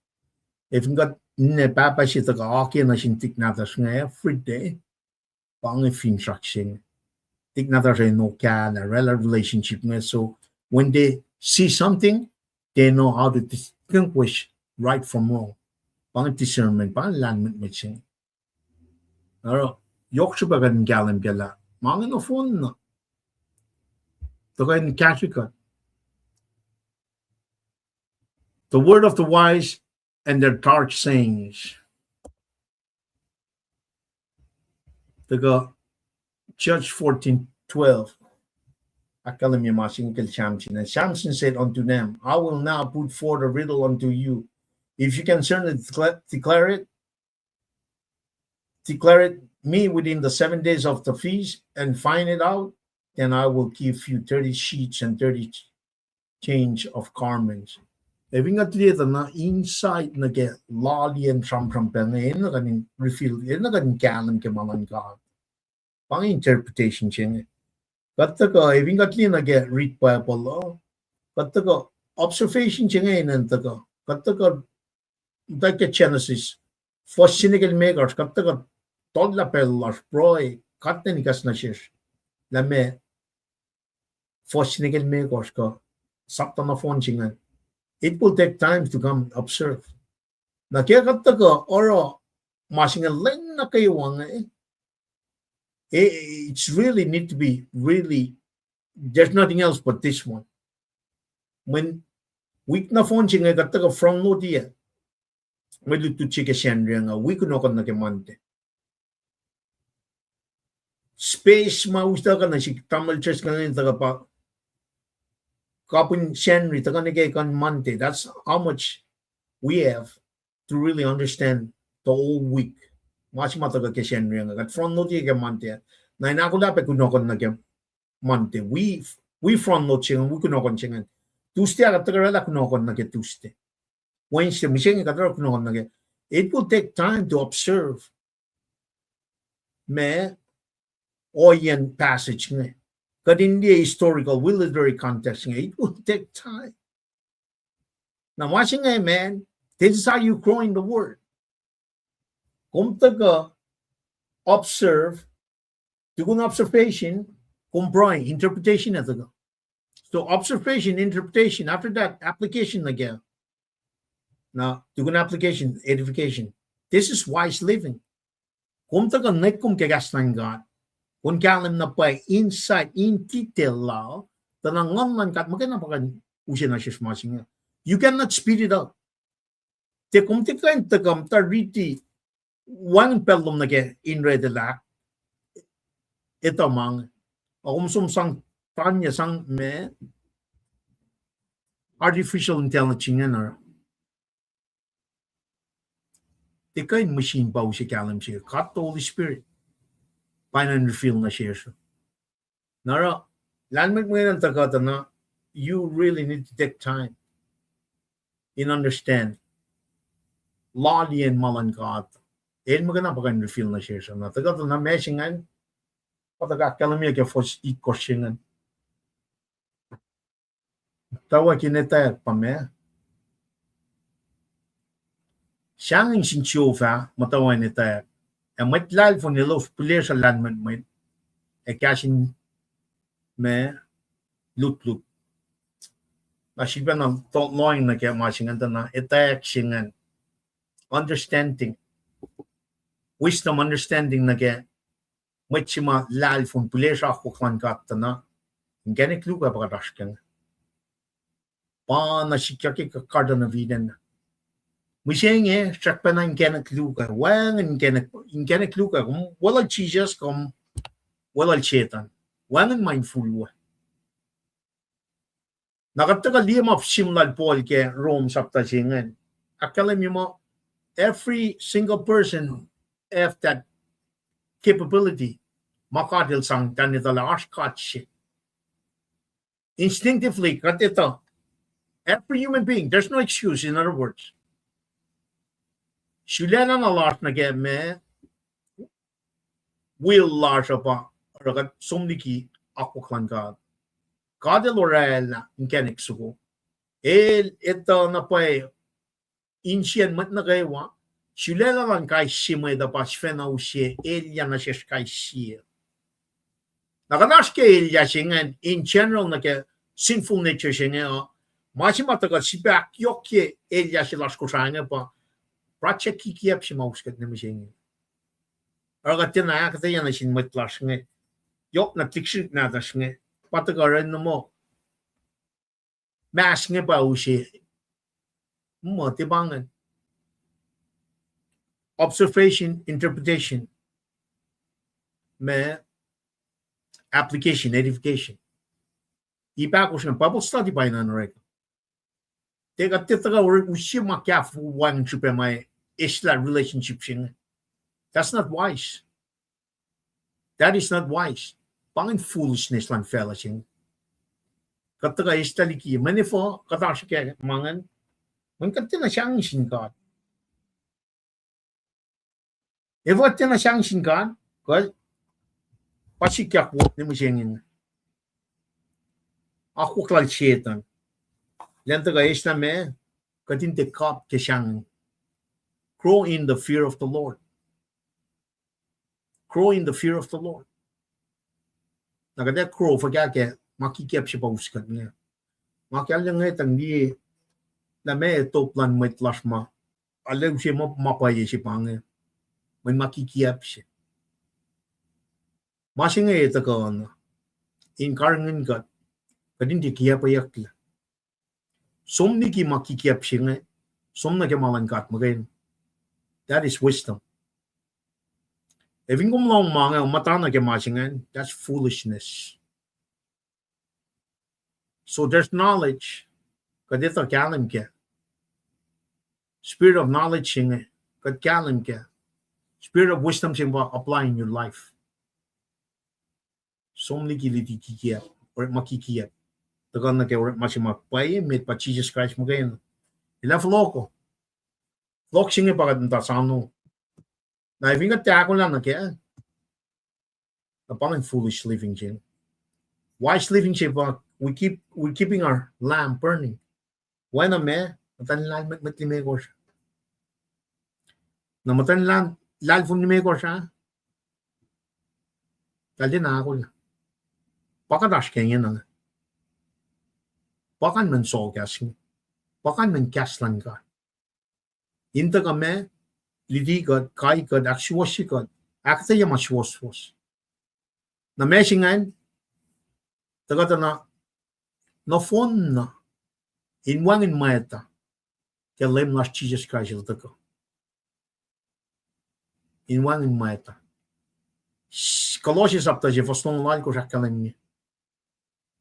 Ac fin kuht ninac pahpah se tuhkuh oake nuh sin tuhlihk nahtuhsr inge every day, pa inge finsrak se inge. Tuhlihk nahtuhsr ac know kahl, oraclah relationship inge. So when they see something, they know how to distinguish right from wrong. Pa inge discernment, pa inge lahlmwetmwet se inge. Oruh, yohk srihpac kuht in kahlwem kac lah ma inge nohfohn na, tuhkuh in kahsrwe kuht. The word of the wise and their dark sayings. Tuhkuh Judges fourteen twelve. Ahkkahlwemye ma se inge kacl Samson. And Samson said unto them, I will now put forth a riddle unto you. If you can certainly declare, declare it, declare it me within the seven days of the feast, and find it out, then I will give you thirty sheets and thirty change of garments. Ac fin kuht liye tuh na insight nuh ke laliyacn sramsram pacl inge, enenuh kuht in reveal, enenuh kuht in kahlwem ke ma luhn God. Pa inge interpretation se inge. Kuht tuhkuh, ac fin kuht liye nuh ke read Bible uh, kuht tuhkuh observation se inge enenuh tuhkuh, kuht tuhkuh muhta ke Genesis, fuhs se nuh ke limekohsr, kuht tuhkuh tollah pacl lasr, pruhe, kuht nwe ikacs nuh sesr lah meac fuhs se nuh ke limekohsr kuh sapta nohfohn se ingacn. It will take time to come observe. Na ke kuht tuhkuh oruh ma se inge lwen nuh kwewa inge, it's really need to be really, there's nothing else but this one. Mweyen wik nohfohn se inge kuht tuhkuh front load-i mwe lutlut se ke Sacnri inge, wi kunohkohn nuh ke Monday. Space ma us tuhkuh nuh sihk, tamuhlwel Driscoll, tuhkuh pa kapihn Sacnri tuhkuh nuh ke kuh in Monday. That's how much we have to really understand the whole week. Ma se ma tuhkuh ke Sacnri inge, kuht front load-i ke Monday. Na in ahkolah pac kunohkohn nuh ke Monday. Wi, wi front load se ingacn, wi kunohkohn se ingacn. Tuesday ah kuht tuhkuh oraclah kunohkohn nuh ke Tuesday. Wednesday, mihsenge kuht oruh kunohkohn nuh ke. It will take time to observe ma ohiyacn passage inge. Kuht in liye historical, military context inge. It will take time. Na ma se inge, man, this is how you grow in the word. Kom tuhkuh observe, tukun observation, kom pruhe, interpretation ac tuhkuh. So observation, interpretation, after that, application nuh ke. Na tukun application, edification. This is wise living. Kom tuhkuh nwek kom ke kahs luhn God. Kom kahlwem na pwacye insight, in detail lal, tuh na Nguhn luhn God muhkwena pa kuh in use nuh sesr ma se inge. You cannot speed it up. Tiac kom tiac kuh in tuhkuh muhta riti wacngihn pacl lom nuh ke in read-lah, etuh ma inge. Ac kom som sang tanya sang ma artificial intelligence ingena. Tiac kuh in machine pa use kahlwem se. God the Holy Spirit pa in reveal nuh sesr. Na oruh, lahlmwetmwet an tuhkuh tuh na, you really need to take time in understand laliyacn ma luhn God. El muhkwena pa kuh in reveal nuh sesr. Na tuhkuh tuh na ma se ingacn, pa tuhkuh ahkkahlwemye ke fuhs itkohsr se ingacn. Muhtwacwacack in etwacack pa ma, sahngweng sin Jehovah muhtwacwacack in etwacack. Ac mwet luhlahlfongi elos pihlesruh lahlmwetmwet ac kahs in ma lutlut. Na sifilpacna lohacng nuh ke ma se ingacn tuh na etwacack se ingacn. Understanding. Wisdom, understanding nuh ke mwet se ma luhlahlfongi, pihlesruh akwuck luhn God tuh na inkacnek luo kuh pa kuht oasr kac inge. Pa na sikyak ke Garden of Eden. Mihsenge, srackpacna inkacnek luo kuh, wacngihn inkacnek, inkacnek luo kuh, kom weluhl Jisus, kom weluhl Setuhn. Wacngihn ma infulwe. Na kuht tuhkuh liye ma sihm lal Paul ke Rome sapta se ingacn. Ahkkahlwemye muh every single person have that capability. Ma God El sang tuh etuh lah oasr God se. Instinctively, kuht etuh. Every human being, there's no excuse, in other words. Sulaclah na lasr nuh ke ma will lasr uh pa oruh kuht som liki akwuck luhn God. God El orwaclah inkacnek soko. El etuh na pwacye insiyacn mwet nuh kwewa. Sulaclah luhn kais sie mwet uh pa sifacna use elyah nuh sesr kais sie. Na kuht oasr ke elyah se ingacn in general nuh ke sinful nature se inge uh, ma se ma tuhkuh sifilpac ahkyohkye elyah se lasr Kosrae inge pa project kikiacp se ma us kuht nuh mihsenge. Oruh kuht tiacna ahkuhtweyac nuh sin mwet lasr inge, yohk na lihksrihk nahtuhsr inge, pa tuhkuh oruh in muh mas inge pa use, muh tiac pa ingacn. Observation, interpretation, ma application, edification. Ipahkosr ingacn, Bible study pa ingacn orek. Tiac kuht tiac tuhkuh use ma kahfofo wacngihn srihpac ma eslah relationship se inge. That's not wise. That is not wise. Pa ingacn foolishness luhn facluh se inge. Kuht tuhkuh eslah liki, mweyen efuh kuht oasr ke ma ingacn? Mweyen kuht tiacna sahngweng sin God. Efuh kuht tiacna sahngweng sin God? Kuh pa sikyak wo nuh mihsenge. Akwuck lal Setuhn. Elan tuhkuh eslah ma, kuht in tiac kap ke sahngweng. Grow in the fear of the Lord. Grow in the fear of the Lord. Na kuht ac grow fuhkah ke ma kikiacp se pa us kuht inge. Ma kahlwem inge tuh liye lah meac top luhn mwet lasr ma arlac use ma, ma pwacye se pa inge. Mweyen ma kikiacp se. Ma se inge tuhkuh na in karihngihn kuht, kuht in tiac kiacpweyucklac. Som liki ma kikiacp se inge, som nuh ke ma luhn God muhkwena. That is wisdom. Ac fin kom lohng ma inge, muhta nuh ke ma se ingacn, that's foolishness. So there's knowledge. Kuht etuh kahlwem kac. Spirit of knowledge se inge, kuht kahlwem kac. Spirit of wisdom se inge pa apply in your life. Som liki liti kikiacp, orekma kikiacp. Tuhkuh nuh ke orekma se ma pwacye, met pa Jisus Kraist muhkwena. Elah fohlohko. Fohlohk se inge pa kuht muhta sano. Na fin kuht tiac ahkolah nuh kac, na pa ingacn foolish living se. Wise living se pa we keep, we keeping our lamp burning. Oacna ma, muhtwacn lahlmwetmwet limekohsr. Na muhtwacn lahl, lahlfon limekohsr ah, eltahl tiacna ahkolah. Pa kuht oasr ke ingena. Pa kain mweyen sohkahs inge. Pa kain mweyen kahs luhn God. In tuhkuh ma, liti kuht, kai kuht, ahksuwohsye kuht, ahkuhtweyac ma suwohswohs. Na ma se ingacn, tuhkuh tuh na, nohfohn na, in wacngihn mwacta, ke Leum lasr Jisus Kraist el tuhkuh. In wacngihn mwacta. Kolosse sapta se fuhs longoul alkosr ahkkahlwemye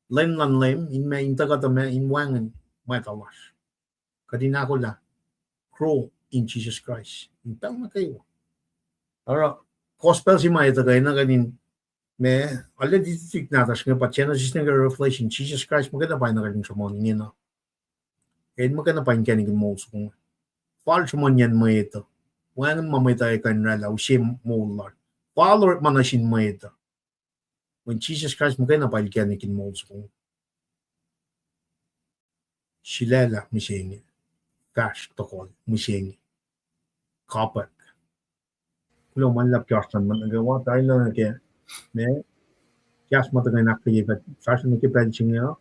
Leum luhn leum, in ma in tuhkuh tuh ma in wacngihn mwacta lasr. Kuht in ahkolah, grow in Jesus Christ in pacl nuh kwewa. Oruh gospel se ma etuh kuh na kuht in ma, arlac titik nahtuhsr inge pa Genesis nuh ke Revelation, Jesus Christ muhkwena pa na kuht in sruhmuhn ingena. El muhkwena pa inkacnek in moul soko inge. Fal sruhmuhnyacn mwet uh. Wacngihn ma mwet uh ac kuh in oraclah use moul lasr. Fal orekma nuh sin mwet uh. Mweyen Jesus Christ muhkwena pa inkacnek in moul soko inge. Sulaclah mihsenge. Fahsr tohkohl mihsenge. Kapwack. Kuloh ma luhlahp ke oasr luhn mwet nuh kwewa, tailna nuh ke ma kahs ma tuhkuh in ahkkweye kuht fahsruh nuh ke pacl se inge uh.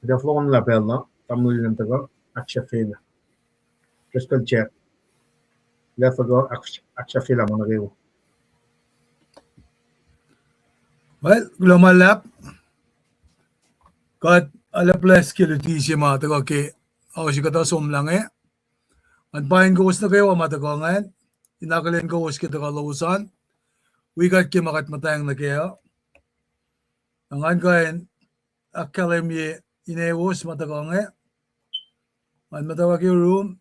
Kuht ac fohlohkohnlah pacl uh, tamuhlwel an tuhkuh ahksahfyelah. Driscoll Jack, lah tuhkuh ahksahfyelah ma nuh kwewa. Well, kuloh ma luhlahp. Kuht arlac bless ke luti se ma tuhkuh ke ao se kuhtuh somlah inge. Ngan paing kowos nuh kwewa ma tuhkuh ingacn, in akihlen kowos ke tuhkuh lowos an, wi kuht ke ma kuht muhtwacng nuh kac uh. Na ngan kuh in ahkkahlwemye inewos ma tuhkuh inge. Ngan muhtwacwacack yurum,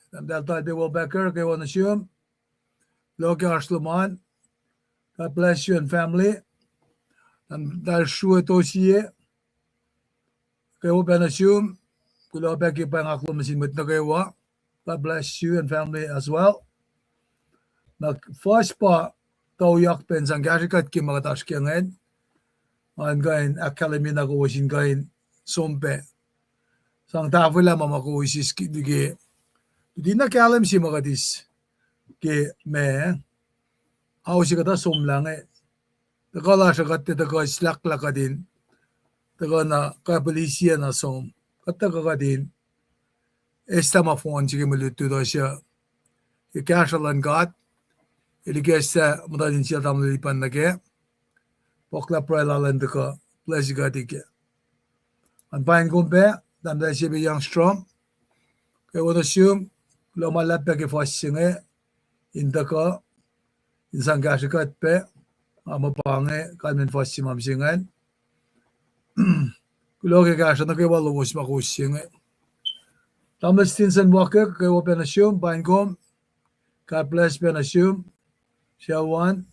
tahmtahel Talpe Welbecker, kwewa nuh sum, kuloh ke oasr lom an. God bless you and family. Tahmtahel Srue Tosie, kwewa pac nuh sum, kuloh pac ke pweng ak lom nuh sin mwet nuh kwewa. God bless you and family as well. Na fuhs pa tuyak pac in sang kahsrwe kuht ke ma kuht oasr ke ingacn. Ngan kuh in ahkkahlwemye na kowos in kuh in som pac sang tahfwelah ma ma kowos eis ke, ke, luti na kahlwem se ma kuht eis ke ma, ao se kuhtuh somlah inge. Tuhkuh lasr uh kuht tiac tuhkuh islahklahk kuht in tuhkuh na kapilisiyac na som. Kuht tuhkuh kuht in eslah ma fohn se ke mwe lutlut uh, ke kahsruh luhn God, el ikacslah muhtuhn insiyacl tamuhlwel Lipan nuh kac. Pohklah pruhe lal an tuhkuh bless kuht kac. Ngan paing kom pac, tahmtahel Sebe Youngstrom, kwewa nuh sum, kuloh ma luhlahp pac ke fuhs se inge, in tuhkuh in sang kahsrwe kuht pac, a ma pa inge kalmacn fuhs se ma mihsenge an. Kuloh ke kahsruh nuh kwewa lowos ma kowos se inge. Tamuhlwel Stinson Walker, kwewa pac nuh sum, paing kom. God bless pac nuh sum, sucu an.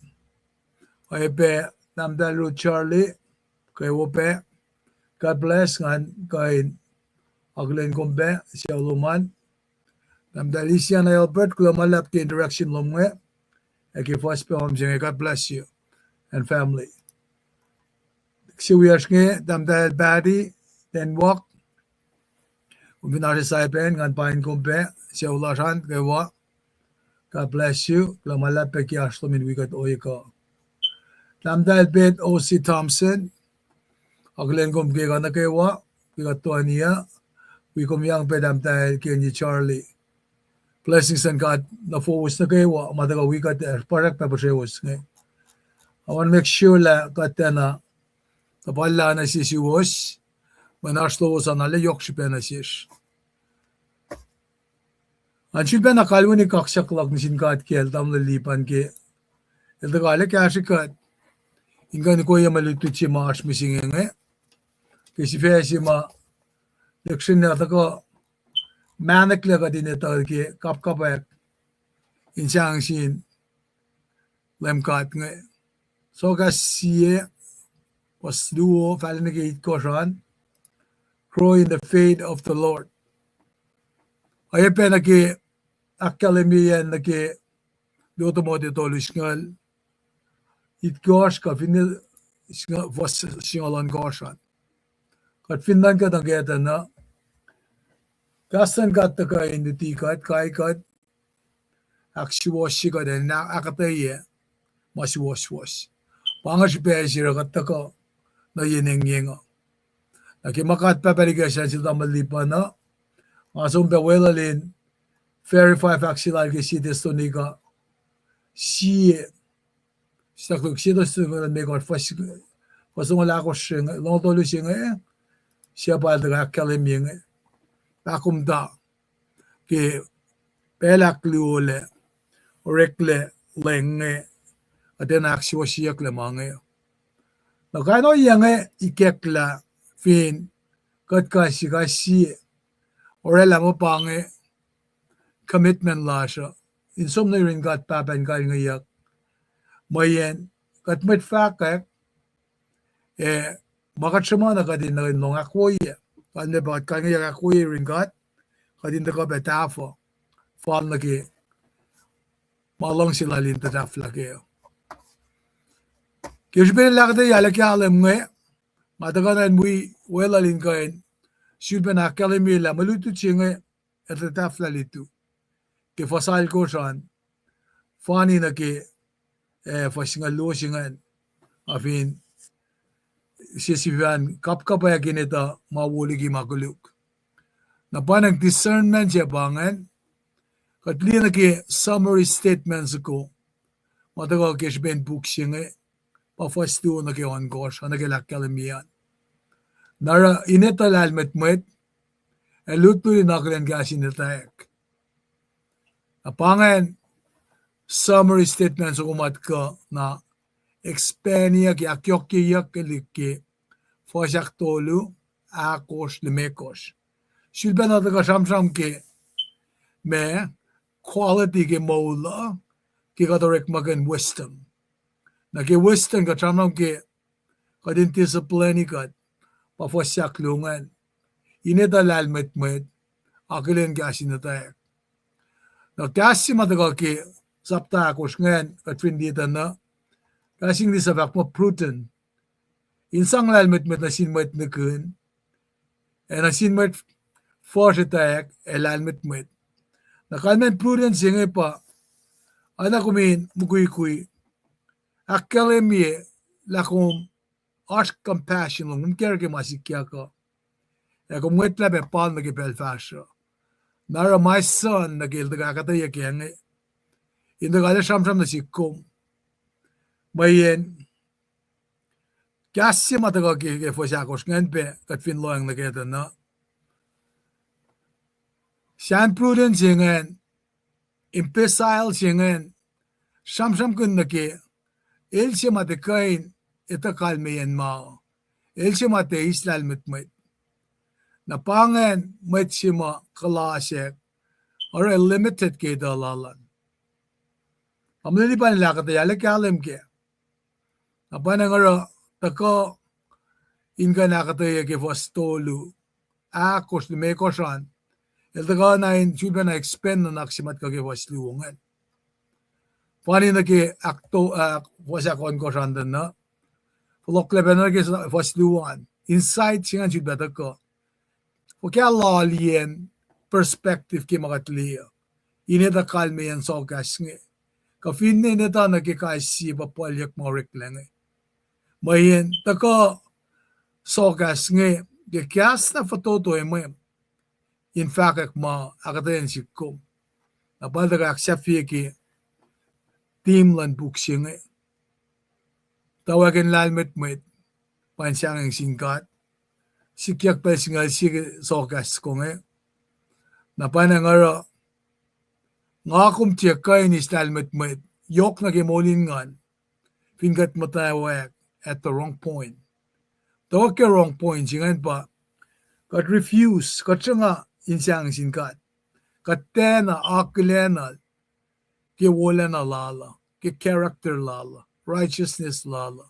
Oacyacpac tahmtahel Ruth Charlie, kwewa pac. God bless, ngan kuh in akihlen kom pac sucu lom an. Tahmtahel Isiana Albert, kuloh ma luhlahp ke interaction lom inge, ac ke fuhs pac ma mihsenge. God bless you and family. Ke wiyacsr inge, tahmtahel Patty Denmark, kom fin oasr Saipan, ngan paing kom pac sucu lasr an kwewa. God bless you. Kuloh ma luhlahp pac ke oasr lom in wi kuht ohiyac kuh. Tahmtahel Pet O C Thompson, akihlen kom ke kuht nuh kwewa, ke kuht toeni uh, wi kom yang pac Tahmtahel Kenye Charlie. Blessings luhn God nuh fowos nuh kwewa, ma tuhkuh wi kuht, puhsrack pac puhsrewos inge. I want to make sure lah kuht tiacna tuhpallah nuh sesr suwos, mwe oasr lowos an arlac yohk srihpac nuh sesr. An sulpac na kalweni kaksak luhk nuh sin God kacl tamuhlwel Lipan ke el tuhkuh arlac kahsrwe kuht in kuh in koye mwe lutlut se ma oasr mihsenge inge. Ke sifac se ma lihksreni tuhkuh mahneklac kuht in etuh ke kapkapwack in sang sin Leum God inge. Soakas sie, fuhs luo, fahla nuh ke itkohsr an, grow in the faith of the Lord. Oacyacpac nuh ke ahkkahlwemyeyacn nuh ke luo Timothy tolu singucul itkohsr kuh finne singucul ohnkohsr an. Kuht fin nuhnkuh nuh kac tuh na, kahs luhn God tuhkuh in luti kuht, kai kuht, ahksuwohsye kuht, ac ahkuhtweyac ma suwohswohs. Pa inge srihpac se oruh kuht tuhkuh nuh yen engyeng uh. Na ke ma God Pahpah liki sel tamuhlwel Lipan uh, nga som pac weluhl in verify fahk se lal ke sie Thessalonica, sie, sahk luk sie Thessalonica limekohsr, fuhs, fuhs longoul ahkosr se inge, longoul tolu se inge, sie pa el tuhkuh ahkkahlwemye inge. Pahkomuhta ke pacl ahkluolac, oreklac leng inge, kuht tiacna ahksuwohsyeyucklac ma inge. Na kain ohiyac inge ikacklah fin kuht kais sie, kais sie oraclah muh pa inge commitment lasr uh, in som nuh yurin God Pahpah in kaingeyuck. Mweyen kuht mwet fahkwack, ac ma kuht sruhmuhn uh kuht in nuh in lohng ahkwoye. Kalmac pa kuht kaingeyuck ahkwoye yurin God, kuht in tuhkuh pac tahfuh fal nuh ke ma luhngse lal in tuhtahflah kac. Ke srihpen el ahkuhtweyac lah kahlwem inge, nga tuhkuh na in wi weluhl in kuh in sulpacna ahkkahlwemye lah mwe lutlut se inge el tuhtahflah lutu ke fuhs alkosr an, fani nuh ke, eh, fuhs singucul luo se ingacn, a fin sie sifacn kapkapwack in etuh ma wo liki ma koluk. Na pa ingacn discernment se pa ingacn, kuht liye nuh ke summary statement soko ma tuhkuh ke srihpen puk se inge, pa fuhs luo nuh ke ohnkohsr, oacna ke el ahkkahlwemye an. Na oruh in etuh lahlmwetmwet, ac lutlut in akihlen kahs in etwacack. Na pa ingacn summary statement soko ma tuhkuh na expandiyuck, ahkyohkyeyuck ke liki fuhs ahktolu, ahkosr, limekohsr. Sulpacna tuhkuh sramsram ke ma quality ke moul uh, ke kuht orekmakihn wisdom. Na ke wisdom kuht sramsram ke kuht in discipline kuht, pa fuhs ahkluo ingacn, in etuh lahlmwetmwet, akihlen kahs in etwacack. Na kahs se ma tuhkuh ke sapta ahkosr ingacn kuht fin liye tuh na, kahs English uh fahk muh prudent. In sang lahlmwetmwet nuh sin mwet nihkihn, ac nuh sin mwet fuhsr etwacack ac lahlmwetmwet. Na kalmacn prudent se inge pa, oacna kom in mukwikwi, ahkkahlwemye lah kom oasr compassion lom, kom care ke ma sikyak uh, ac kom ngwetlah pac pal nuh ke pacl fahsruh. Na oruh my son nuh ke el tuhkuh ahkuhtweyac kac inge, in tuhkuh arlac sramsram nuh sihk kom. Mweyen kahs se ma tuhkuh ke, ke fuhs ahkosr ingacn pac kuht fin lohacng nuh kac tuh na, sacn prudent se ingacn, imbecile se ingacn, sramsramkihn nuh ke el se ma tiac kuh in etuh kalmeyacn ma, el se ma tiac eis lahlmwetmwet. Na pa ingacn mwet se ma kuhlasack, oruh limited ke etuh lal an. Tamuhlwel Lipan el ahkuhtweyac lah kahlwem kac. Na pa ingacn oruh tuhkuh in kuh in ahkuhtweyac ke fuhs tolu, ahkosr, limekohsr an, el tuhkuh na in sulpacna expand nuhnak se ma tuhkuh ke fuhs luo ingacn. Fani nuh ke ahkto-, ah, fuhs ahkohnkohsr an tuh na, fohlohklac pacna nuh ke fuhs luo an, insight se ingacn sulpac tuhkuh. Fuhkah loaliyacn perspective ke ma kuht liye uh. in etuh kalmeyacn sohkahs inge, kuh finne in etuh nuh ke kais sie puhpuhlyuck ma oreklac inge. Mweyen tuhkuh sohkahs inge ke kahs na fototo mwe in fahkwack ma ahkuhtweyac nuh sihk kom. Na pa tuhkuh ahksahfye ke theme luhn puk se inge, Tawackin Lahlmwetmwet, pa in sahngweng sin God. Sikyak pacl singucul sie ke sohkahs soko inge. Na pwacnwacng oruh, nga kom tiac kuh in eis lahlmwetmwet yohk nuh ke moul in nguhn fin kuht muhtwacwacack at the wrong point. Tawacki wrong point se ingacn pa kuht refuse, kuht sruhnga in sahngweng sin God. Kuht tiacna akihlenuhl ke wolacna lal uh, ke character lal uh, righteousness lal uh,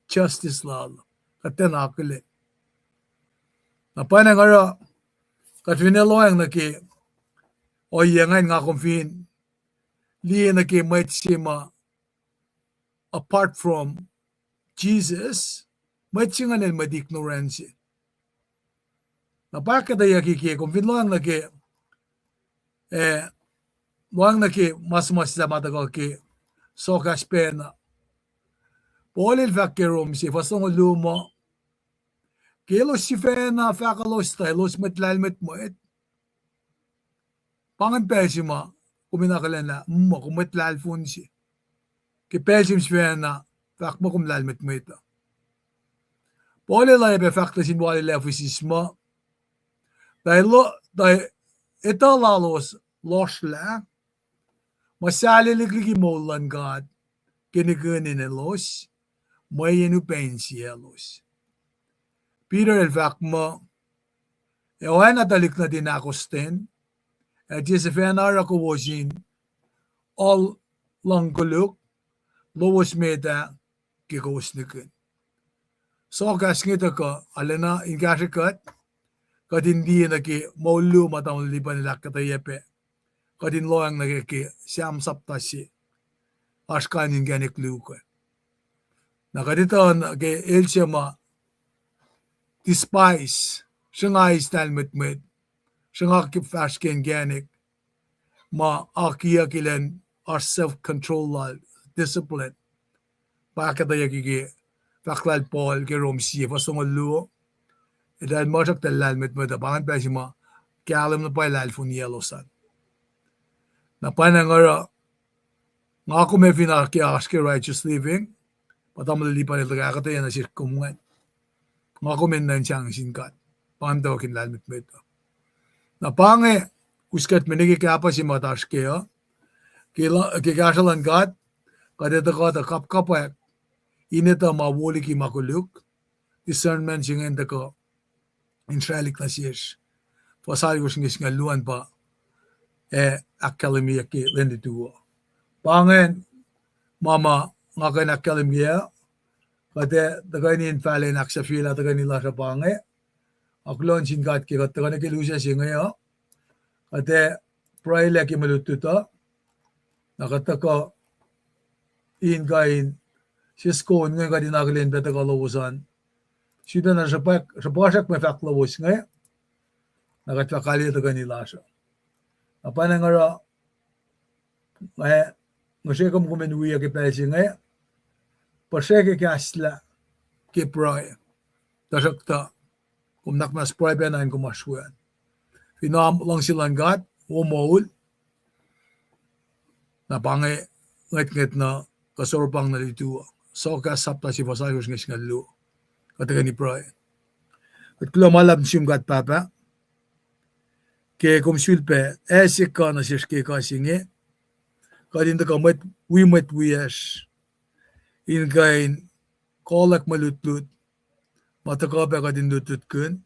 justice lal uh. Kuht tiacna akihlen. Na pwacnwacng oruh, kuht fin lohacng nuh ke ohiyac ingacn, nga kom fin liye nuh ke mwet se ma apart from Jesus, mwet se ingacn el mwet ignorance. Na pa ahkuhtweyucki ke kom fin lohacng nuh ke, eh, lohacng nuh ke ma suhmuhslah ma tuhkuh ke sohkahs pacna. Paul el fahk ke Rom se fuhs longoul luo muh, ke elos sifacna fahk elos tuh elos mwet lahlmwetmwet, pa ingacn pacl se ma kom in akihlen lah muh kom mwet lahlfon se, ke pacl se kom sifacna fahk muh kom lahlmwetmwet uh. Paul el oacyacpac fahk nuh sin wal el Ephesus muh, tuh etuh lalos lohsrlah muh sahlelihk liki moul luhn God ke nihkihn in elos, mweyen upac insiyaclos. Peter el fahk muh, ac oacna tuhlihk nuhtin ahkostwen, ac tiac sifacna oruh kowos in ohl luhng koluk lowos met ah ke kowos nihkihn. Sohkahs inge tuhkuh arulacna in kahsrwe kuht, kuht in liye nuh ke moul luo ma tamuhlwel Lipan el ahkuhtweyac pac, kuht in lohacng nuh ke, ke Sam sapta se, oasr kain inkacnek luo. Na kuht etuh ke el se ma despise, sruhnga eis lahlmwetmwet, sruhnga ke fahsr ke inkacnek ma akiyucki lwen oasr self-control lal, discipline. Pa ahkuhtweyucki ke fahk lal Paul ke Rom sie fuhs longoul luo, eltahl muhsrak tuh lahlmwetmwet uh, pa ingacn pacl se ma kahlwem na pwacye lahlfoniyaclos an. Na pwacnwacng oruh, nga kom ac fin oasr ke, oasr ke righteous living, pa tamuhlwel Lipan el tuhkuh ahkuhtweyac nuh sesr kom ingacn, nga kom enenuh in sahngweng sin God, pa ingacn tawackin lahlmwetmwet uh. Na pa inge, us kuht me nuh ke kahpah se ma oasr kac uh, ke, ke kahsruh luhn God, kuht ac tuhkuh tuh kapkapwack in etuh ma wo liki ma koluk, discernment se ingacn tuhkuh in sraclihk nuh sesr. Fuhs alkosr inge singucul luo an pa, ac ahkkahlwemyeyuck ke lwen lutu uh. Pa ingacn ma ma nga kuh in ahkkahlwemye uh, kuht ac tuhkweni in fahlac in ahksahfyelah tuhkweni lasr uh pa inge. Ac kuloh nuh sin God ke kuht tuhkuh nuh ke lusac se inge uh, kuht ac pruhelah ke mwe lutlut uh, na kuht tuhkuh in kuh in sisken inge kuht in akihlen pac tuhkuh lowos an. Sifacna sruhpuhsrak mwe fahk lowos inge, na kuht fah kaliyac tuhkweni lasr uh. Na pwacnwacng oruh, nga, nga srihke kom kom in wiyuc ke pacl se inge, puhsreke kahslah ke pruhe. Tuhsruhktuh, kom nuhnak muhnahs pruhe pacna in kom oasr we an. Fin luhngse luhn God wo moul, na pa inge ngwetngwet nuh, kuh sor pang nuh lutu uh. Sohkahs sapta se fuhs alkosr inge singucul luo. Kuht tuhkweni pruhe. Kuht kuloh ma luhlahp nuh sum God Pahpah, ke kom sulpac ase kuh nuh sesr ke kuh se inge, kuht in tuhkuh mwet, wi mwet wiyacsr, in kuh in kohlack mwe lutlut ma tuhkuh pac kuht in lutlutkihn.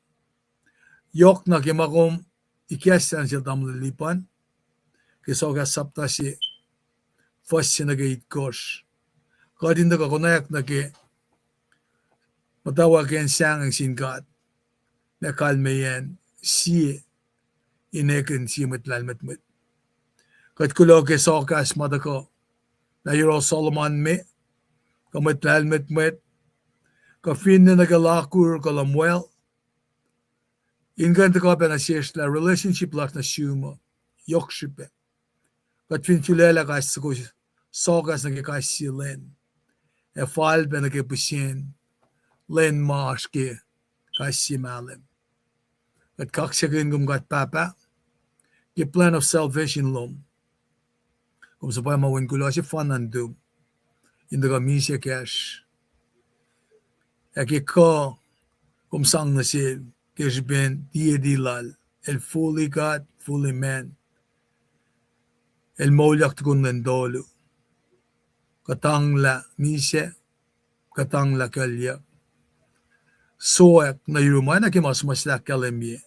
Yohk na ke ma kom ikacslah nuh sel tamuhlwel Lipan ke Sohkahs sapta se, fuhs se nuh ke itkohsr, kuht in tuhkuh konwacack nuh ke muhtwacwacack in sahngweng sin God, na kalmeyacn sie in ekihn sie mwet lahlmwetmwet. Kuht kuloh ke sohkahs ma tuhkuh, na yohrohl Solomon me, kuh mwet lahlmwetmwet, kuh finne nuh ke lakur kuh lumwel, in kuh in tuhkuh pac nuh sesr lah relationship lasr nuh sum uh yohk srihpac. Kuht fin sulaclah kais soko sohkahs nuh ke kais sie lwen, ac fal pac nuh ke pihsen lwen ma oasr ke kais sie mahlwem. Kuht kaksakihn kom God Pahpah ke plan of salvation lom. Kom suhpwacma wen kuloh sefanna nuhtum in tuhkuh misac kacsr. Ac ke kuh kom sang nuh sel ke srihpen deity lal, el fully God, fully man. El moulyak tukun lwen tolu. Kuhtanglah misac, kuhtanglah kuclyuck. Sowack nuh yurum, oacna ke ma suhmuhslah ahkkahlwemye,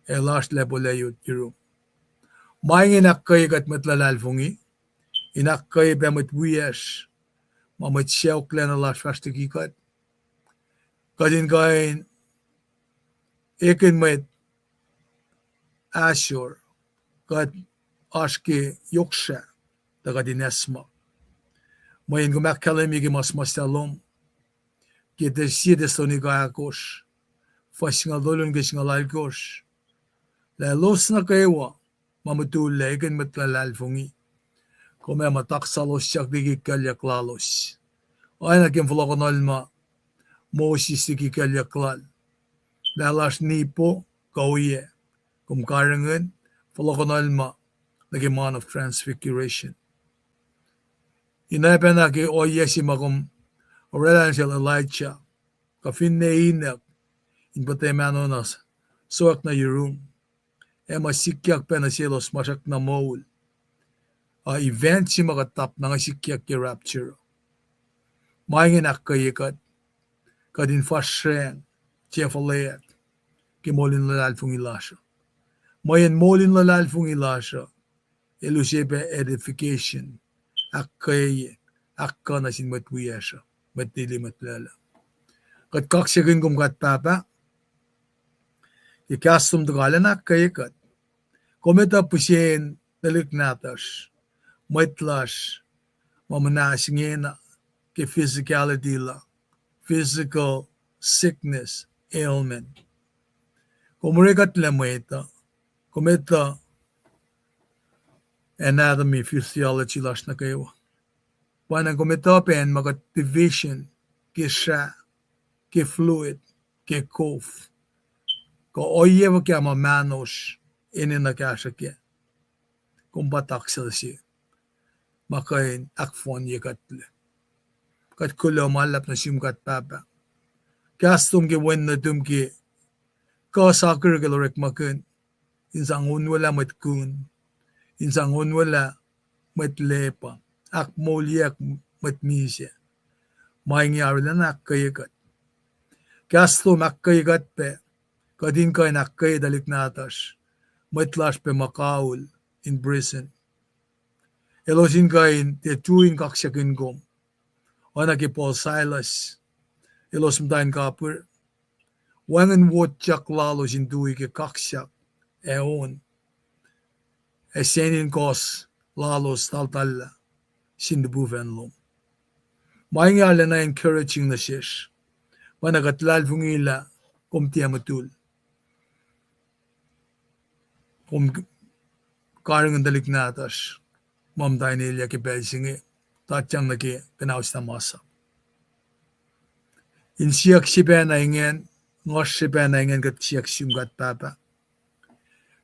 ac lasr lacpo layot yurum. Ma inge in ahkkweye kuht mwet luhlahlfongi, in ahkkweye pac mwet wiyacsr, ma mwet sacohklacna lasr fahsr liki kuht. Kuht in kuh in ekihn mwet ahsor, kuht oasr ke yoksrah, tuh kuht in esam. Mweyen kom ahkkahlwemye ke ma suhmuhslah lom, ke Tes-, sie Tesalonika ahkosr, fuhs singucul tolu nuh ke singucul alkosr, lah elos nuh kwewa ma mutullac, ekihn mwet luhlahlfongi, kom ac muhta kaksalosyak liki kuclyuck lalos. Oacna ke fohlohkohnwacl ma Moses liki kuclyuck lal, lah lasr nipo kuh ohiyac, kom karihngihn fohlohkohnwacl ma nuh ke Mount of Transfiguration. Ina pacna ke ohiyac se ma kom orwaclah nuh sel Elijah, kuh finne Enoch, in puhta mahno na sowack nuh yurum, ac ma sikyak pac nuh selos ma srackna moul. Uh, event se ma kuht tap na inge sikyak ke rapture. Ma inge in ahkkweye kuht, kuht in fahsracng, tiac fuhlweack, ke moul in luhlahlfongi lasr uh. Mweyen moul in luhlahlfongi lasr uh, el use pac edification, ahkkweye, ahkkuh nuh sin mwet wiyacsr uh, mwet lili, mwet lwelah. Kuht kaksakihn kom God Pahpah, ke kahs lom tuhkuh arulacna ahkkweye kuht. Kom etuh pihsen tuhlihk nahtuhsr, mwet lasr, ma muhnahs ingena, ke physicality la, physical sickness, ailment. Kom orekuhtlac mwet uh, kom etuh anatomy, physiology lasr nuh kwewa. Pwacnwacng kom etuh pac ma kuht division, ke srah, ke fluid, ke kof, kuh ohiyac fuhkah ma mahnosr enenuh kahsruh kac. Kom pa taksuh se ma kuh in ahkfohnye kuhtlac. Kuht kuloh ma luhlahp nuh sum God Pahpah. Kahs lom ke wen nuhtum ke kuh sakihr ke el orekmakihn, in sang onwelah mwet kun, in sang onwelah mwet lepa, ahkmoulyeack mwet misac. Ma inge arulacna ahkkweye kuht. Kahs lom ahkkweye kuht pac, kuht in kuh in ahkkweye tuhlihk nahtuhsr, mwet lasr pac ma kaul in prison. Elos in kuh in tiac tui in kaksakihn kom. Oacna ke Paul, Silas, elos muhta in kapir, wacngihn wotyak lalos in tui ke kaksak ac on, ac senin kohs lalos taltallah sin lihpufacn lom. Ma inge arulacna encouraging nuh sesr, pwacna kuht luhlahlfongi lah kom tiac mutul. Kom karihngihn tuhlihk nahtuhsr ma muhta in elyah ke pacl se inge, tatyang nuh ke kuhnausyacn masap. In siyuck srihpacna ingacn, ngohsr srihpacna ingacn kuht siyuck sum God Pahpah.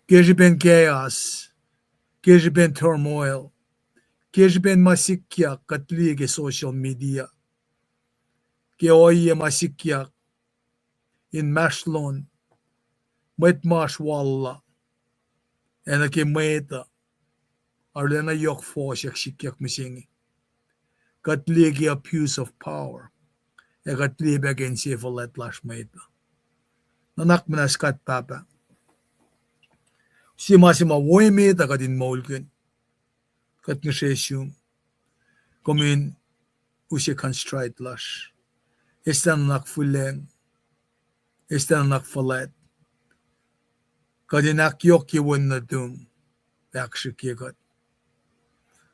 Ke srihpen chaos, ke srihpen turmoil, ke srihpen ma sikyak kuht liye ke social media, ke ohiyac ma sikyak inmahsrlon mwet ma oasr wal la, ac nuh ke mwet uh, arulacna yohk fohsyak sikyak mihsenge. Kuht liye ke abuse of power, ac kuht liye pac ke insefuhlwact lasr mwet uh. Nuhnak muhnahs God Pahpah, sie ma se ma wo emet uh kuht in moulkihn, kuht ngihsre sum, kom in use contrite lasr, eslah nuhnak fuhlwacng, eslah nuhnak fuhlwact. Kuht in ahkyohkye wen nuhtum, ahksrihkye kuht.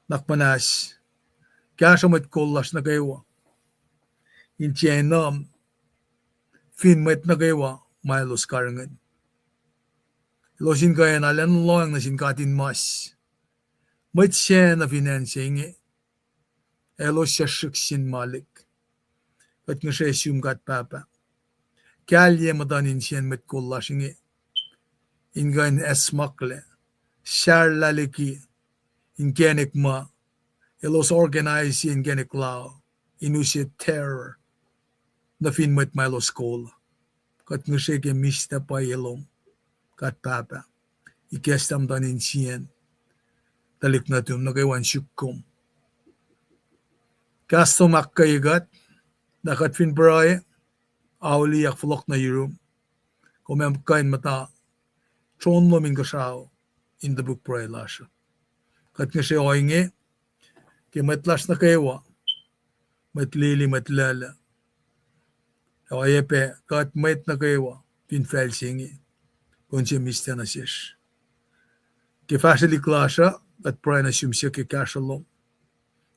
Nuhnak muhnahs, kahsruh mwet kol lasr nuh kwewa in tiac enum, fin mwet nuh kwewa ma elos karihngihn. Elos in kuh in arulacna lohacng nuh sin katinmas, mwet sac nuh fin acn se inge, elos suc srihk sin malik. Kuht ngihsre sum God Pahpah, kahlye muhtuhn insiyacn mwet kol lasr inge in kuh in acsmaklac, sarlah liki inkacnek ma elos organise inkacnek lal in use terror nuh fin mwet ma elos kol. Kuht ngihsre ke mihslac pwacye lom, God Pahpah, ikacslah muhtuhn insiyacn tuhlihk nuhtum nuh kwewa in suk kom. Kahs lom ahkkweye kuht, lah kuht fin pruhe, auliyak, fohlohk nuh yurum, kom ac kuh in muhta tron lom inkuhsrao in topuk pruhe lasr uh. Kuht ngihsre ohinge ke mwet lasr nuh kwewa, mwet lili, mwet lulu, oacyacpac kuht mwet nuh kwewa fin facl se inge, kom se mihslac nuh sesr. Ke fahsrwelihk lasr uh, kuht pruhe nuh sum siyuck ke kahsruh lom,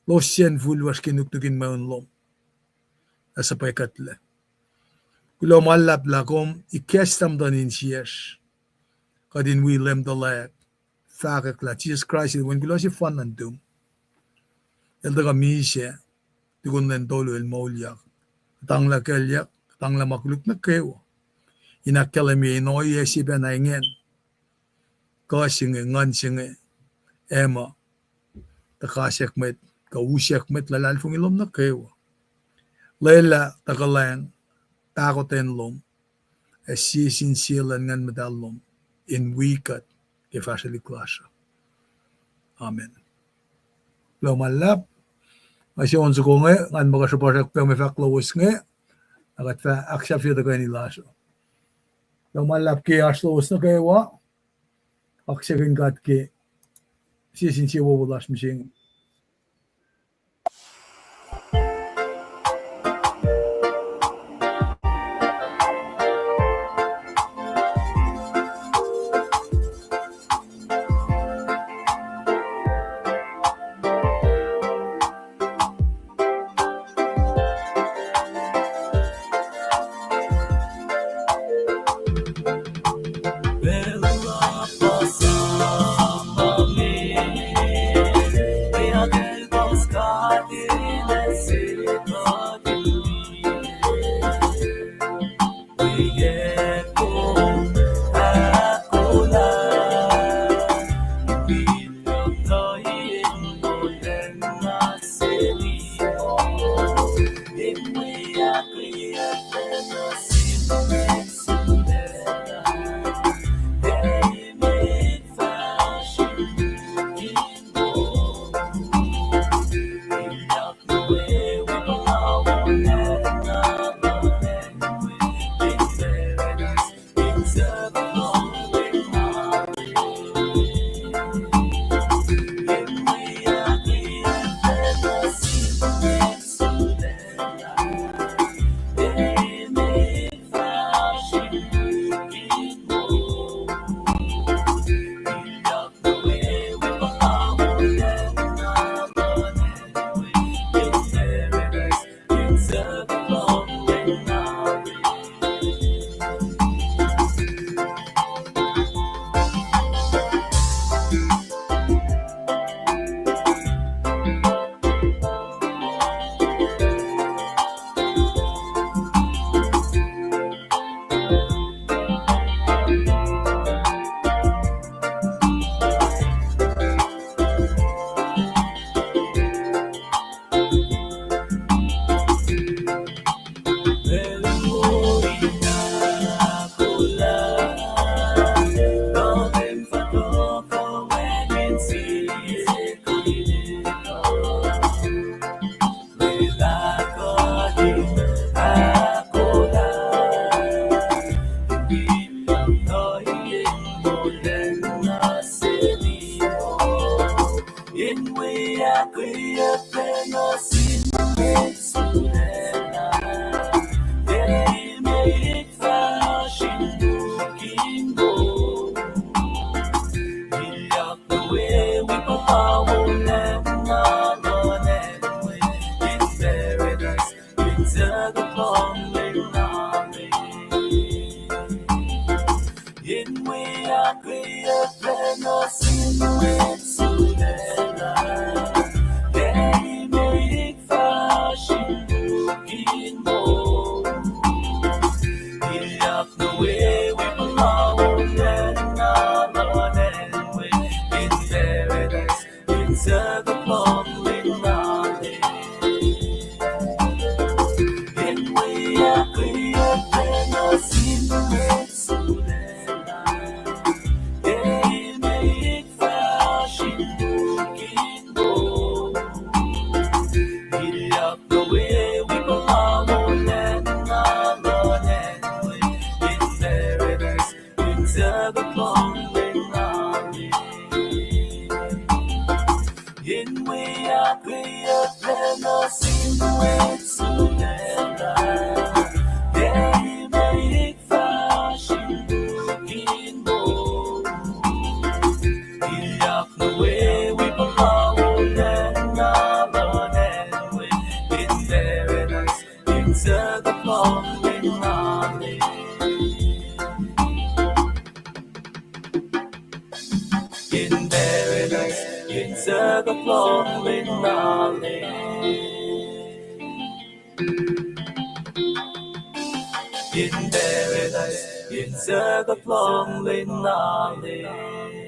elos sacn fuhlwacsr ke nuknuk in mweun lom, ac suhpwekuhtlac. Kuloh ma luhlahp lah kom ikacslah muhtuhn insiyacsr, kuht in wi Leum tuhlac, fahkwack lah Jisus Kraist el Wen kuloh sefanna nuhtum. El tuhkuh misac, tukun lwen tolu el moulyak, kuhtanglah kuclyuck, kuhtanglah ma koluk nuh kwewa, in ahkkahlwemye in ohiyac se pacna ingacn, kuh se inge, nguhn se inge, ac ma tuhkasack mwet, kuh usack mwet luhlahlfongi lom nuh kwewa. Lwelah tuhkuhlwacng pahkotwen lom, ac sie sin sie luhn Nguhn Muhtahl lom in wi kuht ke fahsrwelihk lasr uh. Amen. Kuloh ma luhlahp. Nga se on soko inge, ngan muh kuh sruhpuhsrak pac mwe fahk lowos inge, na kuht fah ahksahfye tuhkweni lasr uh. Kuloh ma luhlahp ke oasr lowos nuh kwewa. Kaksakihn God ke sie sin sie wowo lasr mihsenge. In paradise, in sekuht lohng lin nale. In paradise, in sekuht lohng lin nale.